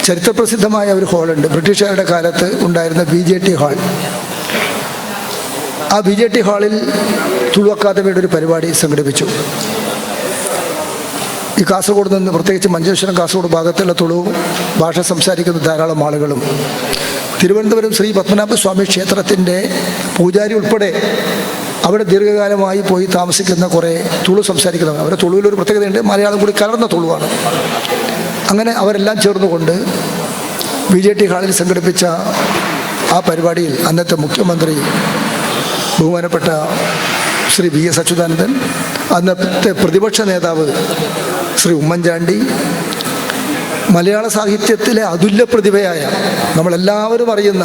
[SPEAKER 9] ചരിത്രപ്രസിദ്ധമായ ഒരു ഹാളുണ്ട്, ബ്രിട്ടീഷുകാരുടെ കാലത്ത് ഉണ്ടായിരുന്ന ബിജെടി ഹാൾ. ആ ബിജെടി ഹാളിൽ തുളു അക്കാദമിയുടെ ഒരു പരിപാടി സംഘടിപ്പിച്ചു. ഈ കാസർഗോഡ് നിന്ന്, പ്രത്യേകിച്ച് മഞ്ചേശ്വരം, കാസർഗോഡ് ഭാഗത്തുള്ള തുളു ഭാഷ സംസാരിക്കുന്ന ധാരാളം ആളുകളും തിരുവനന്തപുരം ശ്രീ പത്മനാഭ സ്വാമി ക്ഷേത്രത്തിൻ്റെ പൂജാരി ഉൾപ്പെടെ അവിടെ ദീർഘകാലമായി പോയി താമസിക്കുന്ന കുറേ തുളു സംസാരിക്കുന്നവർ. അവരുടെ തുളുവിലൊരു പ്രത്യേകതയുണ്ട്, മലയാളം കൂടി കലർന്ന തുളുവാണ്. അങ്ങനെ അവരെല്ലാം ചേർന്നുകൊണ്ട് ബിജെടി ഹാളിൽ സംഘടിപ്പിച്ച ആ പരിപാടിയിൽ അന്നത്തെ മുഖ്യമന്ത്രി ബഹുമാനപ്പെട്ട ശ്രീ വി എസ് അച്യുതാനന്ദൻ, അന്നത്തെ പ്രതിപക്ഷ നേതാവ് ശ്രീ ഉമ്മൻചാണ്ടി, മലയാള സാഹിത്യത്തിലെ അതുല്യ പ്രതിഭയായ, നമ്മളെല്ലാവരും അറിയുന്ന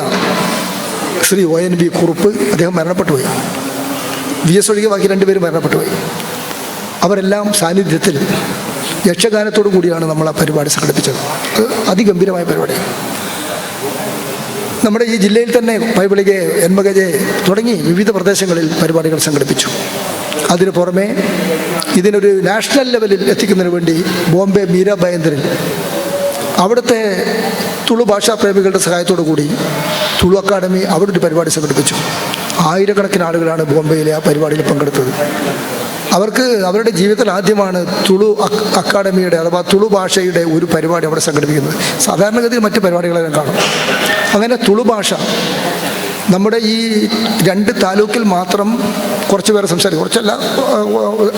[SPEAKER 9] Shri O N V Kurup, അദ്ദേഹം മരണപ്പെട്ടുപോയി. വി എസ് ഒഴികെ ബാക്കി രണ്ടുപേരും മരണപ്പെട്ടുപോയി. അവരെല്ലാം സാന്നിധ്യത്തിൽ യക്ഷഗാനത്തോടു കൂടിയാണ് നമ്മൾ ആ പരിപാടി സംഘടിപ്പിച്ചത്. അത് അതിഗംഭീരമായ പരിപാടി. നമ്മുടെ ഈ ജില്ലയിൽ തന്നെ പൈവളികെ, എൺമകജെ തുടങ്ങി വിവിധ പ്രദേശങ്ങളിൽ പരിപാടികൾ സംഘടിപ്പിച്ചു. അതിനു പുറമെ ഇതിനൊരു നാഷണൽ ലെവലിൽ എത്തിക്കുന്നതിന് വേണ്ടി ബോംബെ മീര ഭയന്തറിൽ അവിടുത്തെ തുളു ഭാഷാ പ്രേമികളുടെ സഹായത്തോടു കൂടി തുളു അക്കാദമി അവിടെ ഒരു പരിപാടി സംഘടിപ്പിച്ചു. ആയിരക്കണക്കിന് ആളുകളാണ് ബോംബെയിലെ ആ പരിപാടിയിൽ പങ്കെടുത്തത്. അവർക്ക് അവരുടെ ജീവിതത്തിൽ ആദ്യമാണ് തുളു അക്കാദമിയുടെ അഥവാ തുളു ഭാഷയുടെ ഒരു പരിപാടി അവിടെ സംഘടിപ്പിക്കുന്നത്. സാധാരണഗതിയിൽ മറ്റ് പരിപാടികളെല്ലാം കാണും. അങ്ങനെ തുളു ഭാഷ നമ്മുടെ ഈ രണ്ട് താലൂക്കിൽ മാത്രം കുറച്ച് പേർ സംസാരിക്കും, കുറച്ചല്ല,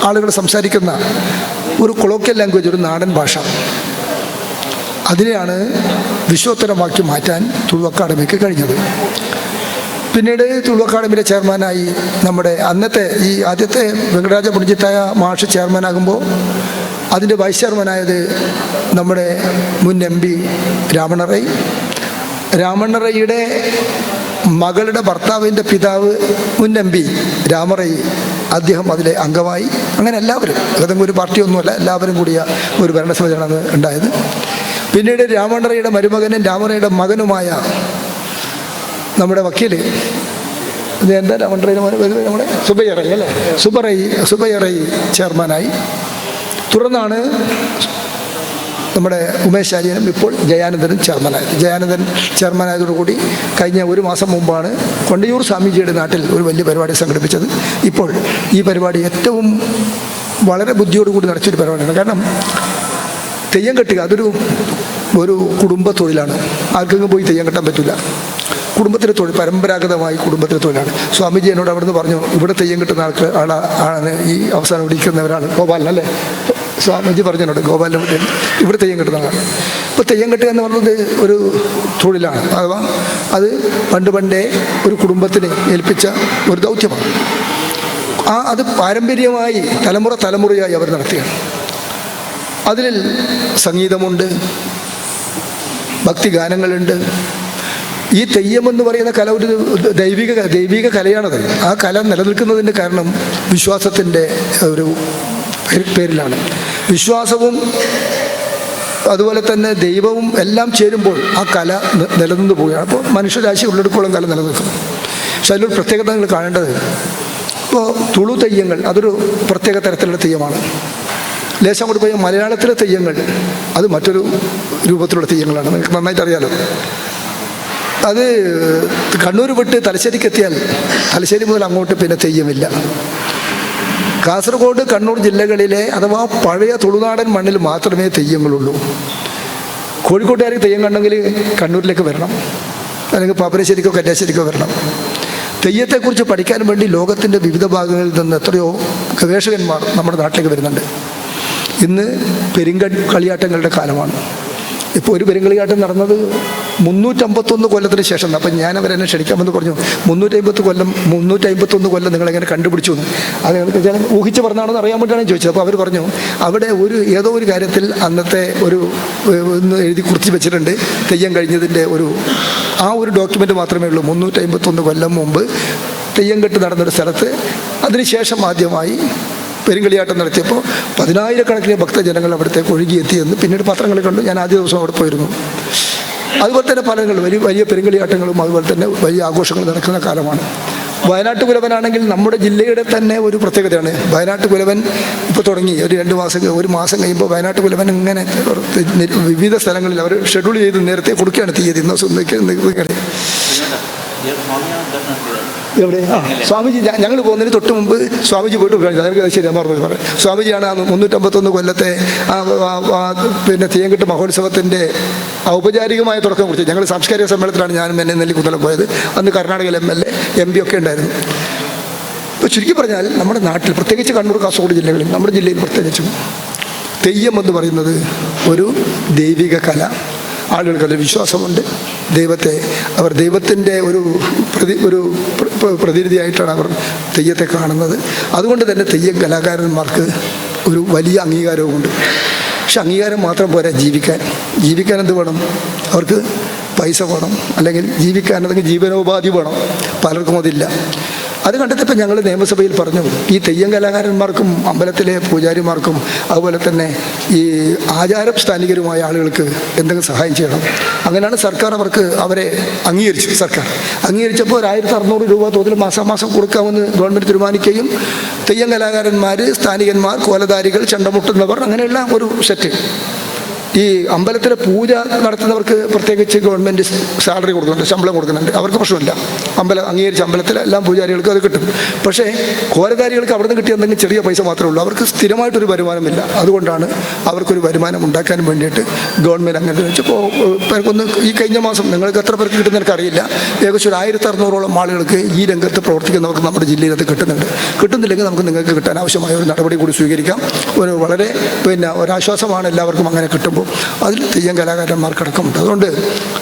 [SPEAKER 9] ആളുകൾ സംസാരിക്കുന്ന ഒരു കൊളോക്കിയൽ ലാംഗ്വേജ്, ഒരു നാടൻ ഭാഷ, അതിനെയാണ് വിശ്വോത്തരമാക്കി മാറ്റാൻ തുളു അക്കാദമിക്ക് കഴിഞ്ഞത്. പിന്നീട് തുളു അക്കാദമിയുടെ ചെയർമാനായി നമ്മുടെ അന്നത്തെ ഈ ആദ്യത്തെ വെങ്കടരാജ പുണിഞ്ചിത്തായ മാഷ് ചെയർമാനാകുമ്പോൾ അതിൻ്റെ വൈസ് ചെയർമാനായത് നമ്മുടെ മുൻ എംപി രാമണ്ണ റൈ. രാമണ്ണ റൈയുടെ മകളുടെ ഭർത്താവിൻ്റെ പിതാവ് മുൻ എം പി രാമറൈ, അദ്ദേഹം അതിലെ അംഗമായി. അങ്ങനെ എല്ലാവരും, ഏതെങ്കിലും ഒരു പാർട്ടിയൊന്നുമല്ല, എല്ലാവരും കൂടിയ ഒരു ഭരണസമിതിയാണ് അത് ഉണ്ടായത്. പിന്നീട് രാമണറയുടെ മരുമകനും രാമറയുടെ മകനുമായ നമ്മുടെ വക്കീല്, എന്താ രാമണറയുടെ നമ്മുടെ സുബയ്യറൈ അല്ലേ, സുബയ്യറൈ ചെയർമാനായി. തുടർന്നാണ് നമ്മുടെ ഉമേഷ് ചാലിയനും ഇപ്പോൾ ജയാനന്ദനും ചെയർമാനായത്. ജയാനന്ദൻ ചെയർമാനായതോടുകൂടി കഴിഞ്ഞ ഒരു മാസം മുമ്പാണ് കൊണ്ടിയൂർ സ്വാമിജിയുടെ നാട്ടിൽ ഒരു വലിയ പരിപാടി സംഘടിപ്പിച്ചത്. ഇപ്പോൾ ഈ പരിപാടി ഏറ്റവും വളരെ ബുദ്ധിയോടുകൂടി നടത്തിയൊരു പരിപാടിയാണ്. കാരണം തെയ്യം കെട്ടുക അതൊരു ഒരു കുടുംബ തൊഴിലാണ്. ആർക്കെങ്കിലും പോയി തെയ്യം കെട്ടാൻ പറ്റില്ല. കുടുംബത്തിലെ തൊഴിൽ, പരമ്പരാഗതമായി കുടുംബത്തിലെ തൊഴിലാണ്. സ്വാമിജി എന്നോട് അവിടുന്ന് പറഞ്ഞു, ഇവിടെ തെയ്യം കെട്ടുന്ന ആളാണ് ഈ അവസാനം വിളിക്കുന്നവരാണ് ഗോപാലൻ അല്ലേ? സ്വാമിജി പറഞ്ഞു എന്നോട്, ഗോപാലൻ ഇവിടെ തെയ്യം കെട്ടുന്ന ആളാണ്. ഇപ്പോൾ തെയ്യം കെട്ടുക എന്ന് പറയുന്നത് ഒരു തൊഴിലാണ്. അഥവാ അത് പണ്ട് പണ്ടേ ഒരു കുടുംബത്തിന് ഏൽപ്പിച്ച ഒരു ദൗത്യമാണ്. അത് പാരമ്പര്യമായി തലമുറ തലമുറയായി അവർ നടത്തിയാണ്. അതിൽ സംഗീതമുണ്ട്, ഭക്തിഗാനങ്ങളുണ്ട്. ഈ തെയ്യമെന്ന് പറയുന്ന കല ഒരു ദൈവിക കലയാണത്. ആ കല നിലനിൽക്കുന്നതിൻ്റെ കാരണം വിശ്വാസത്തിൻ്റെ ഒരു പേരിലാണ്. വിശ്വാസവും അതുപോലെ തന്നെ ദൈവവും എല്ലാം ചേരുമ്പോൾ ആ കല നിലനിന്ന് പോവുകയാണ്. അപ്പോൾ മനുഷ്യരാശി ഉള്ളിടത്തോളം കല നിലനിൽക്കും. പക്ഷെ അതിലൊരു പ്രത്യേകത നിങ്ങൾ കാണേണ്ടത്, ഇപ്പോൾ തുളു തെയ്യങ്ങൾ അതൊരു പ്രത്യേക തരത്തിലുള്ള തെയ്യമാണ്. ലേശം കൂടി പോയാൽ മലയാളത്തിലെ തെയ്യങ്ങൾ അത് മറ്റൊരു രൂപത്തിലുള്ള തെയ്യങ്ങളാണ്. നിങ്ങൾക്ക് നന്നായിട്ട് അറിയാലോ. അത് കണ്ണൂർ വിട്ട് തലശ്ശേരിക്ക് എത്തിയാൽ തലശ്ശേരി മുതൽ അങ്ങോട്ട് പിന്നെ തെയ്യമില്ല. കാസർഗോഡ് കണ്ണൂർ ജില്ലകളിലെ അഥവാ പഴയ തുളുനാടൻ മണ്ണിൽ മാത്രമേ തെയ്യങ്ങളുള്ളൂ. കോഴിക്കോട്ടുകാർക്ക് തെയ്യം കണ്ടെങ്കിൽ കണ്ണൂരിലേക്ക് വരണം, അല്ലെങ്കിൽ പാപ്പനശ്ശേരിക്കോ കന്യാശ്ശേരിക്കോ വരണം. തെയ്യത്തെക്കുറിച്ച് പഠിക്കാൻ വേണ്ടി ലോകത്തിൻ്റെ വിവിധ ഭാഗങ്ങളിൽ നിന്ന് എത്രയോ ഗവേഷകന്മാർ നമ്മുടെ നാട്ടിലേക്ക് വരുന്നുണ്ട്. ഇന്ന് പെരുങ്കളിയാട്ടങ്ങളുടെ കാലമാണ്. ഇപ്പോൾ ഒരു പെരുങ്കളിയാട്ടം നടന്നത് 351 കൊല്ലത്തിന് ശേഷം. അപ്പം ഞാൻ അവരെന്നെ ക്ഷണിക്കാമെന്ന് പറഞ്ഞു. 351 കൊല്ലം നിങ്ങളെങ്ങനെ കണ്ടുപിടിച്ചു എന്ന്. അത് ഞങ്ങൾക്ക് ചില ഊഹിച്ച് പറഞ്ഞാണെന്ന് അറിയാൻ വേണ്ടിയാണ് ചോദിച്ചത്. അപ്പോൾ അവർ പറഞ്ഞു, അവിടെ ഒരു ഏതോ ഒരു കാര്യത്തിൽ അന്നത്തെ ഒരു ഒന്ന് എഴുതി കുറിച്ച് വെച്ചിട്ടുണ്ട് തെയ്യം കഴിഞ്ഞതിൻ്റെ ഒരു ആ ഒരു ഡോക്യുമെൻ്റ് മാത്രമേ ഉള്ളൂ. 351 കൊല്ലം മുമ്പ് തെയ്യം കെട്ട് നടന്നൊരു സ്ഥലത്ത് അതിനുശേഷം ആദ്യമായി പെരുങ്കളിയാട്ടം നടത്തിയപ്പോൾ 10,000-കണക്കിന് ഭക്തജനങ്ങൾ അവിടത്തേക്ക് ഒഴുകിയെത്തിയെന്ന് പിന്നീട് പത്രങ്ങളിൽ കണ്ടു. ഞാൻ ആദ്യ ദിവസം അവിടെ പോയിരുന്നു. അതുപോലെ തന്നെ പലങ്ങളും വലിയ വലിയ പെരുങ്കളിയാട്ടങ്ങളും അതുപോലെ തന്നെ വലിയ ആഘോഷങ്ങളും നടക്കുന്ന കാലമാണ്. വയനാട്ട് കുലവനാണെങ്കിൽ നമ്മുടെ ജില്ലയുടെ തന്നെ ഒരു പ്രത്യേകതയാണ്. വയനാട്ട് കുലവൻ ഇപ്പോൾ തുടങ്ങി ഒരു 2 മാസം 1 മാസം കഴിയുമ്പോൾ വയനാട്ട് കുലവൻ ഇങ്ങനെ വിവിധ സ്ഥലങ്ങളിൽ അവർ ഷെഡ്യൂൾ ചെയ്ത് നേരത്തെ കൊടുക്കുകയാണ് തീയതി. ഇന്ന ദിവസം എവിടെ ആ സ്വാമിജി ഞങ്ങൾ പോകുന്നതിന് തൊട്ട് മുമ്പ് സ്വാമിജി പോയിട്ട് അതൊക്കെ ശരി പറഞ്ഞു പറയാം. സ്വാമിജിയാണ് ആ 351 കൊല്ലത്തെ പിന്നെ തെയ്യംകെട്ട് മഹോത്സവത്തിൻ്റെ ഔപചാരികമായ തുടക്കം കുറിച്ച്. ഞങ്ങൾ സാംസ്കാരിക സമ്മേളനത്തിലാണ് ഞാനും എന്നെ നെല്ലിക്കുന്തലം പോയത്. അന്ന് കർണാടകയിൽ MLA, MP ഒക്കെ ഉണ്ടായിരുന്നു. ഇപ്പോൾ ചുരുക്കി പറഞ്ഞാൽ നമ്മുടെ നാട്ടിൽ പ്രത്യേകിച്ച് കണ്ണൂർ കാസർഗോഡ് ജില്ലകളിൽ, നമ്മുടെ ജില്ലയിൽ പ്രത്യേകിച്ചും തെയ്യം എന്ന് പറയുന്നത് ഒരു ദൈവിക കല. ആളുകൾക്കതിൽ വിശ്വാസമുണ്ട്. ദൈവത്തെ അവർ ദൈവത്തിൻ്റെ ഒരു പ്രതിനിധിയായിട്ടാണ് അവർ തെയ്യത്തെ കാണുന്നത്. അതുകൊണ്ട് തന്നെ തെയ്യം കലാകാരന്മാർക്ക് ഒരു വലിയ അംഗീകാരവുമുണ്ട്. പക്ഷെ അംഗീകാരം മാത്രം പോരാ ജീവിക്കാൻ. ജീവിക്കാൻ എന്ത് വേണം? അവർക്ക് പൈസ വേണം, അല്ലെങ്കിൽ ജീവിക്കാൻ അല്ലെങ്കിൽ ജീവനോപാധി വേണം. പലർക്കും അതില്ല. അത് കണ്ടെത്തിയപ്പോൾ ഞങ്ങൾ നിയമസഭയിൽ പറഞ്ഞു, ഈ തെയ്യം കലാകാരന്മാർക്കും അമ്പലത്തിലെ പൂജാരിമാർക്കും അതുപോലെ തന്നെ ഈ ആചാര സ്ഥാനികരുമായ ആളുകൾക്ക് എന്തെങ്കിലും സഹായം ചെയ്യണം. അങ്ങനെയാണ് സർക്കാർ അവരെ അംഗീകരിച്ചു. സർക്കാർ അംഗീകരിച്ചപ്പോൾ 1600 രൂപ തോതിൽ മാസാമാസം കൊടുക്കാമെന്ന് ഗവൺമെൻറ് തീരുമാനിക്കുകയും തെയ്യം കലാകാരന്മാർ, സ്ഥാനികന്മാർ, കോലധാരികൾ, ചണ്ടമുട്ടുന്നവർ, അങ്ങനെയുള്ള ഒരു സെറ്റ്. ഈ അമ്പലത്തിലെ പൂജ നടത്തുന്നവർക്ക് പ്രത്യേകിച്ച് ഗവൺമെൻറ് സാലറി കൊടുക്കുന്നുണ്ട്, ശമ്പളം കൊടുക്കുന്നുണ്ട്. അവർക്ക് പ്രശ്നമില്ല. അംഗീകരിച്ച അമ്പലത്തിലെ എല്ലാ പൂജാരികൾക്കും അത് കിട്ടും. പക്ഷേ കോലധാരികൾക്ക് അവിടെ നിന്ന് കിട്ടിയ എന്തെങ്കിലും ചെറിയ പൈസ മാത്രമേ ഉള്ളൂ. അവർക്ക് സ്ഥിരമായിട്ടൊരു വരുമാനമില്ല. അതുകൊണ്ടാണ് അവർക്കൊരു വരുമാനം ഉണ്ടാക്കാൻ വേണ്ടിയിട്ട് ഗവൺമെൻറ് അങ്ങനെ വെച്ചപ്പോൾ പേർക്കൊന്ന് ഈ കഴിഞ്ഞ മാസം നിങ്ങൾക്ക് എത്ര പേർക്ക് കിട്ടുന്ന എനിക്കറിയില്ല, ഏകദേശം ഒരു 1600ഓളം ആളുകൾക്ക് ഈ രംഗത്ത് പ്രവർത്തിക്കുന്നവർക്ക് നമ്മുടെ ജില്ലയിൽ അത് കിട്ടുന്നുണ്ട്. കിട്ടുന്നില്ലെങ്കിൽ നമുക്ക് നിങ്ങൾക്ക് കിട്ടാൻ ആവശ്യമായ ഒരു നടപടി കൂടി സ്വീകരിക്കാം. ഒരു വളരെ പിന്നെ ഒരാശ്വാസമാണ് എല്ലാവർക്കും അങ്ങനെ കിട്ടുമ്പോൾ. അതിൽ തെയ്യം കലാകാരന്മാർക്കടക്കമുണ്ട്. അതുകൊണ്ട്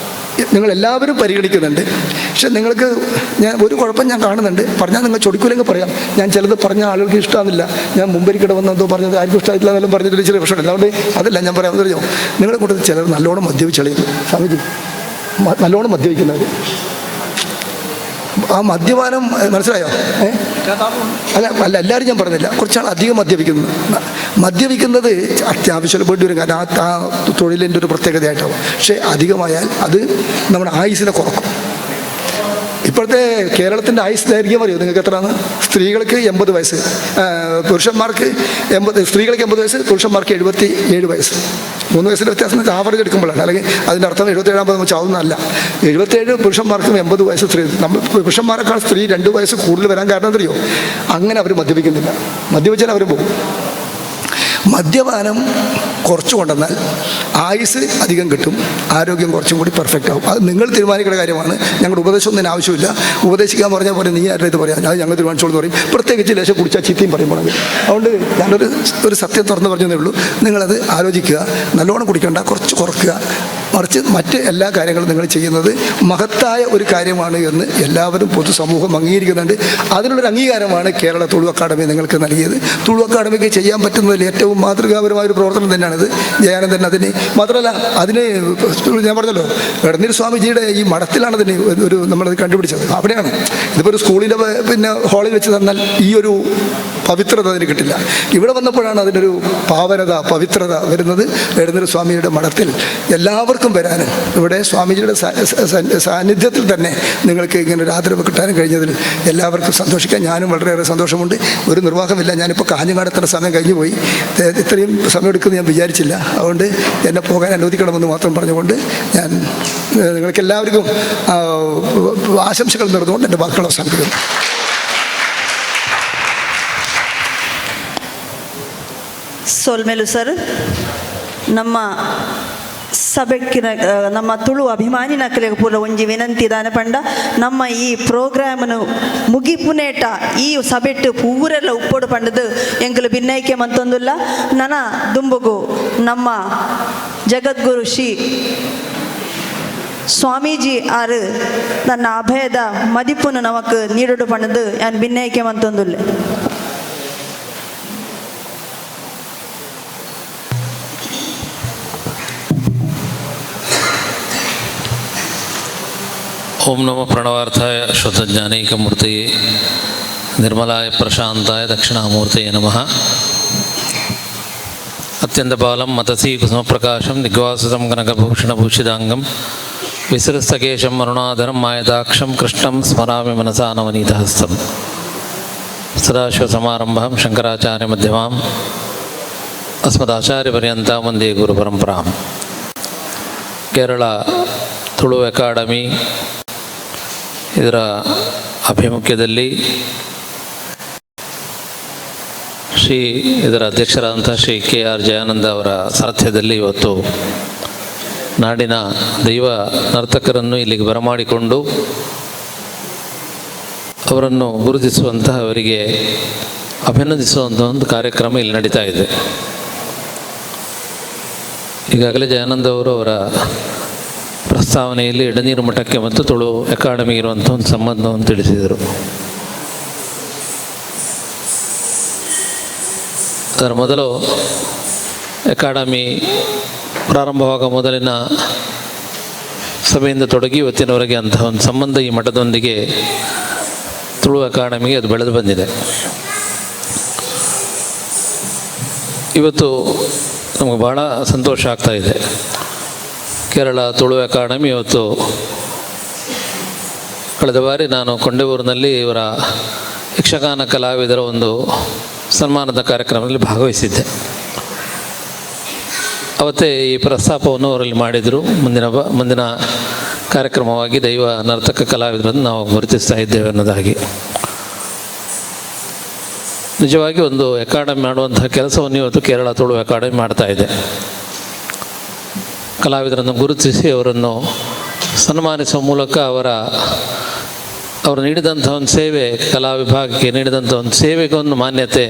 [SPEAKER 9] നിങ്ങളെല്ലാവരും പരിഗണിക്കുന്നുണ്ട്. പക്ഷെ നിങ്ങൾക്ക് ഞാൻ ഒരു കുഴപ്പം ഞാൻ കാണുന്നുണ്ട്. പറഞ്ഞാൽ നിങ്ങൾ ചൊടിക്കൂലെങ്കിൽ പറയാം. ഞാൻ ചിലത് പറഞ്ഞ ആളുകൾക്ക് ഇഷ്ടമാകുന്നില്ല. ഞാൻ മുമ്പൊരിക്കടെ വന്ന് എന്തോ പറഞ്ഞത് ആർക്കും ഇഷ്ടമായിട്ടില്ല എന്നെല്ലാം പറഞ്ഞിട്ട് ചെറിയ പ്രശ്നമില്ല. അതുകൊണ്ട് അതല്ല ഞാൻ പറയാം. അറിയോ, നിങ്ങളുടെ കൂട്ടത്തിൽ ചിലർ നല്ലോണം മദ്യപിച്ച് കളയുന്നു. സ്വാമിജി, നല്ലോണം മദ്യപിക്കുന്നവർ ആ മദ്യപാനം മനസ്സിലായോ? അല്ല അല്ല, എല്ലാവരും ഞാൻ പറഞ്ഞില്ല, കുറച്ചാൾ അധികം മദ്യപിക്കുന്നു. മദ്യപിക്കുന്നത് അത്യാവശ്യം വേണ്ടി വരും, കാരണം ആ തൊഴിലിൻ്റെ ഒരു പ്രത്യേകതയായിട്ടാവും. പക്ഷേ അധികമായാൽ അത് നമ്മുടെ ആയുസിനെ കുറക്കും. ഇപ്പോഴത്തെ കേരളത്തിൻ്റെ ആയുസ് ദൈർഘ്യം അറിയോ നിങ്ങൾക്ക് എത്രയാണ്? സ്ത്രീകൾക്ക് 80 വയസ്സ്, പുരുഷന്മാർക്ക് 80, സ്ത്രീകൾക്ക് 80 വയസ്സ്, പുരുഷന്മാർക്ക് 77 വയസ്സ്. 3 വയസ്സിൻ്റെ വ്യത്യാസം ആവറേജ് എടുക്കുമ്പോഴാണ്, അല്ലെങ്കിൽ അതിൻ്റെ അർത്ഥം 77 ചാവുന്നതല്ല. 77 പുരുഷന്മാർക്കും 80 വയസ്സ് സ്ത്രീ. നമ്മൾ പുരുഷന്മാരെക്കാൾ സ്ത്രീ 2 വയസ്സ് കൂടുതൽ വരാൻ കാരണം എന്തറിയോ? അങ്ങനെ അവർ മദ്യപിക്കുന്നില്ല. മദ്യപിച്ചാൽ അവർ പോകും. മദ്യപാനം കുറച്ച് കൊണ്ടുവന്നാൽ ആയുസ് അധികം കിട്ടും, ആരോഗ്യം കുറച്ചും കൂടി പെർഫെക്റ്റ് ആവും. അത് നിങ്ങൾ തീരുമാനിക്കേണ്ട കാര്യമാണ്. ഞങ്ങളുടെ ഉപദേശമൊന്നും ആവശ്യമില്ല. ഉപദേശിക്കാൻ പറഞ്ഞാൽ പോലെ നീ ആരുടെ ഇത് പറയാം, അത് ഞങ്ങൾ തീരുമാനിച്ചോളൂ എന്ന് പറയും. പ്രത്യേകിച്ച് ലേശം കുടിച്ചാൽ ചീത്തയും പറയുമ്പോഴെങ്കിൽ. അതുകൊണ്ട് ഞാനൊരു ഒരു സത്യം തുറന്ന് പറഞ്ഞതേ ഉള്ളൂ. നിങ്ങളത് ആലോചിക്കുക. നല്ലോണം കുടിക്കണ്ട, കുറച്ച് കുറക്കുക. മറിച്ച് മറ്റ് എല്ലാ കാര്യങ്ങളും നിങ്ങൾ ചെയ്യുന്നത് മഹത്തായ ഒരു കാര്യമാണ് എന്ന് എല്ലാവരും പൊതുസമൂഹം അംഗീകരിക്കുന്നുണ്ട്. അതിനുള്ളൊരു അംഗീകാരമാണ് കേരള തുളു അക്കാദമി നിങ്ങൾക്ക് നൽകിയത്. തുളു അക്കാദമിക്ക് ചെയ്യാൻ പറ്റുന്നതിൽ ഏറ്റവും മാതൃകാപരമായ ഒരു പ്രവർത്തനം തന്നെയാണിത്. ജയാനന്ദൻ അതിന് മാത്രമല്ല, അതിന് ഞാൻ പറഞ്ഞല്ലോ, എടനീർ സ്വാമിജിയുടെ ഈ മഠത്തിലാണ് അതിന് ഒരു നമ്മളത് കണ്ടുപിടിച്ചത്. അവിടെയാണ്. ഇതിപ്പോൾ ഒരു സ്കൂളിൻ്റെ പിന്നെ ഹാളിൽ വെച്ച് തന്നാൽ ഈ ഒരു പവിത്രത അതിന് കിട്ടില്ല. ഇവിടെ വന്നപ്പോഴാണ് അതിനൊരു പാവനത, പവിത്രത വരുന്നത്. എടനീർ സ്വാമിയുടെ മഠത്തിൽ എല്ലാവർക്കും വരാനും ഇവിടെ സ്വാമിജിയുടെ സാന്നിധ്യത്തിൽ തന്നെ നിങ്ങൾക്ക് ഇങ്ങനെ ഒരു ആദരവ് കിട്ടാനും കഴിഞ്ഞതിൽ എല്ലാവർക്കും സന്തോഷിക്കാം. ഞാനും വളരെയേറെ സന്തോഷമുണ്ട്. ഒരു നിർവാഹമില്ല. ഞാനിപ്പോൾ കാഞ്ഞങ്ങാട് സമയം കഴിഞ്ഞു പോയി. ഇത്രയും സമയം എടുക്കുമെന്ന് ഞാൻ വിചാരിച്ചില്ല. അതുകൊണ്ട് എന്നെ പോകാൻ അനുവദിക്കണമെന്ന് മാത്രം പറഞ്ഞുകൊണ്ട് ഞാൻ നിങ്ങൾക്കെല്ലാവർക്കും ആശംസകൾ നേർന്നുകൊണ്ട് എൻ്റെ വാക്കുകൾ അവസാനിപ്പിക്കുന്നു.
[SPEAKER 2] ಸೊಲ್ಮೆಲು ಸರ್, ನಮ್ಮ ಸಭೆಕ್ಕಿನ ನಮ್ಮ ತುಳು ಅಭಿಮಾನಿನಕಲೆಗ್ ಪೂರ ಒಂಜಿ ವಿನಂತಿ ದಾನ ಪಂಡ, ನಮ್ಮ ಈ ಪ್ರೋಗ್ರಾಮ್ನು ಮುಗಿಪುನೇಟ ಈ ಸಭೆಟ್ಟು ಪೂರೆಲ್ಲ ಉಪ್ಪೊಡು ಪಂಡದು ಎಂಕುಲು ಭಿನ್ನೈಕೆ ಮಂತೊಂದುಲ್ಲ. ನನ ದುಂಬುಗು ನಮ್ಮ ಜಗದ್ಗುರು ಶ್ರೀ ಸ್ವಾಮೀಜಿ ಆರು ತನ್ನ ಅಭಯದ ಮದಿಪುನು ನಮಕ್ ನೀಡೋಡು ಪಂಡದು ಯಾನ್ ಭಿನ್ನೈಕೆ ಮಂತೊಂದುಲ್ಲೆ.
[SPEAKER 10] ಓಂ ನಮಃ ಪ್ರಣವಾರ್ಥಾಯ ಶ್ರುತಜ್ಞಾನೈಕಮೂರ್ತಯೇ ನಿರ್ಮಲಾಯ ಪ್ರಶಾಂತಾಯ ದಕ್ಷಿಣಾಮೂರ್ತಯೇ ನಮಃ. ಅತ್ಯಂತ ಬಾಲಂ ಮತಸೀ ಕುಸುಮಪ್ರಕಾಶಂ ದಿಗ್ವಾಸಸಂ ಕನಕಭೂಷಣಭೂಷಿತಾಂಗಂ ವಿಸೃಸ್ತಕೇಶಂ ಅರುಣಾಧರಂ ಮಾಯದಾಕ್ಷಂ ಕೃಷ್ಣಂ ಸ್ಮರಾಮಿ ಮನಸಾ ನವನೀತಹಸ್ತಂ. ಸದಾಶಿವಸಮಾರಂಭಾಂ ಶಂಕರಾಚಾರ್ಯ ಮಧ್ಯಮಾಂ ಅಸ್ಮದಾಚಾರ್ಯಪರ್ಯಂತಾಂ ವಂದೇ ಗುರುಪರಂಪರಾಂ. ಕೇರಳ ತುಳು ಅಕಾಡೆಮಿ ಇದರ ಆಭಿಮುಖ್ಯದಲ್ಲಿ ಶ್ರೀ ಇದರ ಅಧ್ಯಕ್ಷರಾದಂಥ ಶ್ರೀ ಕೆ ಆರ್ ಜಯಾನಂದ ಅವರ ಸಾರಥ್ಯದಲ್ಲಿ ಇವತ್ತು ನಾಡಿನ ದೈವ ನರ್ತಕರನ್ನು ಇಲ್ಲಿಗೆ ಬರಮಾಡಿಕೊಂಡು ಅವರನ್ನು ಗುರುತಿಸುವಂತಹ, ಅವರಿಗೆ ಅಭಿನಂದಿಸುವಂಥ ಒಂದು ಕಾರ್ಯಕ್ರಮ ಇಲ್ಲಿ ನಡೀತಾ ಇದೆ. ಈಗಾಗಲೇ ಜಯಾನಂದ ಅವರು ಅವರ ಪ್ರಸ್ತಾವನೆಯಲ್ಲಿ ಎಡನೀರು ಮಠಕ್ಕೆ ಮತ್ತು ತುಳು ಅಕಾಡೆಮಿ ಇರುವಂಥ ಒಂದು ಸಂಬಂಧವನ್ನು ತಿಳಿಸಿದರು. ಅದರ ಮೊದಲು ಅಕಾಡೆಮಿ ಪ್ರಾರಂಭವಾಗ ಮೊದಲಿನ ಸಭೆಯಿಂದ ತೊಡಗಿ ಇವತ್ತಿನವರೆಗೆ ಅಂತಹ ಒಂದು ಸಂಬಂಧ ಈ ಮಠದೊಂದಿಗೆ ತುಳು ಅಕಾಡೆಮಿಗೆ ಅದು ಬೆಳೆದು ಬಂದಿದೆ. ಇವತ್ತು ನಮಗೆ ಭಾಳ ಸಂತೋಷ ಆಗ್ತಾ ಇದೆ. ಕೇರಳ ತುಳು ಅಕಾಡೆಮಿ ಇವತ್ತು ಕಳೆದ ಬಾರಿ ನಾನು ಕೊಂಡೆವೂರಿನಲ್ಲಿ ಇವರ ಯಕ್ಷಗಾನ ಕಲಾವಿದರ ಒಂದು ಸನ್ಮಾನದ ಕಾರ್ಯಕ್ರಮದಲ್ಲಿ ಭಾಗವಹಿಸಿದ್ದೆ. ಅವತ್ತೇ ಈ ಪ್ರಸ್ತಾಪವನ್ನು ಅವರಲ್ಲಿ ಮಾಡಿದರು. ಮುಂದಿನ ಕಾರ್ಯಕ್ರಮವಾಗಿ ದೈವ ನರ್ತಕ ಕಲಾವಿದರನ್ನು ನಾವು ಗುರುತಿಸ್ತಾ ಇದ್ದೇವೆ ಅನ್ನೋದಾಗಿ. ನಿಜವಾಗಿ ಒಂದು ಅಕಾಡೆಮಿ ಮಾಡುವಂತಹ ಕೆಲಸವನ್ನು ಇವತ್ತು ಕೇರಳ ತುಳು ಅಕಾಡೆಮಿ ಮಾಡ್ತಾ ಇದೆ. ಕಲಾವಿದರನ್ನು ಗುರುತಿಸಿ ಅವರನ್ನು ಸನ್ಮಾನಿಸುವ ಮೂಲಕ ಅವರು ನೀಡಿದಂಥ ಒಂದು ಸೇವೆ, ಕಲಾ ವಿಭಾಗಕ್ಕೆ ನೀಡಿದಂಥ ಒಂದು ಸೇವೆಗೆ ಒಂದು ಮಾನ್ಯತೆ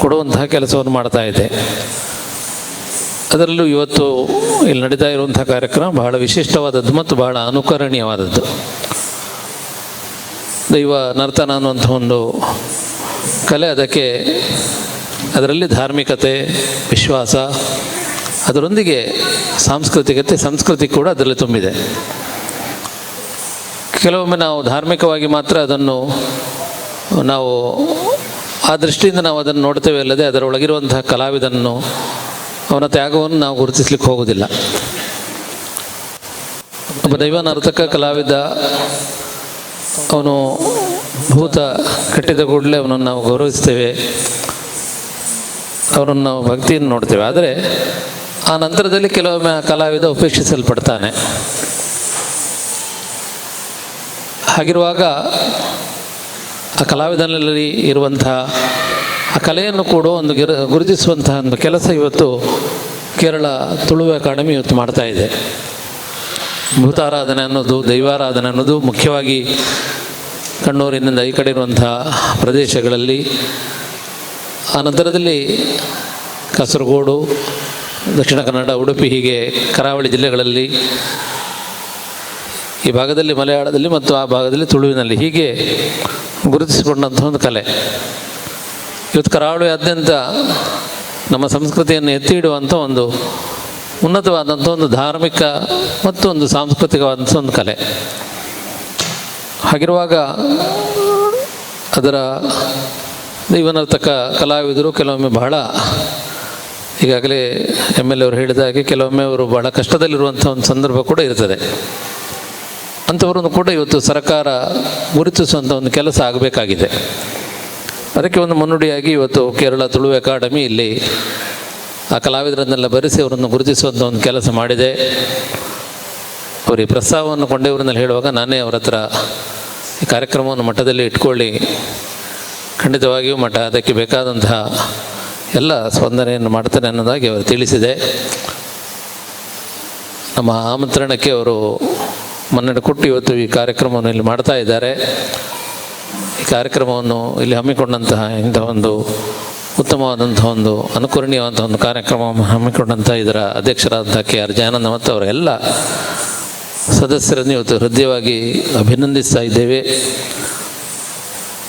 [SPEAKER 10] ಕೊಡುವಂತಹ ಕೆಲಸವನ್ನು ಮಾಡ್ತಾ ಇದೆ. ಅದರಲ್ಲೂ ಇವತ್ತು ಇಲ್ಲಿ ನಡೀತಾ ಇರುವಂಥ ಕಾರ್ಯಕ್ರಮ ಬಹಳ ವಿಶಿಷ್ಟವಾದದ್ದು ಮತ್ತು ಬಹಳ ಅನುಕರಣೀಯವಾದದ್ದು. ದೈವ ನರ್ತನ ಅನ್ನುವಂಥ ಒಂದು ಕಲೆ, ಅದರಲ್ಲಿ ಧಾರ್ಮಿಕತೆ, ವಿಶ್ವಾಸ, ಅದರೊಂದಿಗೆ ಸಾಂಸ್ಕೃತಿಕತೆ, ಸಂಸ್ಕೃತಿ ಕೂಡ ಅದರಲ್ಲಿ ತುಂಬಿದೆ. ಕೆಲವೊಮ್ಮೆ ನಾವು ಧಾರ್ಮಿಕವಾಗಿ ಮಾತ್ರ ಅದನ್ನು ನಾವು ಆ ದೃಷ್ಟಿಯಿಂದ ನಾವು ಅದನ್ನು ನೋಡ್ತೇವೆ ಅಲ್ಲದೆ ಅದರೊಳಗಿರುವಂತಹ ಕಲಾವಿದನನ್ನು, ಅವನ ತ್ಯಾಗವನ್ನು ನಾವು ಗುರುತಿಸಲಿಕ್ಕೆ ಹೋಗೋದಿಲ್ಲ. ಒಬ್ಬ ದೈವ ನರ್ತಕ ಕಲಾವಿದ ಅವನು ಭೂತ ಕಟ್ಟಿದ ಕೂಡಲೇ ಅವನನ್ನು ನಾವು ಗೌರವಿಸ್ತೇವೆ, ಅವನನ್ನು ನಾವು ಭಕ್ತಿಯನ್ನು ನೋಡ್ತೇವೆ. ಆದರೆ ಆ ನಂತರದಲ್ಲಿ ಕೆಲವೊಮ್ಮೆ ಆ ಕಲಾವಿದ ಉಪೇಕ್ಷಿಸಲ್ಪಡ್ತಾನೆ. ಹಾಗಿರುವಾಗ ಆ ಕಲಾವಿದನಲ್ಲಿ ಇರುವಂತಹ ಆ ಕಲೆಯನ್ನು ಕೂಡ ಒಂದು ಗುರುತಿಸುವಂತಹ ಒಂದು ಕೆಲಸ ಇವತ್ತು ಕೇರಳ ತುಳು ಅಕಾಡೆಮಿ ಇವತ್ತು ಮಾಡ್ತಾ ಇದೆ. ಭೂತಾರಾಧನೆ ಅನ್ನೋದು, ದೈವಾರಾಧನೆ ಅನ್ನೋದು ಮುಖ್ಯವಾಗಿ ಕಣ್ಣೂರಿನಿಂದ ಈ ಕಡೆ ಇರುವಂತಹ ಪ್ರದೇಶಗಳಲ್ಲಿ, ಆ ನಂತರದಲ್ಲಿ ಕಾಸರಗೋಡು, ದಕ್ಷಿಣ ಕನ್ನಡ, ಉಡುಪಿ ಹೀಗೆ ಕರಾವಳಿ ಜಿಲ್ಲೆಗಳಲ್ಲಿ, ಈ ಭಾಗದಲ್ಲಿ ಮಲಯಾಳದಲ್ಲಿ ಮತ್ತು ಆ ಭಾಗದಲ್ಲಿ ತುಳುವಿನಲ್ಲಿ ಹೀಗೆ ಗುರುತಿಸಿಕೊಂಡಂಥ ಒಂದು ಕಲೆ. ಇವತ್ತು ಕರಾವಳಿಯಾದ್ಯಂತ ನಮ್ಮ ಸಂಸ್ಕೃತಿಯನ್ನು ಎತ್ತಿ ಇಡುವಂಥ ಒಂದು ಉನ್ನತವಾದಂಥ ಒಂದು ಧಾರ್ಮಿಕ ಮತ್ತು ಒಂದು ಸಾಂಸ್ಕೃತಿಕವಾದಂಥ ಒಂದು ಕಲೆ. ಹಾಗಿರುವಾಗ ಅದರ ದೈವನರ್ತಕ ಕಲಾವಿದರು ಕೆಲವೊಮ್ಮೆ ಬಹಳ, ಈಗಾಗಲೇ ಎಮ್ ಎಲ್ ಎ ಅವರು ಹೇಳಿದ ಹಾಗೆ ಕೆಲವೊಮ್ಮೆ ಅವರು ಬಹಳ ಕಷ್ಟದಲ್ಲಿರುವಂಥ ಒಂದು ಸಂದರ್ಭ ಕೂಡ ಇರ್ತದೆ. ಅಂಥವರನ್ನು ಕೂಡ ಇವತ್ತು ಸರ್ಕಾರ ಗುರುತಿಸುವಂಥ ಒಂದು ಕೆಲಸ ಆಗಬೇಕಾಗಿದೆ. ಅದಕ್ಕೆ ಒಂದು ಮುನ್ನುಡಿಯಾಗಿ ಇವತ್ತು ಕೇರಳ ತುಳು ಅಕಾಡೆಮಿ ಇಲ್ಲಿ ಆ ಕಲಾವಿದರನ್ನೆಲ್ಲ ಬರೆಸಿ ಅವರನ್ನು ಗುರುತಿಸುವಂಥ ಒಂದು ಕೆಲಸ ಮಾಡಿದೆ. ಅವರು ಈ ಪ್ರಸ್ತಾವವನ್ನು ಕೊಂಡೇವರಿನಲ್ಲಿ ಹೇಳುವಾಗ ನಾನೇ ಅವರ ಹತ್ರ ಈ ಕಾರ್ಯಕ್ರಮವನ್ನು ಮಠದಲ್ಲಿ ಇಟ್ಕೊಳ್ಳಿ, ಖಂಡಿತವಾಗಿಯೂ ಮಠ ಅದಕ್ಕೆ ಬೇಕಾದಂತಹ ಎಲ್ಲ ಸ್ಪಂದನೆಯನ್ನು ಮಾಡ್ತಾನೆ ಅನ್ನೋದಾಗಿ ಅವರು ತಿಳಿಸಿದೆ. ನಮ್ಮ ಆಮಂತ್ರಣಕ್ಕೆ ಅವರು ಮನ್ನಣೆ ಕೊಟ್ಟು ಇವತ್ತು ಈ ಕಾರ್ಯಕ್ರಮವನ್ನು ಇಲ್ಲಿ ಮಾಡ್ತಾ ಇದ್ದಾರೆ. ಈ ಕಾರ್ಯಕ್ರಮವನ್ನು ಇಲ್ಲಿ ಹಮ್ಮಿಕೊಂಡಂತಹ ಇಂಥ ಒಂದು ಉತ್ತಮವಾದಂಥ ಒಂದು ಅನುಕರಣೀಯವಾದಂಥ ಒಂದು ಕಾರ್ಯಕ್ರಮ ಹಮ್ಮಿಕೊಂಡಂಥ ಇದರ ಅಧ್ಯಕ್ಷರಾದಂಥ ಕೆ ಆರ್ ಜಯಾನಂದ ಮತ್ತು ಅವರ ಎಲ್ಲ ಸದಸ್ಯರನ್ನು ಇವತ್ತು ಹೃದಯವಾಗಿ ಅಭಿನಂದಿಸ್ತಾ ಇದ್ದೇವೆ.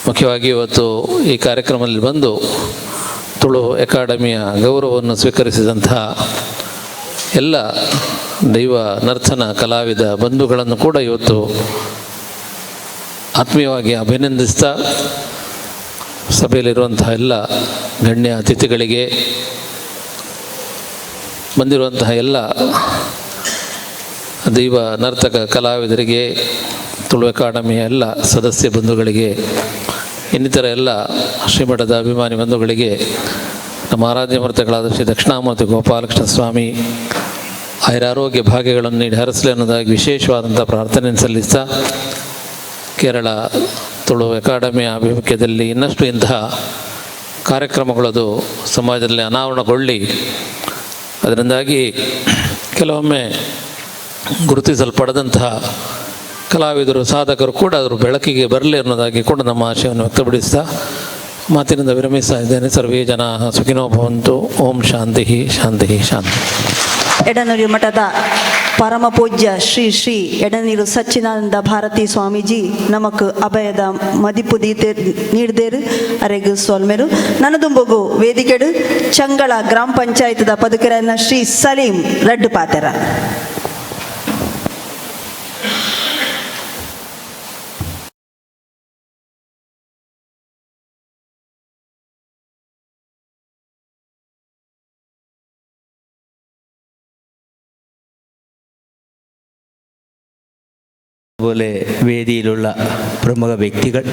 [SPEAKER 10] ಮುಖ್ಯವಾಗಿ ಇವತ್ತು ಈ ಕಾರ್ಯಕ್ರಮದಲ್ಲಿ ಬಂದು ತುಳು ಅಕಾಡೆಮಿಯ ಗೌರವವನ್ನು ಸ್ವೀಕರಿಸಿದಂತಹ ಎಲ್ಲ ದೈವ ನರ್ತನ ಕಲಾವಿದ ಬಂಧುಗಳನ್ನು ಕೂಡ ಇವತ್ತು ಆತ್ಮೀಯವಾಗಿ ಅಭಿನಂದಿಸ್ತಾ, ಸಭೆಯಲ್ಲಿರುವಂತಹ ಎಲ್ಲ ಗಣ್ಯ ಅತಿಥಿಗಳಿಗೆ, ಬಂದಿರುವಂತಹ ಎಲ್ಲ ದೈವ ನರ್ತಕ ಕಲಾವಿದರಿಗೆ, ತುಳು ಅಕಾಡೆಮಿಯ ಎಲ್ಲ ಸದಸ್ಯ ಬಂಧುಗಳಿಗೆ, ಇನ್ನಿತರ ಎಲ್ಲ ಶ್ರೀಮಠದ ಅಭಿಮಾನಿ ಬಂಧುಗಳಿಗೆ ನಮ್ಮ ಆರಾಧ್ಯ ಮೂರ್ತಿಗಳಾದ ಶ್ರೀ ದಕ್ಷಿಣಾಮೂರ್ತಿ ಗೋಪಾಲಕೃಷ್ಣ ಸ್ವಾಮಿ ಆಯುರಾರೋಗ್ಯ ಭಾಗ್ಯಗಳನ್ನು ನೀಡಿ ಹರಸಲಿ ಅನ್ನೋದಾಗಿ ವಿಶೇಷವಾದಂಥ ಪ್ರಾರ್ಥನೆಯನ್ನು ಸಲ್ಲಿಸ್ತಾ, ಕೇರಳ ತುಳು ಅಕಾಡೆಮಿಯ ಆಭಿಮುಖ್ಯದಲ್ಲಿ ಇನ್ನಷ್ಟು ಇಂತಹ ಕಾರ್ಯಕ್ರಮಗಳದು ಸಮಾಜದಲ್ಲಿ ಅನಾವರಣಗೊಳ್ಳಿ, ಅದರಿಂದಾಗಿ ಕೆಲವೊಮ್ಮೆ ಗುರುತಿಸಲ್ಪಡದಂತಹ ಕಲಾವಿದರು, ಸಾಧಕರು ಕೂಡ ಅವರು ಬೆಳಕಿಗೆ ಬರಲಿ ಅನ್ನೋದಾಗಿ ಕೂಡ ನಮ್ಮ ಆಶಯವನ್ನು ವ್ಯಕ್ತಪಡಿಸ್ತಾ ಮಾತಿನಿಂದ ವಿರಮಿಸ್ತಾ ಇದ್ದೇನೆ. ಸರ್ವೇ ಜನ ಸುಖಿನೋ ಭವಂತು. ಓಂ ಶಾಂತಿ ಶಾಂತಿ ಶಾಂತಿ.
[SPEAKER 2] ಎಡನೂರು ಮಠದ ಪರಮ ಪೂಜ್ಯ ಶ್ರೀ ಶ್ರೀ ಎಡನೀರು ಸಚ್ಚಿದಾನಂದ ಭಾರತಿ ಸ್ವಾಮೀಜಿ ನಮಕ್ ಅಭಯದ ಮದಿಪು ದೀತೆ ನೀಡ್ದೇರು ಅರೆಗು ಸೊಲ್ಮೆರು. ನನದುಂಬಗು ವೇದಿಕೆಡು ಚಂಗಳ ಗ್ರಾಮ ಪಂಚಾಯತ್ದ ಪದುಕೆರನ ಶ್ರೀ ಸಲೀಂ ರಡ್ಡು ಪಾತೆರ.
[SPEAKER 11] അതുപോലെ വേദിയിലുള്ള പ്രമുഖ വ്യക്തികൾ,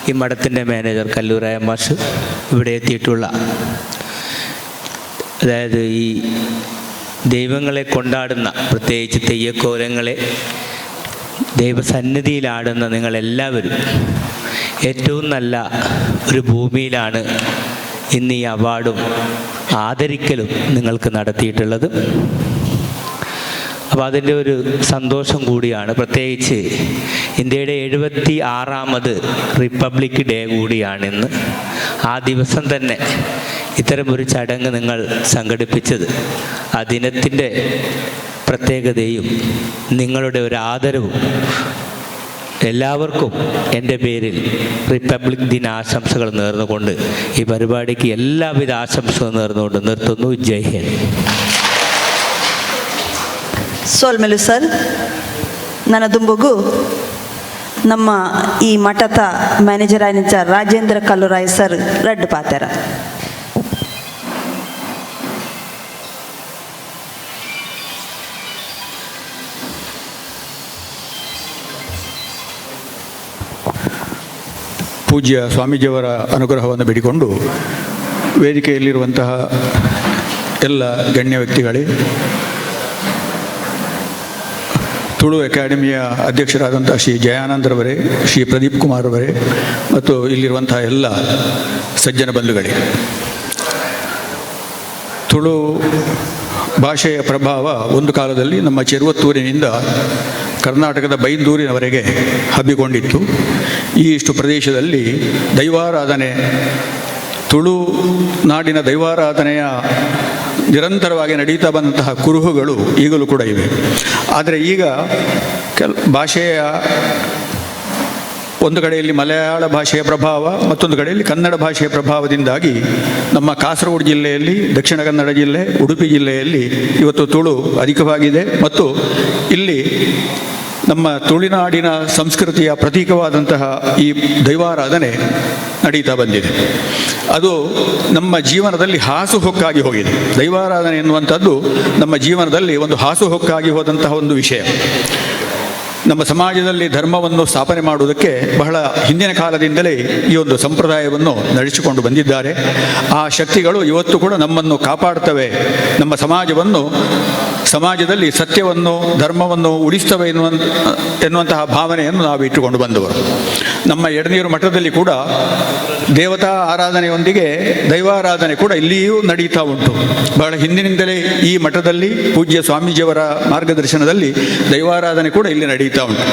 [SPEAKER 11] ഈ മഠത്തിൻ്റെ മാനേജർ കല്ലൂരായ മാഷ്, ഇവിടെ എത്തിയിട്ടുള്ള, അതായത് ഈ ദൈവങ്ങളെ കൊണ്ടാടുന്ന, പ്രത്യേകിച്ച് തെയ്യക്കോലങ്ങളെ ദൈവസന്നിധിയിലാടുന്ന നിങ്ങളെല്ലാവരും ഏറ്റവും നല്ല ഒരു ഭൂമിയിലാണ് ഇന്ന് ഈ അവാർഡും ആദരിക്കലും നിങ്ങൾക്ക് നടത്തിയിട്ടുള്ളത്. അപ്പോൾ അതിൻ്റെ ഒരു സന്തോഷം കൂടിയാണ്. പ്രത്യേകിച്ച് ഇന്ത്യയുടെ 76ാമത് റിപ്പബ്ലിക് ഡേ കൂടിയാണിന്ന്. ആ ദിവസം തന്നെ ഇത്തരമൊരു ചടങ്ങ് നിങ്ങൾ സംഘടിപ്പിച്ചത് ആ ദിനത്തിൻ്റെ പ്രത്യേകതയും നിങ്ങളുടെ ഒരു ആദരവും എല്ലാവർക്കും എൻ്റെ പേരിൽ റിപ്പബ്ലിക് ദിനാശംസകൾ നേർന്നുകൊണ്ട് ഈ പരിപാടിക്ക് എല്ലാവിധ ആശംസകളും നേർന്നുകൊണ്ട് നിർത്തുന്നു. ജയ് ഹിന്ദ്.
[SPEAKER 2] ಸೋಲ್ಮೆಲು ಸರ್. ನನ್ನ ದುಂಬುಗು ನಮ್ಮ ಈ ಮಠದ ಮ್ಯಾನೇಜರ್ ಆಯ್ನ ರಾಜೇಂದ್ರ ಕಲ್ಲುರಾಯ್ ಸರ್ ರಡ್ಡು ಪಾತೆರ.
[SPEAKER 12] ಪೂಜ್ಯ ಸ್ವಾಮೀಜಿಯವರ ಅನುಗ್ರಹವನ್ನು ಬೇಡಿಕೊಂಡು ವೇದಿಕೆಯಲ್ಲಿರುವಂತಹ ಎಲ್ಲ ಗಣ್ಯ ವ್ಯಕ್ತಿಗಳೇ, ತುಳು ಅಕಾಡೆಮಿಯ ಅಧ್ಯಕ್ಷರಾದಂಥ ಶ್ರೀ ಜಯಾನಂದರವರೇ, ಶ್ರೀ ಪ್ರದೀಪ್ ಕುಮಾರ್ ಅವರೇ ಮತ್ತು ಇಲ್ಲಿರುವಂತಹ ಎಲ್ಲ ಸಜ್ಜನ ಬಂಧುಗಳೇ, ತುಳು ಭಾಷೆಯ ಪ್ರಭಾವ ಒಂದು ಕಾಲದಲ್ಲಿ ನಮ್ಮ ಚೆರುವತ್ತೂರಿನಿಂದ ಕರ್ನಾಟಕದ ಬೈಂದೂರಿನವರೆಗೆ ಹಬ್ಬಿಕೊಂಡಿತ್ತು. ಈ ಇಷ್ಟು ಪ್ರದೇಶದಲ್ಲಿ ದೈವಾರಾಧನೆ, ತುಳು ನಾಡಿನ ದೈವಾರಾಧನೆಯ ನಿರಂತರವಾಗಿ ನಡೀತಾ ಬಂದಂತಹ ಕುರುಹುಗಳು ಈಗಲೂ ಕೂಡ ಇವೆ. ಆದರೆ ಈಗ ಭಾಷೆಯ ಒಂದು ಕಡೆಯಲ್ಲಿ ಮಲಯಾಳ ಭಾಷೆಯ ಪ್ರಭಾವ, ಮತ್ತೊಂದು ಕಡೆಯಲ್ಲಿ ಕನ್ನಡ ಭಾಷೆಯ ಪ್ರಭಾವದಿಂದಾಗಿ ನಮ್ಮ ಕಾಸರಗೋಡು ಜಿಲ್ಲೆಯಲ್ಲಿ, ದಕ್ಷಿಣ ಕನ್ನಡ ಜಿಲ್ಲೆ, ಉಡುಪಿ ಜಿಲ್ಲೆಯಲ್ಲಿ ಇವತ್ತು ತುಳು ಅಧಿಕವಾಗಿದೆ ಮತ್ತು ಇಲ್ಲಿ ನಮ್ಮ ತುಳುನಾಡಿನ ಸಂಸ್ಕೃತಿಯ ಪ್ರತೀಕವಾದಂತಹ ಈ ದೈವಾರಾಧನೆ ನಡೀತಾ ಬಂದಿದೆ. ಅದು ನಮ್ಮ ಜೀವನದಲ್ಲಿ ಹಾಸುಹೊಕ್ಕಾಗಿ ಹೋಗಿದೆ. ದೈವಾರಾಧನೆ ಎನ್ನುವಂಥದ್ದು ನಮ್ಮ ಜೀವನದಲ್ಲಿ ಒಂದು ಹಾಸುಹೊಕ್ಕಾಗಿ ಹೋದಂತಹ ಒಂದು ವಿಷಯ. ನಮ್ಮ ಸಮಾಜದಲ್ಲಿ ಧರ್ಮವನ್ನು ಸ್ಥಾಪನೆ ಮಾಡುವುದಕ್ಕೆ ಬಹಳ ಹಿಂದಿನ ಕಾಲದಿಂದಲೇ ಈ ಒಂದು ಸಂಪ್ರದಾಯವನ್ನು ನಡೆಸಿಕೊಂಡು ಬಂದಿದ್ದಾರೆ. ಆ ಶಕ್ತಿಗಳು ಇವತ್ತು ಕೂಡ ನಮ್ಮನ್ನು ಕಾಪಾಡ್ತವೆ, ನಮ್ಮ ಸಮಾಜವನ್ನು, ಸಮಾಜದಲ್ಲಿ ಸತ್ಯವನ್ನು, ಧರ್ಮವನ್ನು ಉಳಿಸ್ತವೆ ಎನ್ನುವಂತಹ ಭಾವನೆಯನ್ನು ನಾವು ಇಟ್ಟುಕೊಂಡು ಬಂದವರು. ನಮ್ಮ ಎಡನೀರು ಮಠದಲ್ಲಿ ಕೂಡ ದೇವತಾ ಆರಾಧನೆಯೊಂದಿಗೆ ದೈವಾರಾಧನೆ ಕೂಡ ಇಲ್ಲಿಯೂ ನಡೀತಾ ಉಂಟು. ಬಹಳ ಹಿಂದಿನಿಂದಲೇ ಈ ಮಠದಲ್ಲಿ ಪೂಜ್ಯ ಸ್ವಾಮೀಜಿಯವರ ಮಾರ್ಗದರ್ಶನದಲ್ಲಿ ದೈವಾರಾಧನೆ ಕೂಡ ಇಲ್ಲಿ ನಡೀತಾ ಉಂಟು.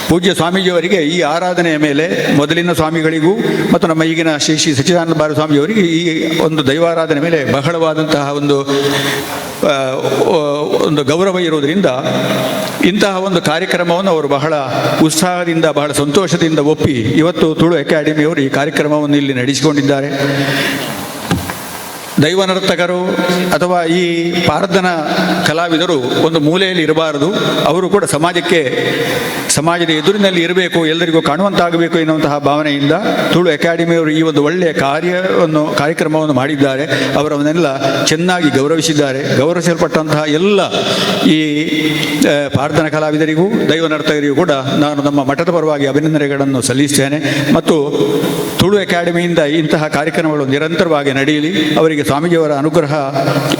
[SPEAKER 12] ಪೂಜ್ಯ ಸ್ವಾಮೀಜಿಯವರಿಗೆ ಈ ಆರಾಧನೆಯ ಮೇಲೆ ಮೊದಲಿನ ಸ್ವಾಮಿಗಳಿಗೂ ಮತ್ತು ನಮ್ಮ ಈಗಿನ ಶ್ರೀ ಶ್ರೀ ಸಚ್ಚಿದಾನಂದ ಭಾರತಿ ಸ್ವಾಮಿಯವರಿಗೆ ಈ ಒಂದು ದೈವಾರಾಧನೆ ಮೇಲೆ ಬಹಳವಾದಂತಹ ಒಂದು ಒಂದು ಗೌರವ ಇರುವುದರಿಂದ ಇಂತಹ ಒಂದು ಕಾರ್ಯಕ್ರಮವನ್ನು ಅವರು ಬಹಳ ಉತ್ಸಾಹದಿಂದ, ಬಹಳ ಸಂತೋಷದಿಂದ ಒಪ್ಪಿ ಇವತ್ತು ತುಳು ಅಕಾಡೆಮಿಯವರು ಈ ಕಾರ್ಯಕ್ರಮವನ್ನು ಇಲ್ಲಿ ನಡೆಸಿಕೊಂಡಿದ್ದಾರೆ. ದೈವ ನರ್ತಕರು ಅಥವಾ ಈ ಪಾರ್ದನ ಕಲಾವಿದರು ಒಂದು ಮೂಲೆಯಲ್ಲಿ ಇರಬಾರದು, ಅವರು ಕೂಡ ಸಮಾಜದ ಎದುರಿನಲ್ಲಿ ಇರಬೇಕು, ಎಲ್ಲರಿಗೂ ಕಾಣುವಂತಾಗಬೇಕು ಎನ್ನುವಂತಹ ಭಾವನೆಯಿಂದ ತುಳು ಅಕಾಡೆಮಿಯವರು ಈ ಒಂದು ಒಳ್ಳೆಯ ಕಾರ್ಯಕ್ರಮವನ್ನು ಮಾಡಿದ್ದಾರೆ. ಅವರನ್ನೆಲ್ಲ ಚೆನ್ನಾಗಿ ಗೌರವಿಸಿದ್ದಾರೆ. ಗೌರವಿಸಲ್ಪಟ್ಟಂತಹ ಎಲ್ಲ ಈ ಪಾರ್ದನ ಕಲಾವಿದರಿಗೂ ದೈವ ನರ್ತಕರಿಗೂ ಕೂಡ ನಾನು ನಮ್ಮ ಮಠದ ಪರವಾಗಿ ಅಭಿನಂದನೆಗಳನ್ನು ಸಲ್ಲಿಸ್ತೇನೆ. ಮತ್ತು ತುಳು ಅಕಾಡೆಮಿಯಿಂದ ಇಂತಹ ಕಾರ್ಯಕ್ರಮಗಳು ನಿರಂತರವಾಗಿ ನಡೆಯಲಿ, ಅವರಿಗೆ ಸ್ವಾಮೀಜಿಯವರ ಅನುಗ್ರಹ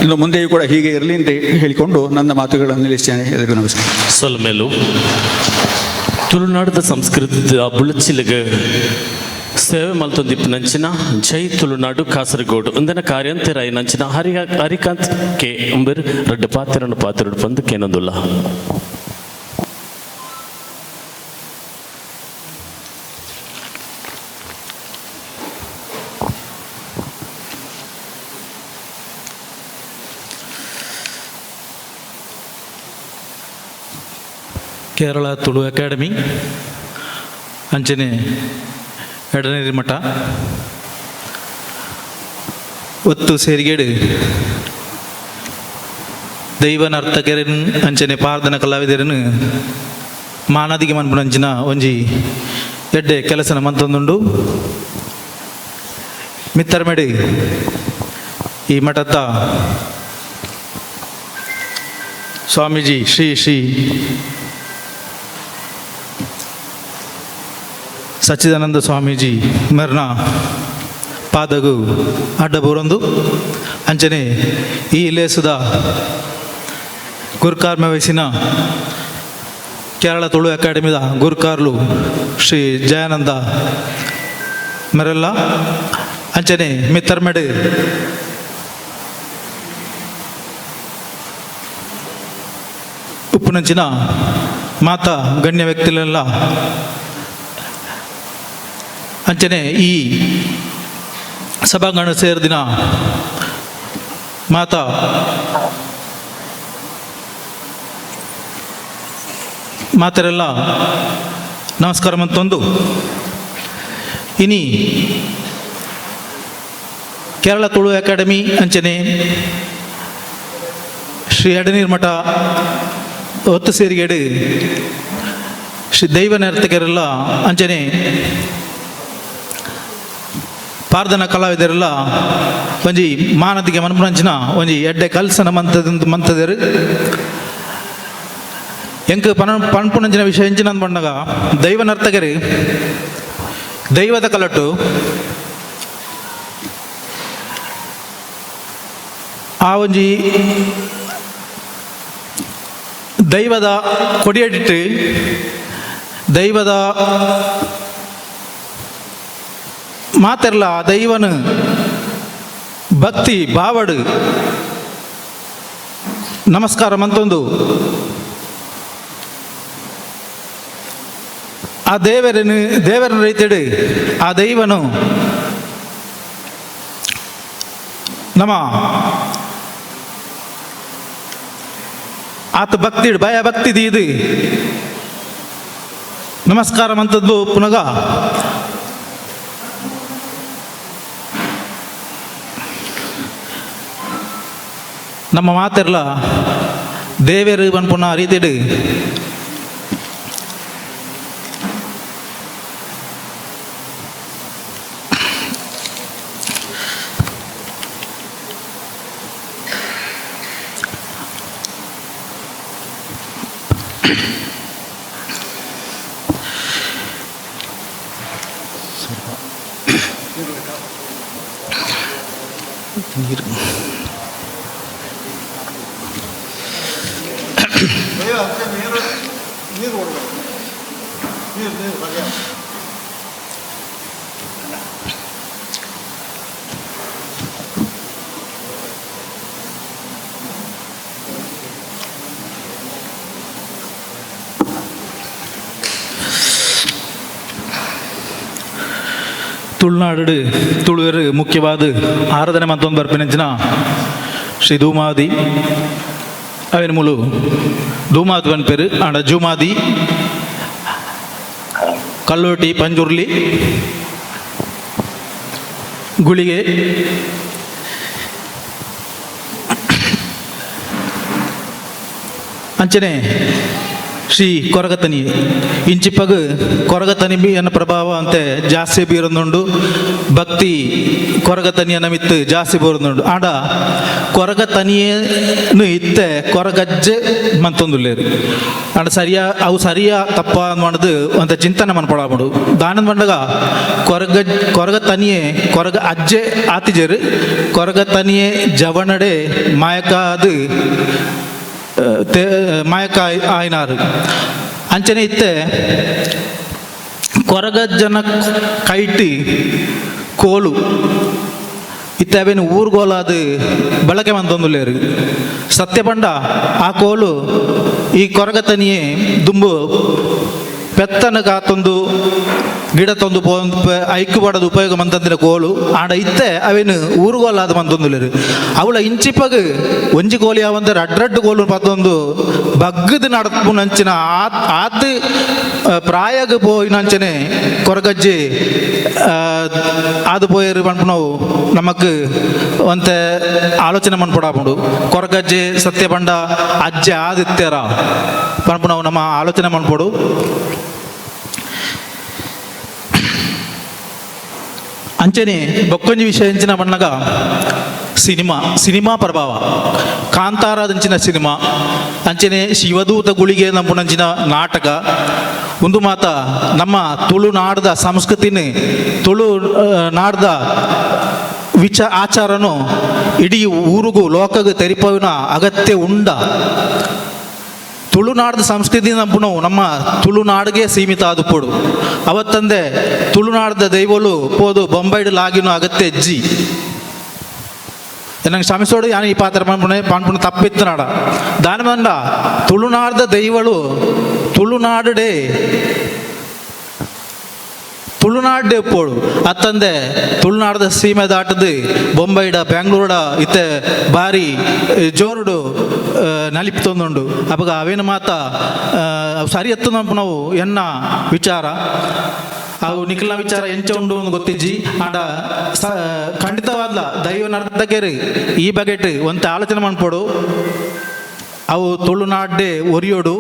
[SPEAKER 12] ಇನ್ನು ಮುಂದೆಯೂ ಕೂಡ ಹೀಗೆ ಇರಲಿ ಅಂತ ಹೇಳಿಕೊಂಡು ನನ್ನ ಮಾತುಗಳನ್ನು ನಿಲ್ಲಿಸ್ತೇನೆ. ಎಲ್ಲರಿಗೂ ನಮಸ್ಕಾರ.
[SPEAKER 3] ಸೊಲ್ಮೇಲು ತುಳುನಾಡದ ಸಂಸ್ಕೃತಿದ ಬುಳಚಿಲಗ ಸೇವೆ ಮಲ್ತೊಂದಿಪ್ಪು ನಂಚಿನ ಜೈ ತುಳುನಾಡು ಕಾಸರಗೋಡು ಒಂದನ ಕಾರ್ಯಂತೆರಾಯಿ ನಂಚಿನ ಹರಿಕಾಂತ್ ಕೆ ಅಂಬರ್ ರಡ್ಡು ಪಾತ್ರನು ಪಾತ್ರಡು ಪಂದು ಕೇನೊಂದುಲ್ಲ.
[SPEAKER 13] ಕೇರಳ ತುಳು ಅಕಾಡೆಮಿ ಅಂಚನೆ ಎಡನೇರಿ ಮಠ ಒತ್ತು ಸೇರಿಗೇಡು ದೈವ ನರ್ತಕರನ್ ಅಂಚನೆ ಪಾರ್ದನ ಕಲಾವಿದರನ್ನು ಮಾನಾದಿಗೆ ಮನ್ಪುನಂಚಿನ ಒಂಜಿ ಎಡ್ಡೆ ಕೆಲಸನ ಮಂತೊಂದುಂಡು. ಮಿತ್ತರ್ಮೆಡಿ ಈ ಮಠದ ಸ್ವಾಮೀಜಿ ಶ್ರೀ ಶ್ರೀ ಸಚ್ಚಿದಾನಂದ ಸ್ವಾಮೀಜಿ ಮೆರ್ನ ಪಾದಗು ಅಡ್ಡಬೂರೊಂದು ಅಂಚನೆ ಈ ಲೇಸುದ ಗುರುಕಾರ್ಮ ವಯಸ್ಸಿನ ಕೇರಳ ತುಳು ಅಕಾಡೆಮಿದ ಗುರುಕಾರ್ಲು ಶ್ರೀ ಜಯಾನಂದ ಮೆರೆಲ್ಲ ಅಂಚನೆ ಮಿತ್ತರ್ಮೆಡು ಉಪ್ಪುನಂಚಿನ ಮಾತಾ ಗಣ್ಯ ವ್ಯಕ್ತಿಗಳೆಲ್ಲ ಅಂಚನೆ ಈ ಸಭಾಂಗಣ ಸೇರಿದಿನ ಮಾತಾ ಮಾತರೆಲ್ಲ ನಮಸ್ಕಾರ ಮಂತೊಂದು. ಇನಿ ಕೇರಳ ತುಳು ಅಕಾಡೆಮಿ ಅಂಚನೆ ಶ್ರೀ ಎಡನೀರ್ ಮಠ ಒತ್ತು ಸೇರಿಗೇಡು ಶ್ರೀ ದೈವ ನರ್ತಕರೆಲ್ಲ ಅಂಚನೆ ಪಾರ್ದನ ಕಲಾವಿದರೆಲ್ಲ ಒಂಜಿ ಮಾನದಿಗೆ ಮನ್ಪುನಂಚಿನ ಒಂಜಿ ಎಡ್ಡೆ ಕಲ್ಸನ ಮಂತದ ಮಂತದರು. ಎಂಕ್ ಪನ್ಪುನಂಚಿನ ವಿಷಯ ಎಂಚಿನ ಪಂಡಗ ದೈವ ನರ್ತಕರು ದೈವದ ಕಲಟು ಆ ಒಂಜಿ ದೈವದ ಕೊಡಿಯಡಿಟ್ಟು ದೈವದ ಮಾತೆರ್ಲ ದೈವನು ಭಕ್ತಿ ಭಾವಡು ನಮಸ್ಕಾರ ಮಂತೊಂದು ಆ ದೇವರನು ದೇವರನ ರೈತಡು ಆ ದೈವನು ನಮ್ಮ ಆತ ಭಕ್ತಿ ಭಯ ಭಕ್ತಿ ಇದು ನಮಸ್ಕಾರ ಮಂತದ್ದು ಪುನಗ ನಮ್ಮ ಮಾತೆರ್ಲ ದೇವೇರು ಪನ್ಪುನ ರೀತಿಡು ನೀರು ತುಳುನಾಡು ತುಳುವರು ಮುಖ್ಯವಾದ ಆರಾಧನೆ ಮತ್ತೊಂದು ಬರ್ಪಿನಂಚಿನ ಶ್ರೀ ಧೂಮಾದಿ ಅವಿನ ಮೂಲು ಧೂಮಾದಿ ಪನ್ಪೇರು ಆಂಡ ಜೂಮಾದಿ ಕಲ್ಲೋಟಿ ಪಂಜುರ್ಲಿ ಗುಳಿಗೆ ಅಂಚನೆ ಶ್ರೀ ಕೊರಗತನಿ ಇಂಚಿಪ್ಪಗ್ ಕೊರಗತನಿ ಎನ್ನ ಪ್ರಭಾವ ಅಂತೆ ಜಾಸ್ತಿ ಬೀರೊಂದುಂಡು ಭಕ್ತಿ ಕೊರಗತನಿಯ ಮಿತ್ತು ಜಾಸ್ತಿ ಬೀರೊಂದುಂಡು ಆಂಡ ಕೊರಗತನಿಯನು ಇತ್ತೆ ಕೊರಗಜ್ಜೆ ಮಂತೊಂದುಲ್ಲೇರು ಆಂಡ ಸರಿಯಾ ಅವು ಸರಿಯಾ ತಪ್ಪ ಮಾಡೋದು ಅಂತ ಚಿಂತನೆ ಮನ್ಪೊಳಾಪುಂಡು ದಾನದ ಮಂಡಗ ಕೊರಗ ಕೊರಗತನಿಯೇ ಕೊರಗ ಅಜ್ಜೆ ಆತಿಜರು ಕೊರಗತನಿಯೇ ಜವನಡೆ ಮಾಯಕಾದು ಮಾಯಕ ಆಯ್ನಾರು ಅಂಚನೆ ಇತ್ತೆ ಕೊರಗಜ್ಜನ ಕೈಟಿ ಕೋಲು ಇತ್ತೆ ಅವೇನು ಊರ್ಗೋಲಾದ ಬಳಕೆ ಮಂತೊಂದುಲ್ಲೇರು ಸತ್ಯಪಂಡ ಆ ಕೋಲು ಈ ಕೊರಗತನಿಯೇ ದುಂಬು ಪೆತ್ತನ ಕಾತೊಂದು ಗಿಡ ತಂದು ಐಕ್ಕು ಪಡದು ಉಪಯೋಗ ಮಂತಂದಿನ ಕೋಲು ಆಂಡ ಇತ್ತೆ ಅವೇನು ಊರುಗೋಲಾದ ಮಂತೊಂದುಲ್ಲೇರು ಅವಳ ಇಂಚಿಪಗ್ ಒಂಜಿ ಕೋಲಿ ಯಾವಂದ್ರೆ ರಡ್ರಡ್ಡು ಕೋಲು ಪತ್ತೊಂದು ಬಗ್ಗದ ನಡಪುನಂಚಿನ ಆತ್ ಪ್ರಾಯಗ್ ಪೋಯಿನಂಚನೆ ಕೊರಗಜ್ಜಿ ಆದು ಪೋಯರು ಪನ್ಪುನವು ನಮಕ್ ಒಂತೆ ಆಲೋಚನೆ ಮನ್ಪೊಡಾಪುಂಡು ಕೊರಗಜ್ಜೆ ಸತ್ಯಪಂಡ ಅಜ್ಜೆ ಆದಿತ್ಯರ ಪನ್ಪುನವು ನಮ್ಮ ಆಲೋಚನೆ ಮನ್ಪೊಡು. ಅಂಚನೆ ಬೊಕ್ಕೊಂಜಿ ವಿಷಯ ಎಂಚಿನ ಪನ್ನಗ ಸಿನಿಮಾ ಸಿನಿಮಾ ಪ್ರಭಾವ ಕಾಂತಾರದಂಚಿನ ಸಿನಿಮಾ ಅಂಚನೆ ಶಿವದೂತ ಗುಳಿಗೆ ನಂಬುನಂಚಿನ ನಾಟಕ ಒಂದು ಮಾತ ನಮ್ಮ ತುಳುನಾಡದ ಸಂಸ್ಕೃತಿನಿ ತುಳು ನಾಡ್ದ ಆಚಾರನು ಇಡೀ ಊರಿಗೂ ಲೋಕಗೆ ತೆರಿಪವಿನ ಅಗತ್ಯ ಉಂಡ. ತುಳುನಾಡದ ಸಂಸ್ಕೃತಿ ನಂಬುನವು ನಮ್ಮ ತುಳುನಾಡಿಗೆ ಸೀಮಿತ ಆದುಪೊಡು ಅವತ್ತಂದೆ ತುಳುನಾಡದ ದೈವಲು ಪೋದು ಬೊಂಬೈಡು ಲಾಗಿನ ಅಗತ್ಯ ಅಜ್ಜಿ ನಂಗೆ ಕ್ಷಮಿಸೋಡು ಯಾನು ಈ ಪಾತ್ರ ಪನ್ಪುಣೆ ಪನ್ಪುಣ ತಪ್ಪಿತ್ತು ನಾಡ ದಾನಮಂಡ ತುಳುನಾಡದ ದೈವಳು ತುಳುನಾಡುಡೆ ತುಳುನಾಡೆ ಪೋಡು ಅತ್ತಂದೆ ತುಳುನಾಡದ ಸೀಮೆ ದಾಟದು ಬೊಂಬೈಡ ಬೆಂಗಳೂಡ ಇತ್ತೆ ಬಾರಿ ಜೋರುಡು ನಲಿಪ್ತೊಂದುಂಡು ಅಪಗ ಅವೇನು ಮಾತ ಸರಿ ಎತ್ತು ನಾವು ಎನ್ನ ವಿಚಾರ ಅವು ನಿಖಿಲ್ನ ವಿಚಾರ ಎಂಚ ಉಂಡು ಅಂತ ಗೊತ್ತಿಜ್ಜಿ ಆಂಡ ಖಂಡಿತವಾದ್ಲ ದೈವ ನರ್ತಕರು ಈ ಬಗೆಟ್ ಒಂತೆ ಆಲೋಚನೆ ಮನ್ಪೊಡು. ಅವು ತುಳುನಾಡ್ಡೆ ಒರಿಯೋಡು,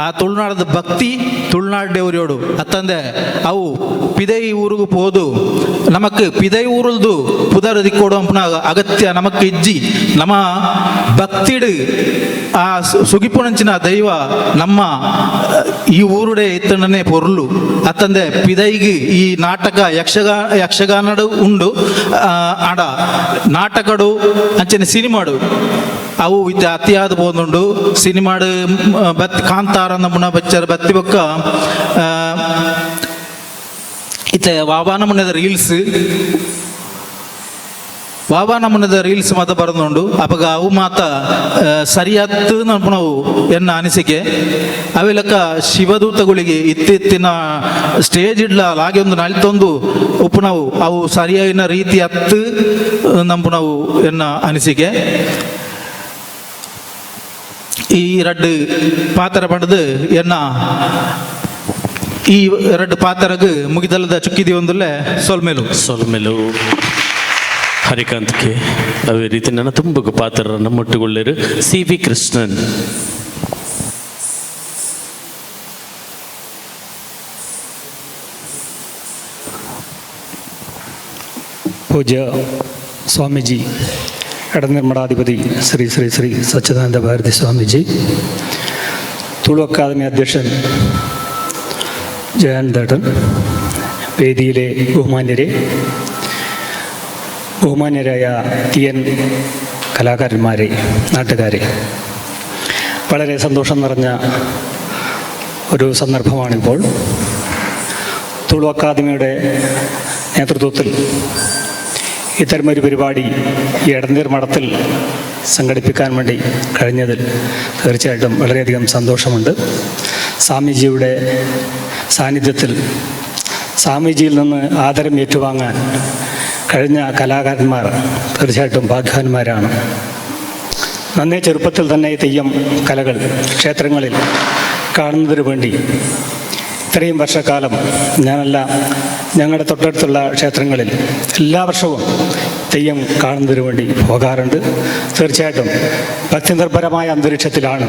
[SPEAKER 13] ಆ ತುಳುನಾಡದ ಭಕ್ತಿ ತುಳುನಾಡ್ಡೆ ಒರಿಯೋಡು. ಅತ್ತಂದೆ ಅವು ಪಿದೈ ಊರುಗು ಪೋದು ನಮಕ್ ಪಿದೈ ಊರುಲ್ದು ಪುದರ್ ದಿಕ್ಕೋಡು ಅಂಪುನ ಅಗತ್ಯ ನಮಕ್ ಇಜ್ಜಿ. ನಮ್ಮ ಭಕ್ತಿಡು ಆ ಸುಗಿಪುಣಂಚಿನ ದೈವ ನಮ್ಮ ಈ ಊರುಡೆ ಇತ್ತನೇ ಪೊರ್ಲು. ಅತ್ತಂದೆ ಪಿದೈಗೆ ಈ ನಾಟಕ ಯಕ್ಷಗಾನಡು ಉಂಡು, ಆಡ ನಾಟಕಡು ಅಂಚನೆ ಸಿನಿಮಾಡು ಅವು ಇತ್ತ ಅತಿಯಾದ ಪೋದುಂಡು. ಸಿನಿಮಾಡು ಬತ್ತಿ ಕಾಂತಾರ ನಮುನ ಬಚ್ಚರ ಬತ್ತಿ ಬೊಕ್ಕ ಇತ್ತೆ ವಾವಾ ನಮುನೆದ ರೀಲ್ಸ್, ವಾವಾ ನಮುನೆದ ರೀಲ್ಸ್ ಮಾತ ಬರದುಂಡು. ಅಪಗ ಅವು ಮಾತ ಸರಿಯಾದ ನಾವು ಎನ್ನ ಅನಿಸಿಕೆ. ಅವೆಲಕ್ಕ ಶಿವದೂತಗಳಿಗೆ ಇತ್ತಿತ್ತಿನ ಸ್ಟೇಜ್ ಇಡ್ಲ ಲಾಗೆ ಒಂದು ನಳಿತೊಂದು ಉಪ್ಪುನವು ಅವು ಸರಿಯಾಗಿನ ರೀತಿ ಅತ್ತು ನಂಬುನವು ಎನ್ನ ಅನಿಸಿಕೆ. ಈ ರಡ್ಡು ಪಾತ್ರ ಪಡೆದು ಎನ್ನ ಈ ಎರಡು ಪಾತ್ರಗ್ ಮುಗಿದಲ್ಲದ ಚುಕ್ಕಿದಿ ಒಂದುಲ್ಲೆ ಸೊಲ್ಮೆಲು.
[SPEAKER 3] ಸೊಲ್ಮೆಲು ಹರಿಕಾಂತ್ಗೆ. ಅದೇ ರೀತಿ ನನ್ನ ತುಂಬಗ ಪಾತ್ರ ನಮ್ಮೊಟ್ಟುಗೊಳ್ಳೇರು ಸಿ ವಿ ಕೃಷ್ಣನ್.
[SPEAKER 14] ಪೂಜ್ಯ ಸ್ವಾಮೀಜಿ ಎಡನೀರ್ ಮಠಾಧಿಪತಿ ಶ್ರೀ ಶ್ರೀ ಶ್ರೀ ಸಚ್ಚಿದಾನಂದ ಭಾರತಿ ಸ್ವಾಮೀಜಿ, ತುಳು ಅക്കാദമി അധ്യക്ഷൻ ജയാനന്ദേട്ടൻ, വേദിയിലെ ബഹുമാന്യരെ, ബഹുമാന്യരായ തിയൻ കലാകാരന്മാരെ, നാട്ടുകാരെ, വളരെ സന്തോഷം നിറഞ്ഞ ഒരു സന്ദർഭമാണിപ്പോൾ. തുളു അക്കാദമിയുടെ നേതൃത്വത്തിൽ ഇത്തരമൊരു പരിപാടി ഈ എടനീർ മഠത്തിൽ സംഘടിപ്പിക്കാൻ വേണ്ടി കഴിഞ്ഞതിൽ തീർച്ചയായിട്ടും വളരെയധികം സന്തോഷമുണ്ട്. സ്വാമിജിയുടെ സാന്നിധ്യത്തിൽ സ്വാമിജിയിൽ നിന്ന് ആദരം ഏറ്റുവാങ്ങാൻ കഴിഞ്ഞ കലാകാരന്മാർ തീർച്ചയായിട്ടും ഭാഗ്യവാന്മാരാണ്. നന്നേ ചെറുപ്പത്തിൽ തന്നെ തെയ്യം കലകൾ ക്ഷേത്രങ്ങളിൽ കാണുന്നതിന് വേണ്ടി ഇത്രയും വർഷക്കാലം ഞാനല്ല, ഞങ്ങളുടെ തൊട്ടടുത്തുള്ള ക്ഷേത്രങ്ങളിൽ എല്ലാ വർഷവും തെയ്യം കാണുന്നതിന് വേണ്ടി പോകാറുണ്ട്. തീർച്ചയായിട്ടും ഭക്തിനിർഭരമായ അന്തരീക്ഷത്തിലാണ്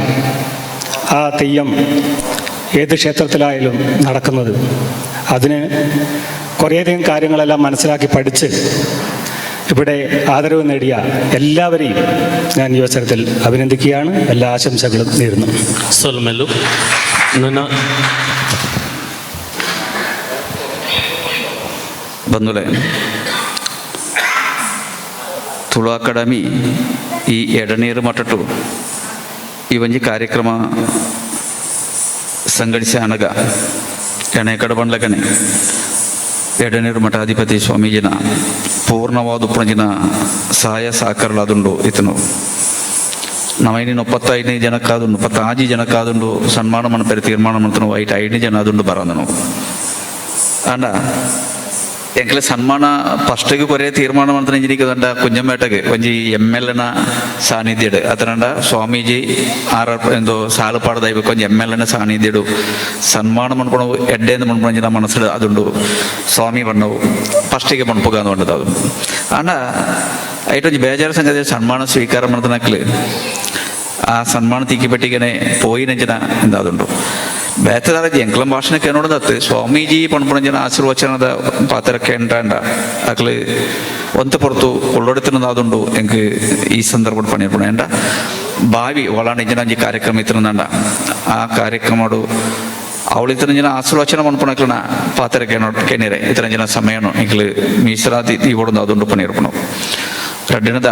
[SPEAKER 14] ആ തെയ്യം ഏത് ക്ഷേത്രത്തിലായാലും നടക്കുന്നത്. അതിന് കുറേയധികം കാര്യങ്ങളെല്ലാം മനസ്സിലാക്കി പഠിച്ച് ഇവിടെ ആദരവ് നേടിയ എല്ലാവരെയും ഞാൻ ഈ അവസരത്തിൽ അഭിനന്ദിക്കുകയാണ്. എല്ലാ ആശംസകളും നേരുന്നു.
[SPEAKER 3] സൊൽമെലു. ನನ್ನ
[SPEAKER 6] ಬಂಧುಲೆ, ತುಳು ಅಕಾಡೆಮಿ ಈ ಎಡನೀರು ಮಠಟು ಈ ಒಂಜಿ ಕಾರ್ಯಕ್ರಮ ಸಂಘಟಿಸಿ ಅನಗ ಎಣೆ ಕಡಬಂಡ್ಲಕನೆ ಎಡನೀರು ಮಠಾಧಿಪತಿ ಸ್ವಾಮೀಜಿನ ಪೂರ್ಣವಾದ ಉಪ್ಪುನಜಿನ ಸಹಾಯ ಸಹಕಾರಲಾದುಂಡು. ಇತನು ನಮೈನಿ 35 ಜನಕ್ಕಾದುಂಡು, 36 ಜನಕ್ಕಾದುಂಡು ಸನ್ಮಾನ ಮನ್ಪೆರೆ ತೀರ್ಮಾನ ಮಲ್ತನು. ಐಟ್ 5 ಜನ ಆದುಂಡು ಬರಂದನು. ಆಂಡ ಎಂಕ್ಲೆ ಸನ್ಮಾನ ಫಸ್ಟಿಗೆ ಕೊರೆ ತೀರ್ಮಾನ ಮಾಡ್ತಾನೆ ಇಂಜಿನಿಗೆ ಕುಂಜಂಪೇಟೆಗೆ ಒಂಜಿ ಎಮ್ ಎಲ್ ಎನ ಸಾನ್ನಿಧ್ಯಡು ಅತನಂಡ ಸ್ವಾಮೀಜಿ ಆರ್ ಎಂದು ಸಾಲು ಪಾಡದೈಬೇಕು ಒಂಜಿ ಎಮ್ ಎಲ್ ಎನ ಸಾನ್ನಿಧ್ಯಡು ಸನ್ಮಾನ ಮನ್ಪುಣವು ಎಡ್ಡೆಂದು ಮನ್ಪುಣಂಜಿನ ಮನಸ್ಸು ಅದುಂಡು. ಸ್ವಾಮಿ ಬಣ್ಣವು ಫಸ್ಟಿಗೆ ಮನ್ಪುಗ ಅಂದು ಅದು. ಆಂಡ ಐಟೊಂಜಿ ಬೇಜಾರು ಸಂಗತಿ ಸನ್ಮಾನ ಸ್ವೀಕಾರ ಮಾಡ್ತನಕ್ಲೆ ಆ ಸನ್ಮಾನ ತಿಕ್ಕಿಪೆಟ್ಟಿಗೆನೆ ಪೋಯಿನಂಚಿನ ಎಂದಾದುಂಡು. ಬೇತದಾರ ಎಂಕ್ಲಂ ಭಾಷಣ ಕೇಳೋದತ್ತು ಸ್ವಾಮೀಜಿ ಪಣಪುಣಂಜನ ಆಶೀರ್ವಚನದ ಪಾತ್ರ ಕೇಂಡ ಅಕ್ಲೆ ಒಂತ ಪೊರ್ತು ಒಳ್ಳೊಡೆತನದಾದುಂಡು. ಎಂಕ್ ಈ ಸಂದರ್ಭ ಪಣಿಪುಣ ಎಂಡ ಬಾವಿ ಒಳಾಂಡಿಂಜನ ಕಾರ್ಯಕ್ರಮ ಇತ್ತನಂಡ ಆ ಕಾರ್ಯಕ್ರಮಡು ಅವಳು ಇತರಂಜನ ಆಶೀರ್ವಚನ ಮನ್ಪುಣಕ್ಲನ ಪಾತ್ರ ಕೇನಿರೆ ಇತರಂಜನ ಸಮಯನು ಎಂಕ್ಲು ಮೀಸಲಾತಿ ತೀವೊಡೊಂದು ಅದುಂಡು ಪಣಿರ್ಪುಣ. ರಡ್ಡಿನದ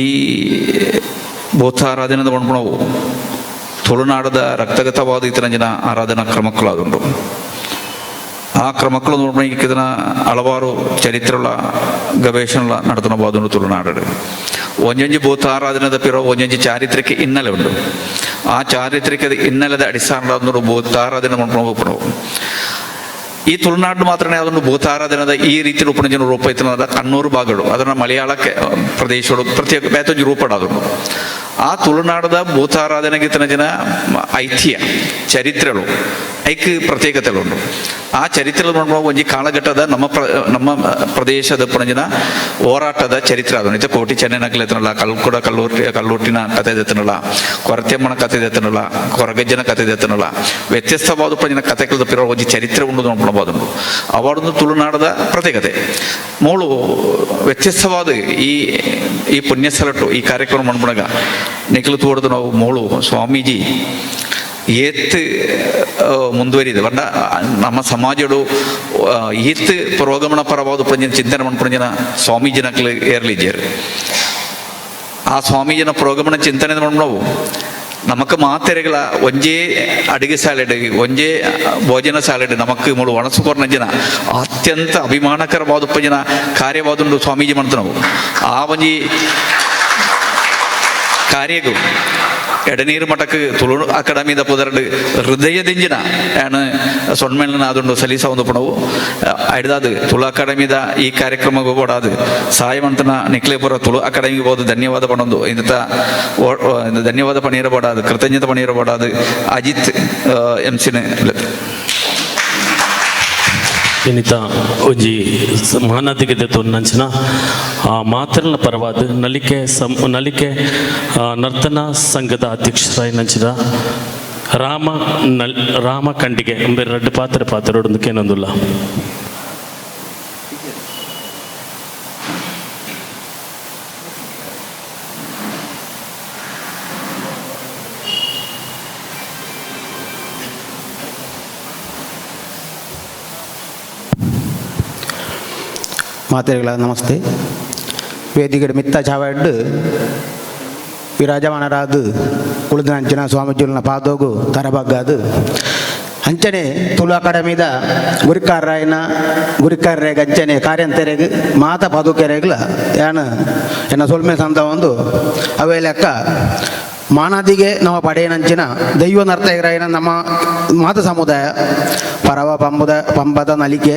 [SPEAKER 6] ಈ ಭೂತಾರಾಧನೆದ ಮನ್ಪುಣವು ತುಳುನಾಡದ ರಕ್ತಗತವಾದ ಇತರಂಜನ ಆರಾಧನಾ ಕ್ರಮಕ್ಕಳಾದುಂಡು. ಆ ಕ್ರಮಕ್ಕಳು ನೋಡ್ಬಣಿക്കുന്ന ಹಲವಾರು ಚರಿತ್ರೆಗಳ ಗವೇಷಣೆ നടത്തുന്ന ತುಳುನಾಡು. ಒಂಜೊಂಜಿ ಭೂತಾರಾಧನೆದ ಪಿರೋ ಒಂಜೊಂಜಿ ಚಾರಿತ್ರಿಕ ಹಿನ್ನೆಲೆ ಉಂಡು. ಆ ಚಾರಿತ್ರಿಕ ಹಿನ್ನೆಲೆದ ಅಡಿസ്ഥാನದ ಭೂತಾರಾಧನೆ ಮನ್ಪುಣ ಈ ತುಳುನಾಡು ಮಾತ್ರನೇ ಅದನ್ನು ಭೂತಾರಾಧನದ ಈ ರೀತಿ ರೂಪಣಜನ ರೂಪ ಇತ್ತದ ಕಣ್ಣೂರು ಭಾಗಗಳು ಅದನ್ನು ಮಲಯಾಳಕ್ಕೆ ಪ್ರದೇಶಗಳು ಪ್ರತ್ಯೇಕ ಬೇತೊಂಜಿ ರೂಪಡ ಅದನ್ನು. ಆ ತುಳುನಾಡದ ಭೂತಾರಾಧನೆಗೆ ತನ ಐತಿಹ್ಯ ಚರಿತ್ರೆಗಳು ಐಕ್ ಪ್ರತ್ಯೇಕತೆಗಳು. ಆ ಚರಿತ್ರೆ ನೋಡುವ ಒಂಜಿ ಕಾಲಘಟ್ಟದ ನಮ್ಮ ನಮ್ಮ ಪ್ರದೇಶದ ಪುಣಜಿನ ಹೋರಾಟದ ಚರಿತ್ರೆ ಅದು. ಇತ್ತೆ ಕೋಟಿ ಚೆನ್ನೈನಕ್ಲೆ ಎತ್ತನಲ್ಲ, ಕಲ್ಕುಡ ಕಲ್ಲೂಟಿನ ಕತೆ ದೆತ್ತನಲ್ಲ, ಕೊರತೆಮ್ಮನ ಕತೆ ದೆತ್ತನಲ್ಲ, ಕೊರಗಜ್ಜನ ಕತೆ ದೆತ್ತನಲ್ಲ, ವ್ಯತ್ಯಸ್ತವಾದ ಪಂಜಿನ ಕತೆಗಳ ಪಿರ ಒಂಜಿ ಚರಿತ್ರೆ ಉಂಡು ನೋಡ್ಬೋದು. ಅವಾಡೊಂದು ತುಳುನಾಡದ ಪ್ರತ್ಯೇಕತೆ ಮೂಳು ವ್ಯತ್ಯಸ್ತವಾದ ಈ ಈ ಪುಣ್ಯಸ್ಥಲಟ್ಟು ಈ ಕಾರ್ಯಕ್ರಮ ಮನ್ಪುನಗ ನಿಖಲು ತೋಡದು ನಾವು ಮೂಳು ಸ್ವಾಮೀಜಿ ಏತ್ ಮುಂದುವರಿದೆ ಪಂಡ ನಮ್ಮ ಸಮಾಜಡು ಈತ್ ಪುರೋಗಮನ ಪರವಾದ ಪಂಜಿನ ಚಿಂತನೆ ಮನ್ಪುಂಜಿನ ಸ್ವಾಮೀಜಿನಕ್ಲು ಏರ್ಲಿಜ್ಜೇರು. ಆ ಸ್ವಾಮೀಜಿನ ಪುರೋಗಮನ ಚಿಂತನೆ ನಾವು ನಮಕ್ ಮಾತೆರೆಗಳ ಒಂಜೇ ಅಡಿಗೆ ಸಾಲೆಡ್ ಒಂಜೇ ಭೋಜನ ಸಾಲೆಡ್ ನಮಕ್ ಮುಳು ಒಣಸು ಕೊರ್ನಂಜಿನ ಅತ್ಯಂತ ಅಭಿಮಾನಕರವಾದ ಪಂಜಿನ ಕಾರ್ಯವಾದುಂಡು ಸ್ವಾಮೀಜಿ ಮಂತ ನಾವು. ಆ ಒಂಜಿ ಕಾರ್ಯಗೂ ಎಡನೀರು ಮಠಕ್ಕೆ ತುಳು ಅಕಾಡೆಮಿದ ಪುದರಡು ಹೃದಯದಿಂಜಿನ ಯಾನ್ ಸೊನ್ಮೇಳನ ಆದುಂಡು ಸಲೀಸ ಒಂದು ಪಣವು ಐಡ್ದಾದು ತುಳು ಅಕಾಡೆಮಿದ ಈ ಕಾರ್ಯಕ್ರಮಕ್ಕೆ ಬೋಡಾದು ಸಹಾಯವಂತನ ನಿಕ್ಲೇಪುರ ತುಳು ಅಕಾಡೆಮಿಗೆ ಬೋದು ಧನ್ಯವಾದ ಪಣೊಂದು ಇಂತ ಧನ್ಯವಾದ ಪಣೀರ ಬೋಡಾದು ಕೃತಜ್ಞತೆ ಪಣೀರ ಬೋಡಾದು ಅಜಿತ್ ಎಂ ಸಿನ.
[SPEAKER 3] ಇನ್ನಿತ ಒಂಜಿ ಮಾನಾದಿಗೆ ತೊನ್ನಂಚಿನ ಆ ಮಾತರ್ನ ಪರವಾದ ನಲಿಕೆ ನಲಿಕೆ ನರ್ತನ ಸಂಘದ ಅಧ್ಯಕ್ಷರಾಯಿನಂಚಿನ ರಾಮ ರಾಮ ಕಂಡಿಗೆ ಅಂಬೆ ರಡ್ಡು ಪಾತ್ರ ಪಾತ್ರೊಡೊಂದು ಕೇನೊಂದುಲ್ಲ.
[SPEAKER 15] ಮಾತೆಗಳ ನಮಸ್ತೆ. ವೇದಿಕೆಡ್ ಮಿತ್ತ ಚಾವಡ್ ವಿರಾಜಮಾನರಾದ ಕುಳಿದನಂಚಿನ ಸ್ವಾಮೀಜಿನ ಪಾದೋಗು ತರಬಗ್ಗಾದು ಅಂಚನೆ ತುಳು ಅಕಾಡೆಮಿದ ಗುರಿಕಾರರಾಯನ ಗುರಿಕಾರರೆಗ್ ಅಂಚನೆ ಕಾರ್ಯಂತರೆಗ್ ಮಾತ ಪಾದುಕೆರೆಗ್ಲ ಯಾನ್ ಎನ್ನ ಸೊಲ್ಮೆ ಸಂದ ಒಂದು ಅವೇ ಲೆಕ್ಕ ಮಾನಾದಿಗೆ ನಮ್ಮ ಪಡೆಯನಂಚಿನ ದೈವ ನರ್ತಕರಾಯನ ನಮ್ಮ ಮಾತ ಸಮುದಾಯ ಪರವ ಪಂಬದ ಪಂಬದ ನಲಿಕೆ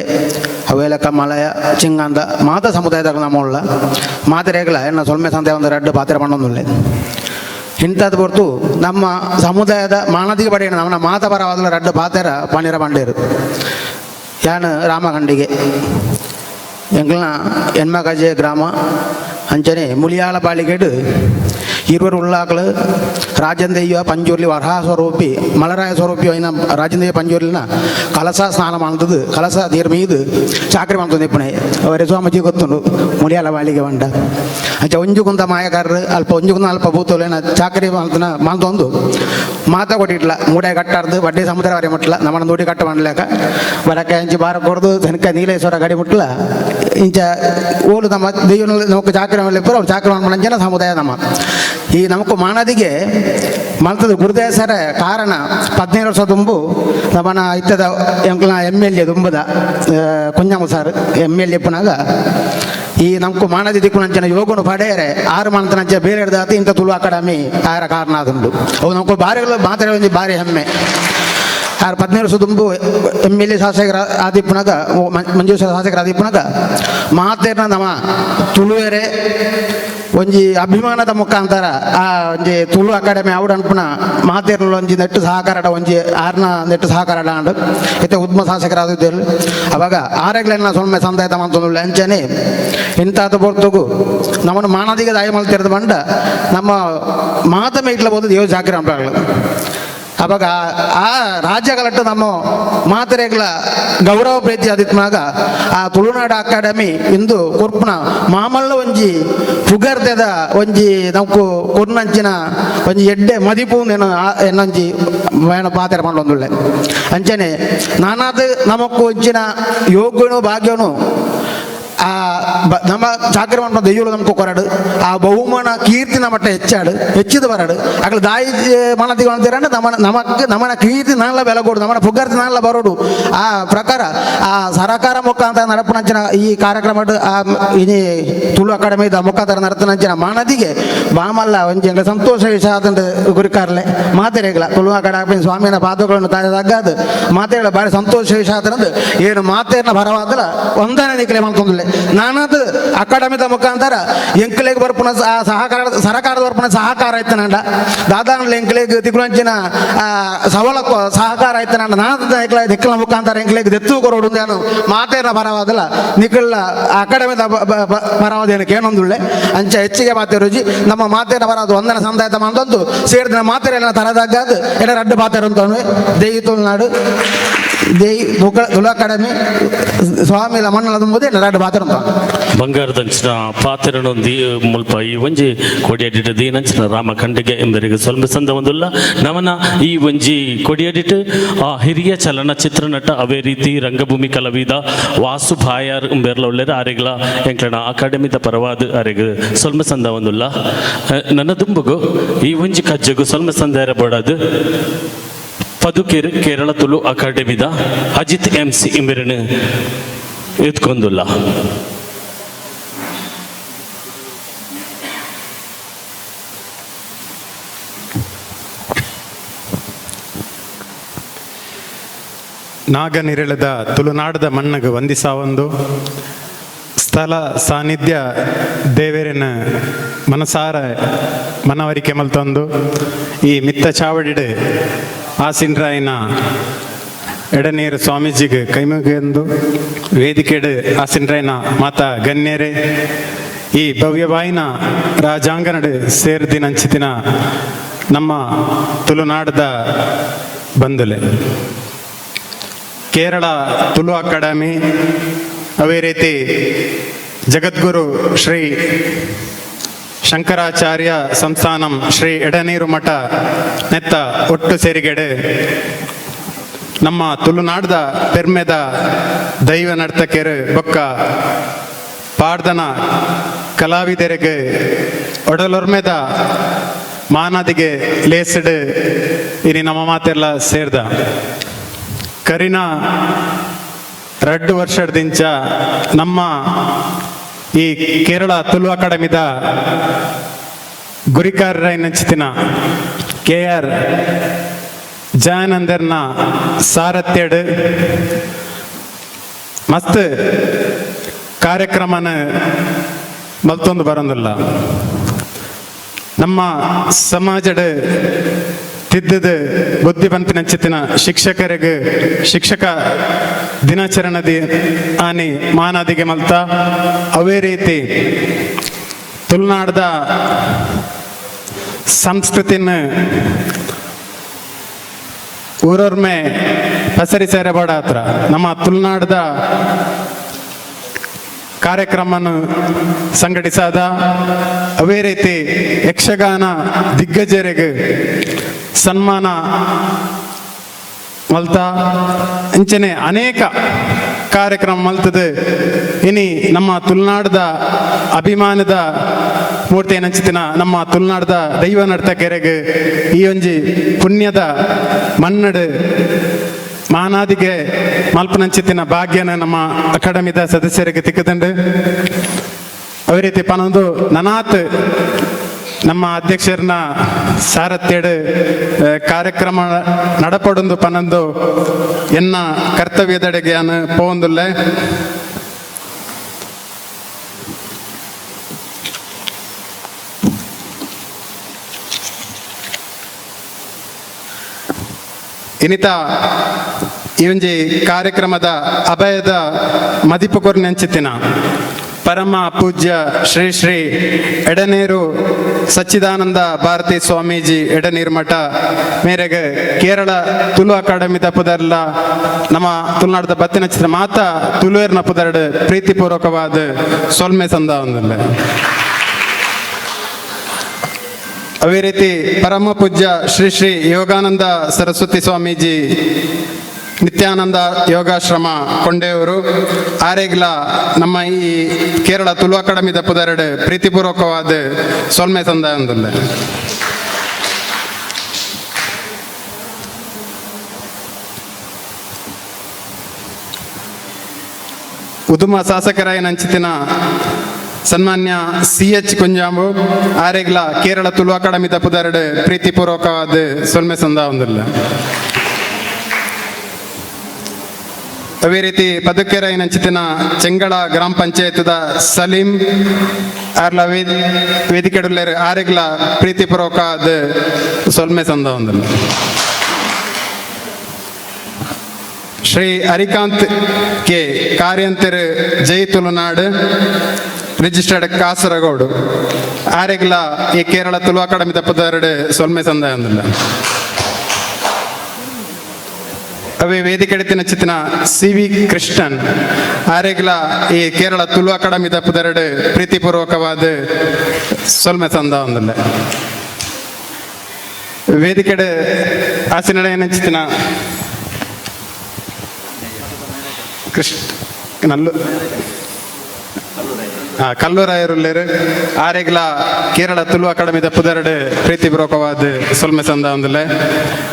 [SPEAKER 15] ಅವೇಲಕ್ಕ ಮಲಯ ಚಿಂಗಂದ ಮಾತ ಸಮುದಾಯದ ನಮ್ಮುಳ್ಳ ಮಾತೆರೆಗ್ಲ ಎನ್ನ ಸೊಲ್ಮೆ ಸಂತೆ ಒಂದು ರಡ್ಡು ಪಾತ್ರೆ ಪಣ್ಣೊಂದುಲ್ಲೆ. ಇಂಥದ್ದು ಹೊರ್ತು ನಮ್ಮ ಸಮುದಾಯದ ಮಾನದಿಗೆ ಪಡೆಯಣ ನಮ್ಮ ಮಾತ ಪರವಾದಲ ರಡ್ಡು ಪಾತೆರ ಪಣಿರ ಬಂಡೇರು. ಯಾನ್ ರಾಮಖಂಡಿಗೆ ಎಂಗ್ಲನ ಎನ್ಮಗಜೆ ಗ್ರಾಮ ಅಂಚನೆ ಮುಳಿಯಾಳ ಬಾಳಿಗೆಡು ಇರುವರು ಉಳ್ಳಾಕಲು ರಾಜಂದೆಯ್ಯ ಪಂಜುರ್ಲಿ ವರಹ ಸ್ವರೂಪಿ ಮಲರಾಯ ಸ್ವರೂಪಿ అయిన ರಾಜಂದೆಯ್ಯ ಪಂಜುರ್ಲಿನ ಕಲಸ ಸ್ನಾನ ಮಾಡ್ತದ್ದು ಕಲಸ ನೀರು ಮೀದು ಚಾಕ್ರಿ ಮಾಡ್ತದೆ ಇಪ್ಪಣೆ ಅವರೇ ಸ್ವಾಮೀಜಿ ಗೊತ್ತುಂಡು ಮುಳಿಯಾಲ ಬಾಳಿಗೆ ಬಂಡ ಅಂಚ ಒಂಜು ಕುಂತ ಮಾಯಕಾರರು ಅಲ್ಪ ಒಂಜು ಕುಂತ ಅಲ್ಪ ಭೂತೋಲೇನ ಚಾಕ್ರಿ ಮಾಡ್ತನ ಮಾಡ್ತೊಂದು ಮಾತ ಕೊಟ್ಟಿಟ್ಲ ಮೂಡೆ ಕಟ್ಟಾರ್ದು ಬಡ್ಡೆ ಸಮುದ್ರ ವರೆ ಮುಟ್ಲ ನಮ್ಮನ್ನ ನುಡಿ ಕಟ್ಟ ಮಾಡ್ಲೇಕ ಬರಕ್ಕೆ ಅಂಚಿ ಬಾರ ಕೊಡ್ದು ತನಕ ನೀಲೇಶ್ವರ ಗಡಿ ಮುಟ್ಲ ಇಂಚ ಓಲು ನಮ್ಮ ದೈವ ನಮಕ್ ಚಾಕ್ರಿ ಮಾಡ್ಲಿಪ್ಪರು ಅವ್ರು ಚಾಕ್ರಿ ಮಾಡ್ಕೊಂಡ ಸಮುದಾಯ ನಮ್ಮ ಈ ನಮಕ್ ಮಾನದಿಗೆ ಮಲ್ತದ ಗುರುದೇಸರ ಕಾರಣ 15 ವರ್ಷ ತುಂಬು ನಮ್ಮನ ಇತ್ತದ ಎಂಕ್ಲ M L A ತುಂಬದ Kunjamma sir M L A ಪುನಾಗ ಈ ನಮಕು ಮಾನದಿ ದಿಕ್ಕುನಂಚಿನ ಯೋಗನು ಪಡೆಯರೆ ಆರು ಮಂತನಂಚ ಬೇರೆ ಹಿಡ್ದಾತ ಇಂಥ ತುಳು ಅಕಾಡೆಮಿ ಆರ ಕಾರಣ ಆದುಂಡು. ಅವು ನಮಕು ಬಾರಿ ಮಾತ್ರ ಒಂಜಿ ಭಾರಿ ಹೆಮ್ಮೆ. ಆರು 15 ವರ್ಷ ತುಂಬು M L A ಶಾಸಕರ ಆದಿಪ್ಪುನಾಗ ಮಂಜೂಷ ಶಾಸಕರ ಆದಿಪ್ಪುನಾಗ ಮಾತೇರ್ನ ನಮ್ಮ ತುಳುವೆರೆ ಒಂಜಿ ಅಭಿಮಾನದ ಮುಖಾಂತರ ಆ ಒಂಜಿ ತುಳು ಅಕಾಡೆಮಿ ಆವಡ್ ಅನ್ಪುನ ಮಾತೇರ್ನ ಒಂಜಿ ನೆಟ್ಟು ಸಹಕಾರ ಒಂಜಿ ಆರ್ನ ನೆಟ್ಟು ಸಹಕಾರ ಆಂಡ್ ಇತ್ತೆ ಉದ್ಮ ಶಾಸಕರಾದಿದ್ದರು. ಅವಾಗ ಆರೆಗ್ಲೆನ್ನ ಸೊಲ್ಮೆ ಸಂದಾಯ ಮಂತೊಂದು ಅಂಚನೆ ಇಂತಾದ ಪೊರ್ತುಗು ನಮ್ಮನ್ನು ಮಾನದಿಗೆ ದಾಯ ಮಲ್ತಿರೋದು ಬಂಡ ನಮ್ಮ ಮಾತ ಮೇಟ್ಲ ಬೋದು ದೇವ ಜಾಕ್ರಿ ಅಂಬಾಗ್ಲು. ಅವಾಗ ಆ ರಾಜ್ಯಗಳಟ್ಟು ನಮ್ಮ ಮಾತೆರೆಗ್ಲ ಗೌರವ ಪ್ರೀತಿ ಆದಿತ್ನಾಗ ಆ ತುಳುನಾಡು ಅಕಾಡೆಮಿ ಇಂದು ಕೊರ್ಪುನ ಮಾಮಲ್ಲ ಒಂಜಿ ಪುಗರ್ತೆದ ಒಂಜಿ ನಮಕು ಕೊರ್ನಂಚಿನ ಒಂಜಿ ಎಡ್ಡೆ ಮದಿಪು ಏನೊಂಜಿ ಮೇಣ ಪಾತ್ರ ಮಂಡೊಂದುಳ್ಳೆ. ಅಂಚನೆ ನಾನಾದ ನಮಕ್ಕು ಒಂಚಿನ ಯೋಗ್ಯನು ಭಾಗ್ಯನು ಆ ನಮ್ಮ ಚಾಕರಿ ಮಂಟಪ ದೈವಲು ನಮಕು ಕೊರಡು ಆ ಬಹುಮಾನ ಕೀರ್ತಿನ ಮಟ್ಟ ಹೆಚ್ಚಾಡು ಹೆಚ್ಚಿದ ಬರಡು ಅಗಲ ದಾಯಿ ಮನದಿಗೆ ಅಂತೀರಂದ್ರೆ ನಮ್ಮ ನಮಕ್ ನಮ್ಮನ ಕೀರ್ತಿ ನಾನ್ಲ ಬೆಲೆ ಕೊಡು ನಮ್ಮನ ಪುಗರ್ತಿ ನಾನ್ಲ ಬರೋಡು ಆ ಪ್ರಕಾರ ಆ ಸರಕಾರ ಮುಖಾಂತರ ನಡಪುನಂಚಿನ ಈ ಕಾರ್ಯಕ್ರಮ ಆ ಇನಿ ತುಳು ಅಕಾಡೆಮಿದ ಮುಖಾಂತರ ನಡತನಂಚಿನ ಮಾನದಿಗೆ ಬಾಮಲ್ಲ ಒಂಜಿ ಎಂಗ್ಲ ಸಂತೋಷ ವಿಷಯ ಆದಂತ ಗುರಿಕಾರ್ಲೆ ಮಾತೆರೆಗ್ಲ ತುಳು ಅಕಾಡೆಮಿ ಸ್ವಾಮಿನ ಪಾದಗಳನ್ನು ತಾಯಿ ತಗ್ಗಾದು ಮಾತೆರೆಗಳ ಭಾರಿ ಸಂತೋಷ ವಿಷಯ ಆತನದು ಏನು ಮಾತೇರ್ನ ಭರವಾದಲ ಒಂದನೇ ನಿಕ್ಲೆ ಮಂತೊಂದುಲ್ಲೆ. ನಾನಾದ ಅಕಾಡೆಮಿದ ಮುಖಾಂತರ ಎಂಕ್ಲೆಗ್ ಬರ್ಪುನ ಸಹಕಾರ ಸರಕಾರದ ಬರ್ಪುನ ಸಹಕಾರ ಇತ್ತನಂಡ ದಾದಾಂಡ್ಲ ಎಂಕ್ಲೆಗ್ ತಿಕ್ಕುನಂಚಿನ ಸವಲತ್ತು ಸಹಕಾರ ಇತ್ತನಂಡ ನಾನದ ಎಂಕ್ಲ ಮುಖಾಂತರ ಎಂಕ್ಲೆಗ್ ದೆತ್ತು ಕೊರೋಡು ನಾನು ಮಾತೇನ ಪರವಾದಲ್ಲ ನಿಕ್ಕಲ್ಲ ಅಕಾಡೆಮಿದ ಪರವಾದ ಏನೊಂದುಳ್ಳೆ ಅಂಚ ಹೆಚ್ಚಿಗೆ ಮಾತೆ ರುಜಿ ನಮ್ಮ ಮಾತೇನ ಬರೋದು ಒಂದನ ಸಂದಾಯತ ಮಂದೊಂದು ಸೇರಿದ ಮಾತೆರೆಲ್ಲ ತರದಾಗದು ಎಡ ರಡ್ಡು ಮಾತೆರು ಅಂತಂದ್ರೆ ದೇಯಿ ತುಳುನಾಡು ದೇಯಿ ತುಳು ಅಕಾಡೆಮಿ ಸ್ವಾಮಿ ಮಣ್ಣಲ ತುಂಬುದೇ ರಡ್ಡು ಮಾತೆರು ಅಂತ.
[SPEAKER 3] ಬಂಗಾರದಂಚಿನ ಪಾತ್ರನೊಂದಿ ಮುಲ್ಪ ಈ ಒಂಜಿ ಕೊಡಿಯಡಿಟ್ ದೀನಂಚಿನ ರಾಮ ಖಂಡಿಗೆ ಎಂಬರಿಗೆ ಸ್ವಲ್ಪ ಸಂದ ಒಂದುಲ್ಲ ನಮನ ಈ ಒಂಜಿ ಕೊಡಿಯಡಿಟ್ ಆ ಹಿರಿಯ ಚಲನಚಿತ್ರ ನಟ ಅವೇ ರೀತಿ ರಂಗಭೂಮಿ ಕಲಾವಿದ ವಾಸು ಭಾಯಾರ್ ಎಂಬೆರ್ಲ ಉಳ್ಳೇರು ಆರೆಗ್ಲ ಎಂಕ್ಲನ ಅಕಾಡೆಮಿದ ಪರವಾದ ಅರೆಗ್ ಸ್ವಲ್ಪ ಸಂದ ಒಂದುಲ್ಲ. ನನ್ನ ದುಂಬುಗು ಈ ಒಂಜಿ ಕಜ್ಜಗು ಸ್ವಲ್ಪ ಸಂದ ಬೋಡದು ಪದುಕೆರು ಕೇರಳ ತುಳು ಅಕಾಡೆಮಿದ ಅಜಿತ್ ಎಂ ಸಿ ಇಂಬೆರನು ಎತ್ಕೊಂದುಲ್ಲ.
[SPEAKER 16] ನಾಗನಿರಳದ ತುಳುನಾಡದ ಮಣ್ಣಗೆ ವಂದಿಸಾವೊಂದು ಸ್ಥಳ ಸಾನ್ನಿಧ್ಯ ದೇವರಿನ ಮನಸಾರ ಮನವರಿಕೆ ಮಲ್ತೊಂದು ಈ ಮಿತ್ತ ಚಾವಡಿಡು ಆಸಿನ್ರಾಯನ ಎಡನೀರು ಸ್ವಾಮೀಜಿಗೆ ಕೈಮುಗಿಯೊಂದು ವೇದಿಕೆಡು ಆಸಿನ್ರಾಯನ ಮಾತಾ ಗಣ್ಯರೇ ಈ ಭವ್ಯವಾಯಿನ ರಾಜಾಂಗನಡು ಸೇರ್ದಿನಂಚಿತಿನ ನಮ್ಮ ತುಳುನಾಡದ ಬಂಧುಲೆ ಕೇರಳ ತುಳು ಅಕಾಡೆಮಿ ಅದೇ ರೀತಿ ಜಗದ್ಗುರು ಶ್ರೀ ಶಂಕರಾಚಾರ್ಯ ಸಂಸ್ಥಾನಂ ಶ್ರೀ ಎಡನೀರು ಮಠ ನೆತ್ತ ಒಟ್ಟು ಸೇರಿಗೆಡೆ ನಮ್ಮ ತುಳುನಾಡ್ದ ಪೆರ್ಮೆದ ದೈವ ನರ್ತಕಿಯರು ಬೊಕ್ಕ ಪಾಡ್ದನ ಕಲಾವಿದರಿಗೆ ಒಡಲೊರ್ಮೆದ ಮಾನದಿಗೆ ಲೇಸಿಡು ಇನಿ ನಮ್ಮ ಮಾತೆಲ್ಲ ಸೇರ್ದ ಕರಿನ 2 ವರ್ಷದಿಂಚ ನಮ್ಮ ಈ ಕೇರಳ ತುಳು ಅಕಾಡೆಮಿದ ಗುರಿಕಾರರೈನಂಚಿತಿನ ಕೆ ಆರ್ ಜಯಾನಂದರ್ನ ಸಾರಥ್ಯಡು ಮಸ್ತ್ ಕಾರ್ಯಕ್ರಮನ ಮಲ್ತೊಂದು ಬರೋದಿಲ್ಲ. ನಮ್ಮ ಸಮಾಜದ ತಿದ್ದದ ಬುದ್ಧಿವಂತನಂಚಿತಿನ ಶಿಕ್ಷಕರಿಗೆ ಶಿಕ್ಷಕ ದಿನಾಚರಣೆ ಆನಿ ಮಾನಾದಿಗೆ ಮಲ್ತ ಅವೇ ರೀತಿ ತುಳುನಾಡದ ಸಂಸ್ಕೃತಿನ ಊರೊರ್ಮೆ ಪಸರಿಸೇರಬೇಡ ಹತ್ರ ನಮ್ಮ ತುಳುನಾಡದ ಕಾರ್ಯಕ್ರಮವನ್ನು ಸಂಘಟಿಸಾದ ಅವೇ ರೀತಿ ಯಕ್ಷಗಾನ ದಿಗ್ಗಜರಿಗೆ ಸನ್ಮಾನ ಮಲ್ತ ಅಂಚನೆ ಅನೇಕ ಕಾರ್ಯಕ್ರಮ ಮಲ್ತದೆ. ಇನಿ ನಮ್ಮ ತುಳುನಾಡದ ಅಭಿಮಾನದ ಮೂರ್ತಿ ಏನಂಚಿತಿನ ನಮ್ಮ ತುಳುನಾಡದ ದೈವ ನರ್ತಕರಿಗೆ ಈ ಒಂಜಿ ಪುಣ್ಯದ ಮನ್ನಡು ಮಾನಾದಿಗೆ ಮಲ್ಪನಂಚಿತಿನ ಭಾಗ್ಯನ ನಮ್ಮ ಅಕಾಡೆಮಿದ ಸದಸ್ಯರಿಗೆ ತಿಕ್ಕದಂಡು. ಅದೇ ರೀತಿ ಪನೊಂದು ನನಾತ್ ನಮ್ಮ ಅಧ್ಯಕ್ಷರನ್ನ ಸಾರಥ್ಯಡು ಕಾರ್ಯಕ್ರಮ ನಡಪಡೊಂದು ಪನೊಂದು ಎನ್ನ ಕರ್ತವ್ಯದೆಡೆಗೆ ಅನು ಪೋವೊಂದುಲ್ಲೆ. ಇನಿತ ಈ ಒಂಜಿ ಕಾರ್ಯಕ್ರಮದ ಅಭಯದ ಮದಿಪು ಕೊರ್ನೆಂಚಿತಿನ ಪರಮ ಪೂಜ್ಯ ಶ್ರೀ ಶ್ರೀ ಎಡನೀರು ಸಚ್ಚಿದಾನಂದ ಭಾರತಿ ಸ್ವಾಮೀಜಿ ಎಡನೀರು ಮಠ ಮೇರೆಗೆ ಕೇರಳ ತುಳು ಅಕಾಡೆಮಿದ ಪುದರ್ಲ ನಮ್ಮ ತುಳುನಾಡದ ಬತ್ತಿನ ಚಿತ್ರ ಮಾತಾ ತುಳುವೇರ್ನ ಪುದರ್ಡ್ ಪ್ರೀತಿಪೂರ್ವಕವಾದ ಸೊಲ್ಮೆ ಸಂದ ಒಂದಲ್ಲ. ಅದೇ ರೀತಿ ಪರಮ ಪೂಜ್ಯ ಶ್ರೀ ಶ್ರೀ ಯೋಗಾನಂದ ಸರಸ್ವತಿ ಸ್ವಾಮೀಜಿ ನಿತ್ಯಾನಂದ ಯೋಗಾಶ್ರಮ ಕೊಂಡೆಯವರು ಆರೇಗ್ಲ ನಮ್ಮ ಈ ಕೇರಳ ತುಳು ಅಕಾಡೆಮಿದ ಪುದರ್ಡ್ ಪ್ರೀತಿಪೂರ್ವಕವಾದ ಸೊಲ್ಮೆ ಸಂದ ಒಂದುಲ್ಲೆ. ಉದುಮ ಶಾಸಕರಾಯನಂಚಿತಿನ ಸನ್ಮಾನ್ಯ ಸಿ ಎಚ್ ಕುಂಜಾಂಬು ಆರೇಗ್ಲ ಕೇರಳ ತುಳು ಅಕಾಡೆಮಿದ ಪುದರ್ಡ್ ಪ್ರೀತಿಪೂರ್ವಕವಾದ ಸೊಲ್ಮೆ ಸಂದ ಒಂದುಲ್ಲೆ. ಅವೇ ರೀತಿ ಪದುಕೆರೈನಂಚಿತಿನ ಚೆಂಗಳ ಗ್ರಾಮ ಪಂಚಾಯತ್ದ ಸಲೀಂ ಆರ್ಲ ವೇದಿಕೆಡುಲ್ಲೇರು ಆರೆಗ್ಲ ಪ್ರೀತಿಪೂರ್ವಕ ಸೊಲ್ಮೆ ಸಂದ ಒಂದಲ್ಲ. ಶ್ರೀ ಹರಿಕಾಂತ್ ಕೆ ಕಾರ್ಯಂತೆರು ಜೈ ತುಳುನಾಡು ರಿಜಿಸ್ಟರ್ಡ್ ಕಾಸರಗೋಡು ಆರೆಗ್ಲ ಈ ಕೇರಳ ತುಳು ಅಕಾಡೆಮಿ ತಪ್ಪದರಡು ಸೊಲ್ಮೆ ಸಂದ ಅಂದಿಲ್ಲ. ಅವೇ ವೇದಿಕೆಡಿತಿನ ಚಿತ್ತಿನ ಸಿ ವಿ ಕೃಷ್ಣನ್ ಆರೆಗ್ಲ ಈ ಕೇರಳ ತುಳು ಅಕಾಡೆಮಿ ತಪ್ಪದರಡು ಪ್ರೀತಿಪೂರ್ವಕವಾದ ಸೊಲ್ಮೆ ಸಂದ ಒಂದಿಲ್ಲ. ವೇದಿಕೆಡೆ ಆಸಿನಡೆ ಚಿತ್ತಿನ ಕೃಷ್ಣ ನಲ್ಲು ಕಲ್ಲೂರಾಯರುಲ್ಲೇರು ಆರೆಗ್ಲ ಕೇರಳ ತುಳು ಅಕಾಡೆಮಿ ತಪ್ಪುದರಡು ಪ್ರೀತಿಪೂರ್ವಕವಾದ ಸೊಲ್ಮೆ ಸಂದ ಒಂದಿಲ್ಲ.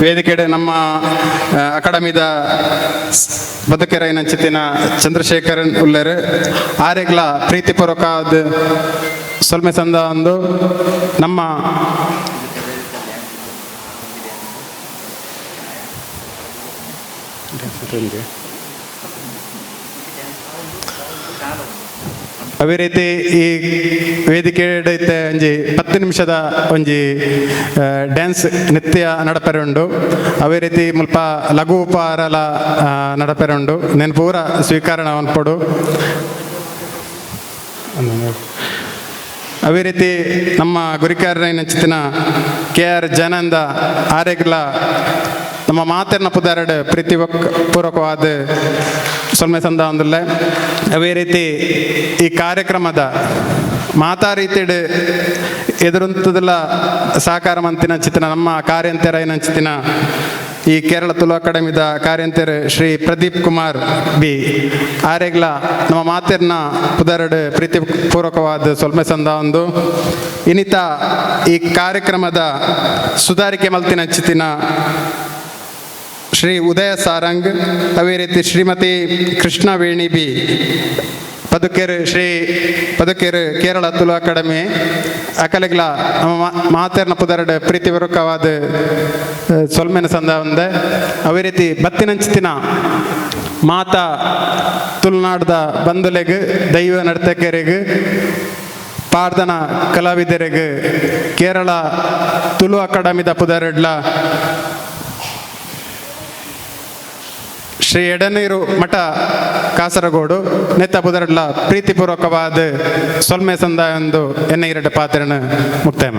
[SPEAKER 16] ವೇದಿಕೆಡೆ ನಮ್ಮ ಅಕಾಡೆಮಿದ ಬದುಕೆರೈನ ಚಿತ್ತಿನ ಚಂದ್ರಶೇಖರನ್ ಉಲ್ಲೇರು ಆರೆಗ್ಲ ಪ್ರೀತಿಪೂರ್ವಕವಾದ ಸೊಲ್ಮೆ ಸಂದ ಒಂದು ನಮ್ಮ ಅವೇ ರೀತಿ ಈ ವೇದಿಕೆ ಇತ್ತೆ ಒಂಜಿ 10 ನಿಮಿಷದ ಒಂಜಿ ಡ್ಯಾನ್ಸ್ ನೃತ್ಯ ನಡಪರೆ ಉಂಡು. ಅವೇ ರೀತಿ ಮುಲ್ಪ ಲಘು ಉಪಹಾರಲ ನಡಪರೆ ಉಂಡು. ನೆನ್ ಪೂರ ಸ್ವೀಕರಣ ಮನ್ಪೊಡು. ಅವೇ ರೀತಿ ನಮ್ಮ ಗುರಿಕಾರನ ಚಿತ್ತಿನ ಕೆ ಆರ್ ಜಯನಂದ ಆರೆಗ್ಲ ನಮ್ಮ ಮಾತೆರ್ನ ಪುದಾರಡ್ ಪ್ರೀತಿ ಪೂರ್ವಕವಾದ ಸೊಲ್ಮೆ ಸಂದ ಒಂದುಲ್ಲೆ. ಅವೇ ರೀತಿ ಈ ಕಾರ್ಯಕ್ರಮದ ಮಾತಾ ರೀತಿಡ್ ಎದುರುಂತದಲ್ಲ ಸಹಕಾರ ಮಂತಿನ ಚಿತ್ತಿನ ನಮ್ಮ ಕಾರ್ಯಂತೆರೈನ ಚಿತ್ತಿನ ಈ ಕೇರಳ ತುಳು ಅಕಾಡೆಮಿದ ಕಾರ್ಯಂತೆರ್ ಶ್ರೀ ಪ್ರದೀಪ್ ಕುಮಾರ್ ಬಿ ಆರೆಗ್ಲ ನಮ್ಮ ಮಾತೆರ್ನ ಪುದರಡ್ ಪ್ರೀತಿ ಪೂರ್ವಕವಾದ ಸೊಲ್ಮೆ ಸಂದ ಒಂದು. ಇನ್ನಿತ ಈ ಕಾರ್ಯಕ್ರಮದ ಸುಧಾರಿಕೆ ಮಲ್ತಿನ ಚಿತ್ತಿನ ಶ್ರೀ ಉದಯ ಸಾರಂಗ್, ಅವೇ ರೀತಿ ಶ್ರೀಮತಿ ಕೃಷ್ಣವೇಣಿ ಬಿ ಪದುಕೆರು ಶ್ರೀ ಪದುಕೆರು ಕೇರಳ ತುಳು ಅಕಾಡೆಮಿ ಅಕಲೆಗ್ಲ ನಮ್ಮ ಮಾತೆರ್ನ ಪುದರಡ್ ಪ್ರೀತಿಪೂರ್ವಕವಾದ ಸೊಲ್ಮೆನ ಸಂದ ಒಂದೆ. ಅವೇ ರೀತಿ ಬತ್ತಿನಂಚಿತಿನ ಮಾತಾ ತುಳುನಾಡ್ದ ಬಂಧುಲೆಗ್ ದೈವ ನರ್ತಕರಿಗೆ ಪಾರ್ದನ ಕಲಾವಿದರಿಗೆ ಕೇರಳ ತುಳು ಅಕಾಡೆಮಿದ ಪುದರಡ್ಲ ಶ್ರೀ ಎಡನೀರು ಮಠ ಕಾಸರಗೋಡು ನೆತ್ತ ಪುದರಡ್ಲ ಪ್ರೀತಿಪೂರ್ವಕವಾದ ಸೊಲ್ಮೆ ಸಂದ ಎಂದು ಎನ್ನ ಎರಡು ಪಾತ್ರನ ಮುಕ್ತಾಯ.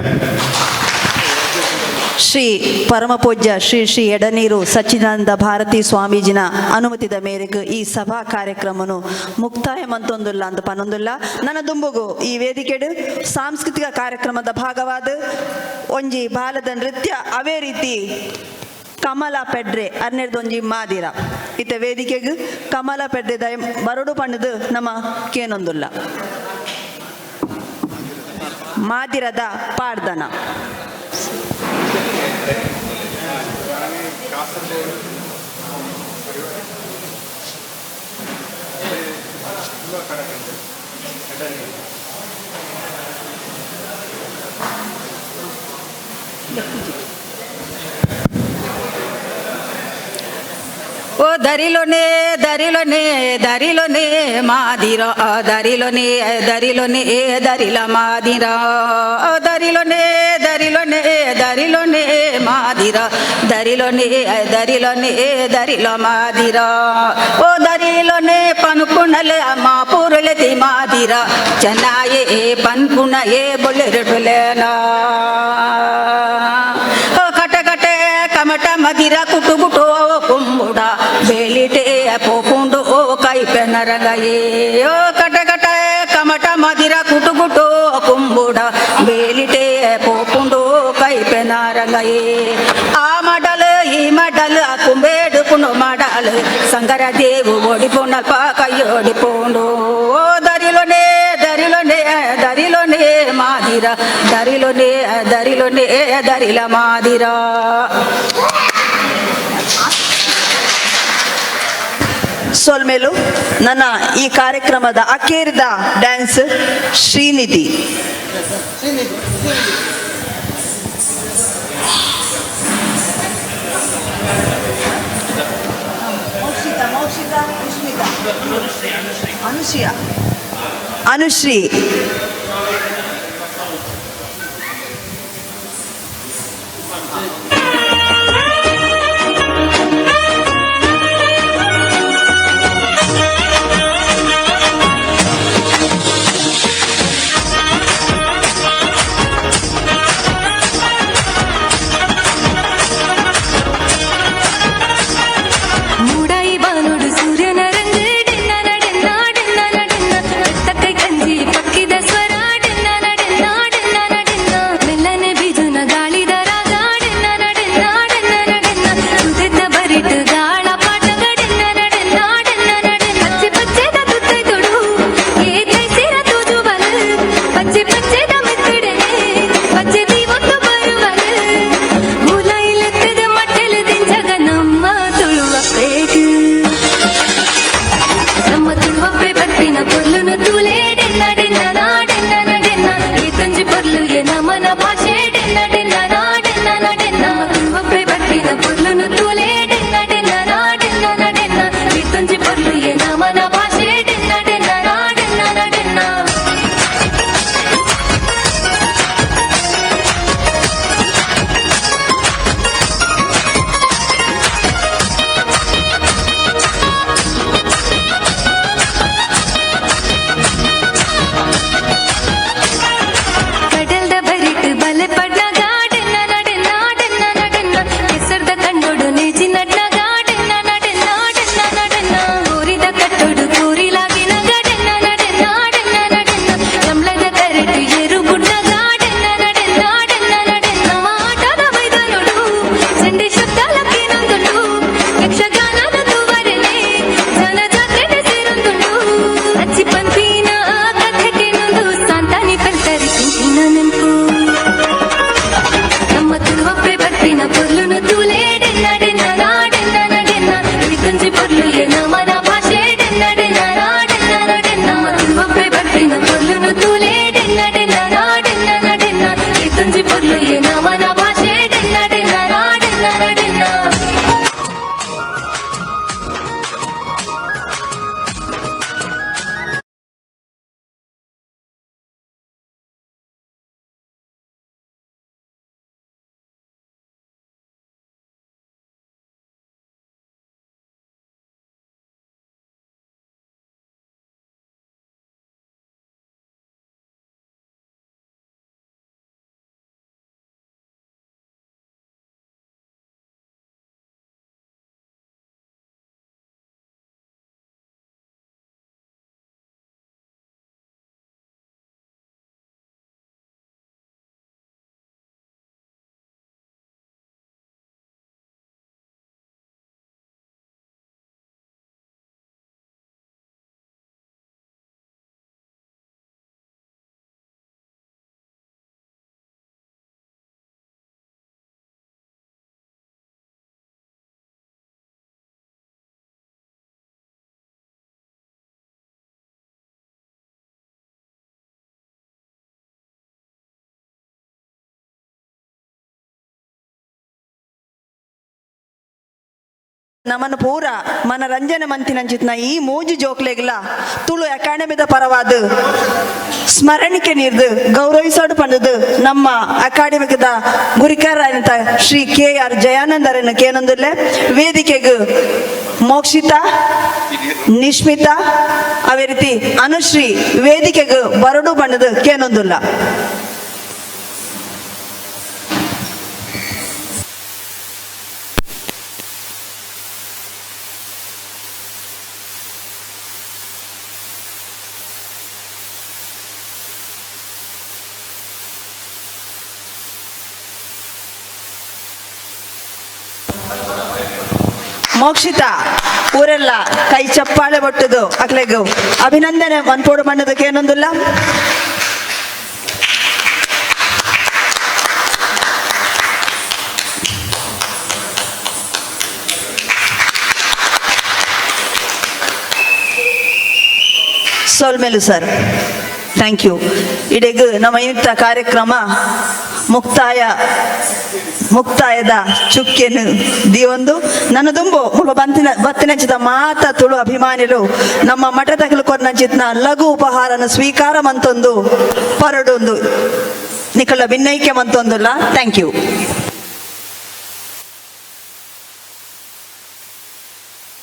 [SPEAKER 2] ಶ್ರೀ ಪರಮಪೂಜ್ಯ ಶ್ರೀ ಶ್ರೀ ಎಡನೀರು ಸಚ್ಚಿದಾನಂದ ಭಾರತಿ ಸ್ವಾಮೀಜಿನ ಅನುಮತಿದ ಮೇರೆಗೆ ಈ ಸಭಾ ಕಾರ್ಯಕ್ರಮನು ಮುಕ್ತಾಯ ಮಂತೊಂದುಲ್ಲ ಅಂತ ಪನೊಂದುಲ್ಲ. ನನ್ನ ದುಂಬುಗು ಈ ವೇದಿಕೆಡು ಸಾಂಸ್ಕೃತಿಕ ಕಾರ್ಯಕ್ರಮದ ಭಾಗವಾದ ಒಂಜಿ ಬಾಲದ ನೃತ್ಯ ಅವೇ ರೀತಿ ಕಮಲ ಪೆಡ್ರೆ ಅರ್ನೆರ್ದೊಂಜಿ ಮಾದಿರ ಇತ್ತ ವೇದಿಕೆಗ್ ಕಮಲ ಪೆಡ್ರೆ ದಯ ಬರಡು ಪಣ್ಣದು ನಮ್ಮ ಕೇನೊಂದುಲ್ಲ ಮಾದಿರದ ಪಾಡ್ದನ.
[SPEAKER 4] ಓ ದರಿಲೊನೆ ದರಿಲೊನೆ ದರಿಲೊನೆ ಮಾದಿರ ದರಿಲೊನೆ ದರಿಲೊನೆ ದರಿಲ ಮಾದಿರ ದರಿಲೊನೆ ದರಿಲೊನೆ ದರಿಲೊನೆ ಮಾದಿರ ದರಿಲೊನೆ ದರಿಲೊನೆ ದರಿಲ ಮಾದಿರ ಓ ದರಿಲೊನೆ ಪನ್ಪುಣಲೆ ಮಾ ಪುರುಳೆ ಮಾದಿರ ಚೆನ್ನಾಯೇ ಪನ್ಪುಣ ಏ ಬೊಳ್ಳೆರಟುಲೇನಾ ಓ ಕಟ ಕಟೆ ಕಮಟ ಮದಿರ ಕುಟು ಕುಟು ಕುಂಬುಡ ಬೇಲಿಟೆ ಪೋಪುಂಡು ಓ ಕೈಪೆ ನರಗಯೇ ಓ ಕಟ ಕಟ ಕಮಟ ಮದಿರ ಕುಟು ಕುಟು ಕುಂಬುಡ ಬೇಲಿಟೆ ಪೋಪುಂಡು ಕೈಪೆ ನರಂಗಯೇ ಆ ಮಡಲ್ ಈ ಮಡಲ್ ಆ ಕುಂಬೇಡು ಪುಣು ಮಡಲ್ ಸಂಗರ ದೇವು ಓಡಿ ಪುಣಲ್ಪ ಕೈಯೋಡಿ ಪೋಂಡು ಓ ದರಿಲೊನೆ ದರಿಲೊನೆ ದರಿಲೊನೆ ಮಾದಿರ ದರಿಲೊನೆ ದರಿಲೊನೆ ದರಿಲ ಮಾದಿರ.
[SPEAKER 2] ಸೊಲ್ಮೇಲು ನನ್ನ ಈ ಕಾರ್ಯಕ್ರಮದ ಅಕೇರಿದ ಡ್ಯಾನ್ಸ್ ಶ್ರೀನಿಧಿ. ಮೋಕ್ಷಿತಾ ಮೋಕ್ಷಿತಾ. ಅನುಶ್ರೀಯ ಅನುಶ್ರೀ.
[SPEAKER 17] ಮೂಡಾಯಿ ಬಾನುಡು ಸೂರ್ಯನ ರಂಗು ಡೆನ್ನ ನಡೆನ್ನ ಡೆನ್ನ ನಡೆನ್ನ ತಕ್ಕೈ ಕಂಜಿ ಪಕ್ಕಿದ ಸ್ವರ ಡೆನ್ನ ನಡೆನ್ನ ಡೆನ್ನ ನಡೆನ್ನ ಮೆಲ್ಲನೆ ಬಿಜುನ ಗಾಳಿದ ರಾಗ ಡೆನ್ನ ನಡೆನ್ನ ಡೆನ್ನ ನಡೆನ್ನ ಸುದೆತ್ತ ಬರಿಟ್ ಗಾಳ ಪಾಟಗ ಡೆನ್ನ ನಡೆನ್ನ ಡೆನ್ನ ನಡೆನ್ನ ಪಚ್ಚೆ ಪಚ್ಚೆದ ತುತ್ತೈ ತೊಡು ಏತೈ ಸಿರ ತೂಜು ಬಲು ಪಚ್ಚೆ ಪಚ್ಚೆದ ಮೆತ್ತಿಡನೆ ಪಚ್ಚೆ ದೀವೊತ್ತು ಬರುವಲು ಮೂಲ ಇಲ್ಲತ್ತದ ಮಟ್ಟೆಲು ದಿಂಜಗ ನಮ್ಮ ತುಳುವ ಪೇಟು ನಮ್ಮ ತುಳುವಪ್ಪೆ ಬರ್ಪಿನ ಪೊರ್ಲುನು ತೂಲೆ ಡೆನ್ನ ಡೆನ್ನ ನಾಡೆನ್ನ ನಡೆನ್ನ ಈ ತಂಜಿ ಪೊರ್ಲು ಎ ನಮನ ಭಾಷೆ ಡೆನ್ನ ಡೆನ್ನ ನಾಡೆನ್ನ ನಡೆನ್ನ ನಮ್ಮ ತುಳುವಪ್ಪೆ ಬರ್ಪಿನ ಪೊರ್ಲುನು ತೂಲೆ ಡೆನ್ನ ಡೆನ್ನ ನಾಡೆನ್ನ ನಡೆನ್ನ ಈ ತಂಜಿ ಪೊರ್ಲು ಎ ನಮನ ಭಾಷೆ ಡೆನ್ನ ಡೆನ್ನ ನಾಡೆನ್ನ ನಡೆನ್ನ. ಕಡಲ್ದ ಬರಿಟ್ ಬಲೆ ಪಡ್ನ ಗಾಡೆನ್ನ ನಡೆನ್ನ ನಡೆನ್ನ ನಡೆನ್ನ ಕೆಸರ್ದ ಕಂಡೋಡು ನೇಜಿ ನಡ್ನ ಗಾಡೆನ್ನ ನಡೆನ್ನ ನಡೆನ್ನ ನಡೆನ್ನ ಕೋರಿದ ಕಟ್ಟೋಡು ಕೋರಿಲಾಗಿನ ಗಾಡೆನ್ನ ನಡೆನ್ನ ನಡೆನ್ನ ನಡೆನ್ನ ಕಂಬ್ಳದ ಕರೆಟು ಏರು ಗುಡ್ಡ ಗಾಡೆನ್ನ ನಡೆನ್ನ ನಡೆನ್ನ ನಡೆನ್ನ ಮಾಟದ ಮೈದಾನೋಡು ಚಂಡಿ ಶಬ್ದ ಲಕ್ಕಿನೊಂದುಂಡು ಯಕ್ಷಗಾನದ ತೂವರೆನೆ ಜನ ಜಾತ್ರೆ ಸೇರೊಂದುಂಡು ಅಚ್ಚಿ ಪಂಪಿನ ಕಥೆಗೆನೊಂದು ಸಾಂತಾನಿ ಪಲ್ತರಿ ಪಿಂಚಿನ ನೆನಪು ನಮ್ಮ ತುಳುವಪ್ಪೆ ಬರ್ಪಿನ ಪೊರ್ಲುನು ತೂಲೆ ಡೆನ್ನ ಡೆನ್ನ ನಾಡೆನ್ನ ನಡೆನ್ನ ಈ ತುಂಜಿ ಪೊರ್ಲು ಎ ನಮನ ಭಾಷೆ ಡೆನ್ನ ಡೆನ್ನ ನಾಡೆನ್ನ ನಡೆನ್ನ ನಮ್ಮ ತುಳುವಪ್ಪೆ ಬರ್ಪಿನ ಪೊರ್ಲುನು ತೂಲೆ ಡೆನ್ನ ಡೆನ್ನ ನಾಡೆನ್ನ ನಡೆನ್ನ ಈ ತುಂಜಿ ಪೊರ್ಲು ಎ ನಮನ ಭಾಷೆ ಡೆನ್ನ ಡೆನ್ನ ನಾಡೆನ್ನ ನಡೆನ್ನ.
[SPEAKER 2] ನಮನ ಪೂರ ಮನರಂಜನೆ ಮಂತಿನಂಚಿತ್ನ ಈ ಮೂಜಿ ಜೋಕ್ಲೆಗ್ಲ ತುಳು ಅಕಾಡೆಮಿದ ಪರವಾದ ಸ್ಮರಣಿಕೆ ನೀರ್ದು ಗೌರವಿಸೋಡು ಪಂಡದು ನಮ್ಮ ಅಕಾಡೆಮಿಕದ ಗುರಿಕಾರರಾದಂಥ ಶ್ರೀ ಕೆ ಆರ್ ಜಯಾನಂದರನ್ನು ಕೇನೊಂದುಲ್ಲೆ. ವೇದಿಕೆಗೆ ಮೋಕ್ಷಿತಾ, ನಿಶ್ಮಿತಾ, ಅದೇ ರೀತಿ ಅನುಶ್ರೀ ವೇದಿಕೆಗೆ ಬರಡು ಬಣ್ಣದ ಕೇನೊಂದುಲ್ಲ. ಮೋಕ್ಷಿತ ಊರೆಲ್ಲ ಕೈ ಚಪ್ಪಾಳೆ ಬಟ್ಟುದು ಅಕ್ಲೆಗು ಅಭಿನಂದನೆ ಮನ್ಪೋಡು ಮಣ್ಣದಕ್ಕೆ ಏನೊಂದಿಲ್ಲ. ಸೊಲ್ಮೆಲು ಸರ್, thank you. ಇಡೀಗ ನಮ್ಮ ಇಂಥ ಕಾರ್ಯಕ್ರಮ ಮುಕ್ತಾಯ. ಮುಕ್ತಾಯದ ಚುಕ್ಕೆನು ದೀವೊಂದು ನನ್ನ ದುಂಬು ಮುಲ್ಪ ಬಂತಿನ ಬತ್ತಿನಂಚಿತ ಮಾತ ತುಳು ಅಭಿಮಾನಿಲು ನಮ್ಮ ಮಠದಗಲು ಕೊರ್ನಂಚಿತ್ನ ಲಘು ಉಪಹಾರನ ಸ್ವೀಕಾರ ಮಂತೊಂದು ಪರಡೊಂದು ನಿಕಲ ಭಿನ್ನೈಕ್ಯ ಮಂತೊಂದುಲ್ಲ. Thank you.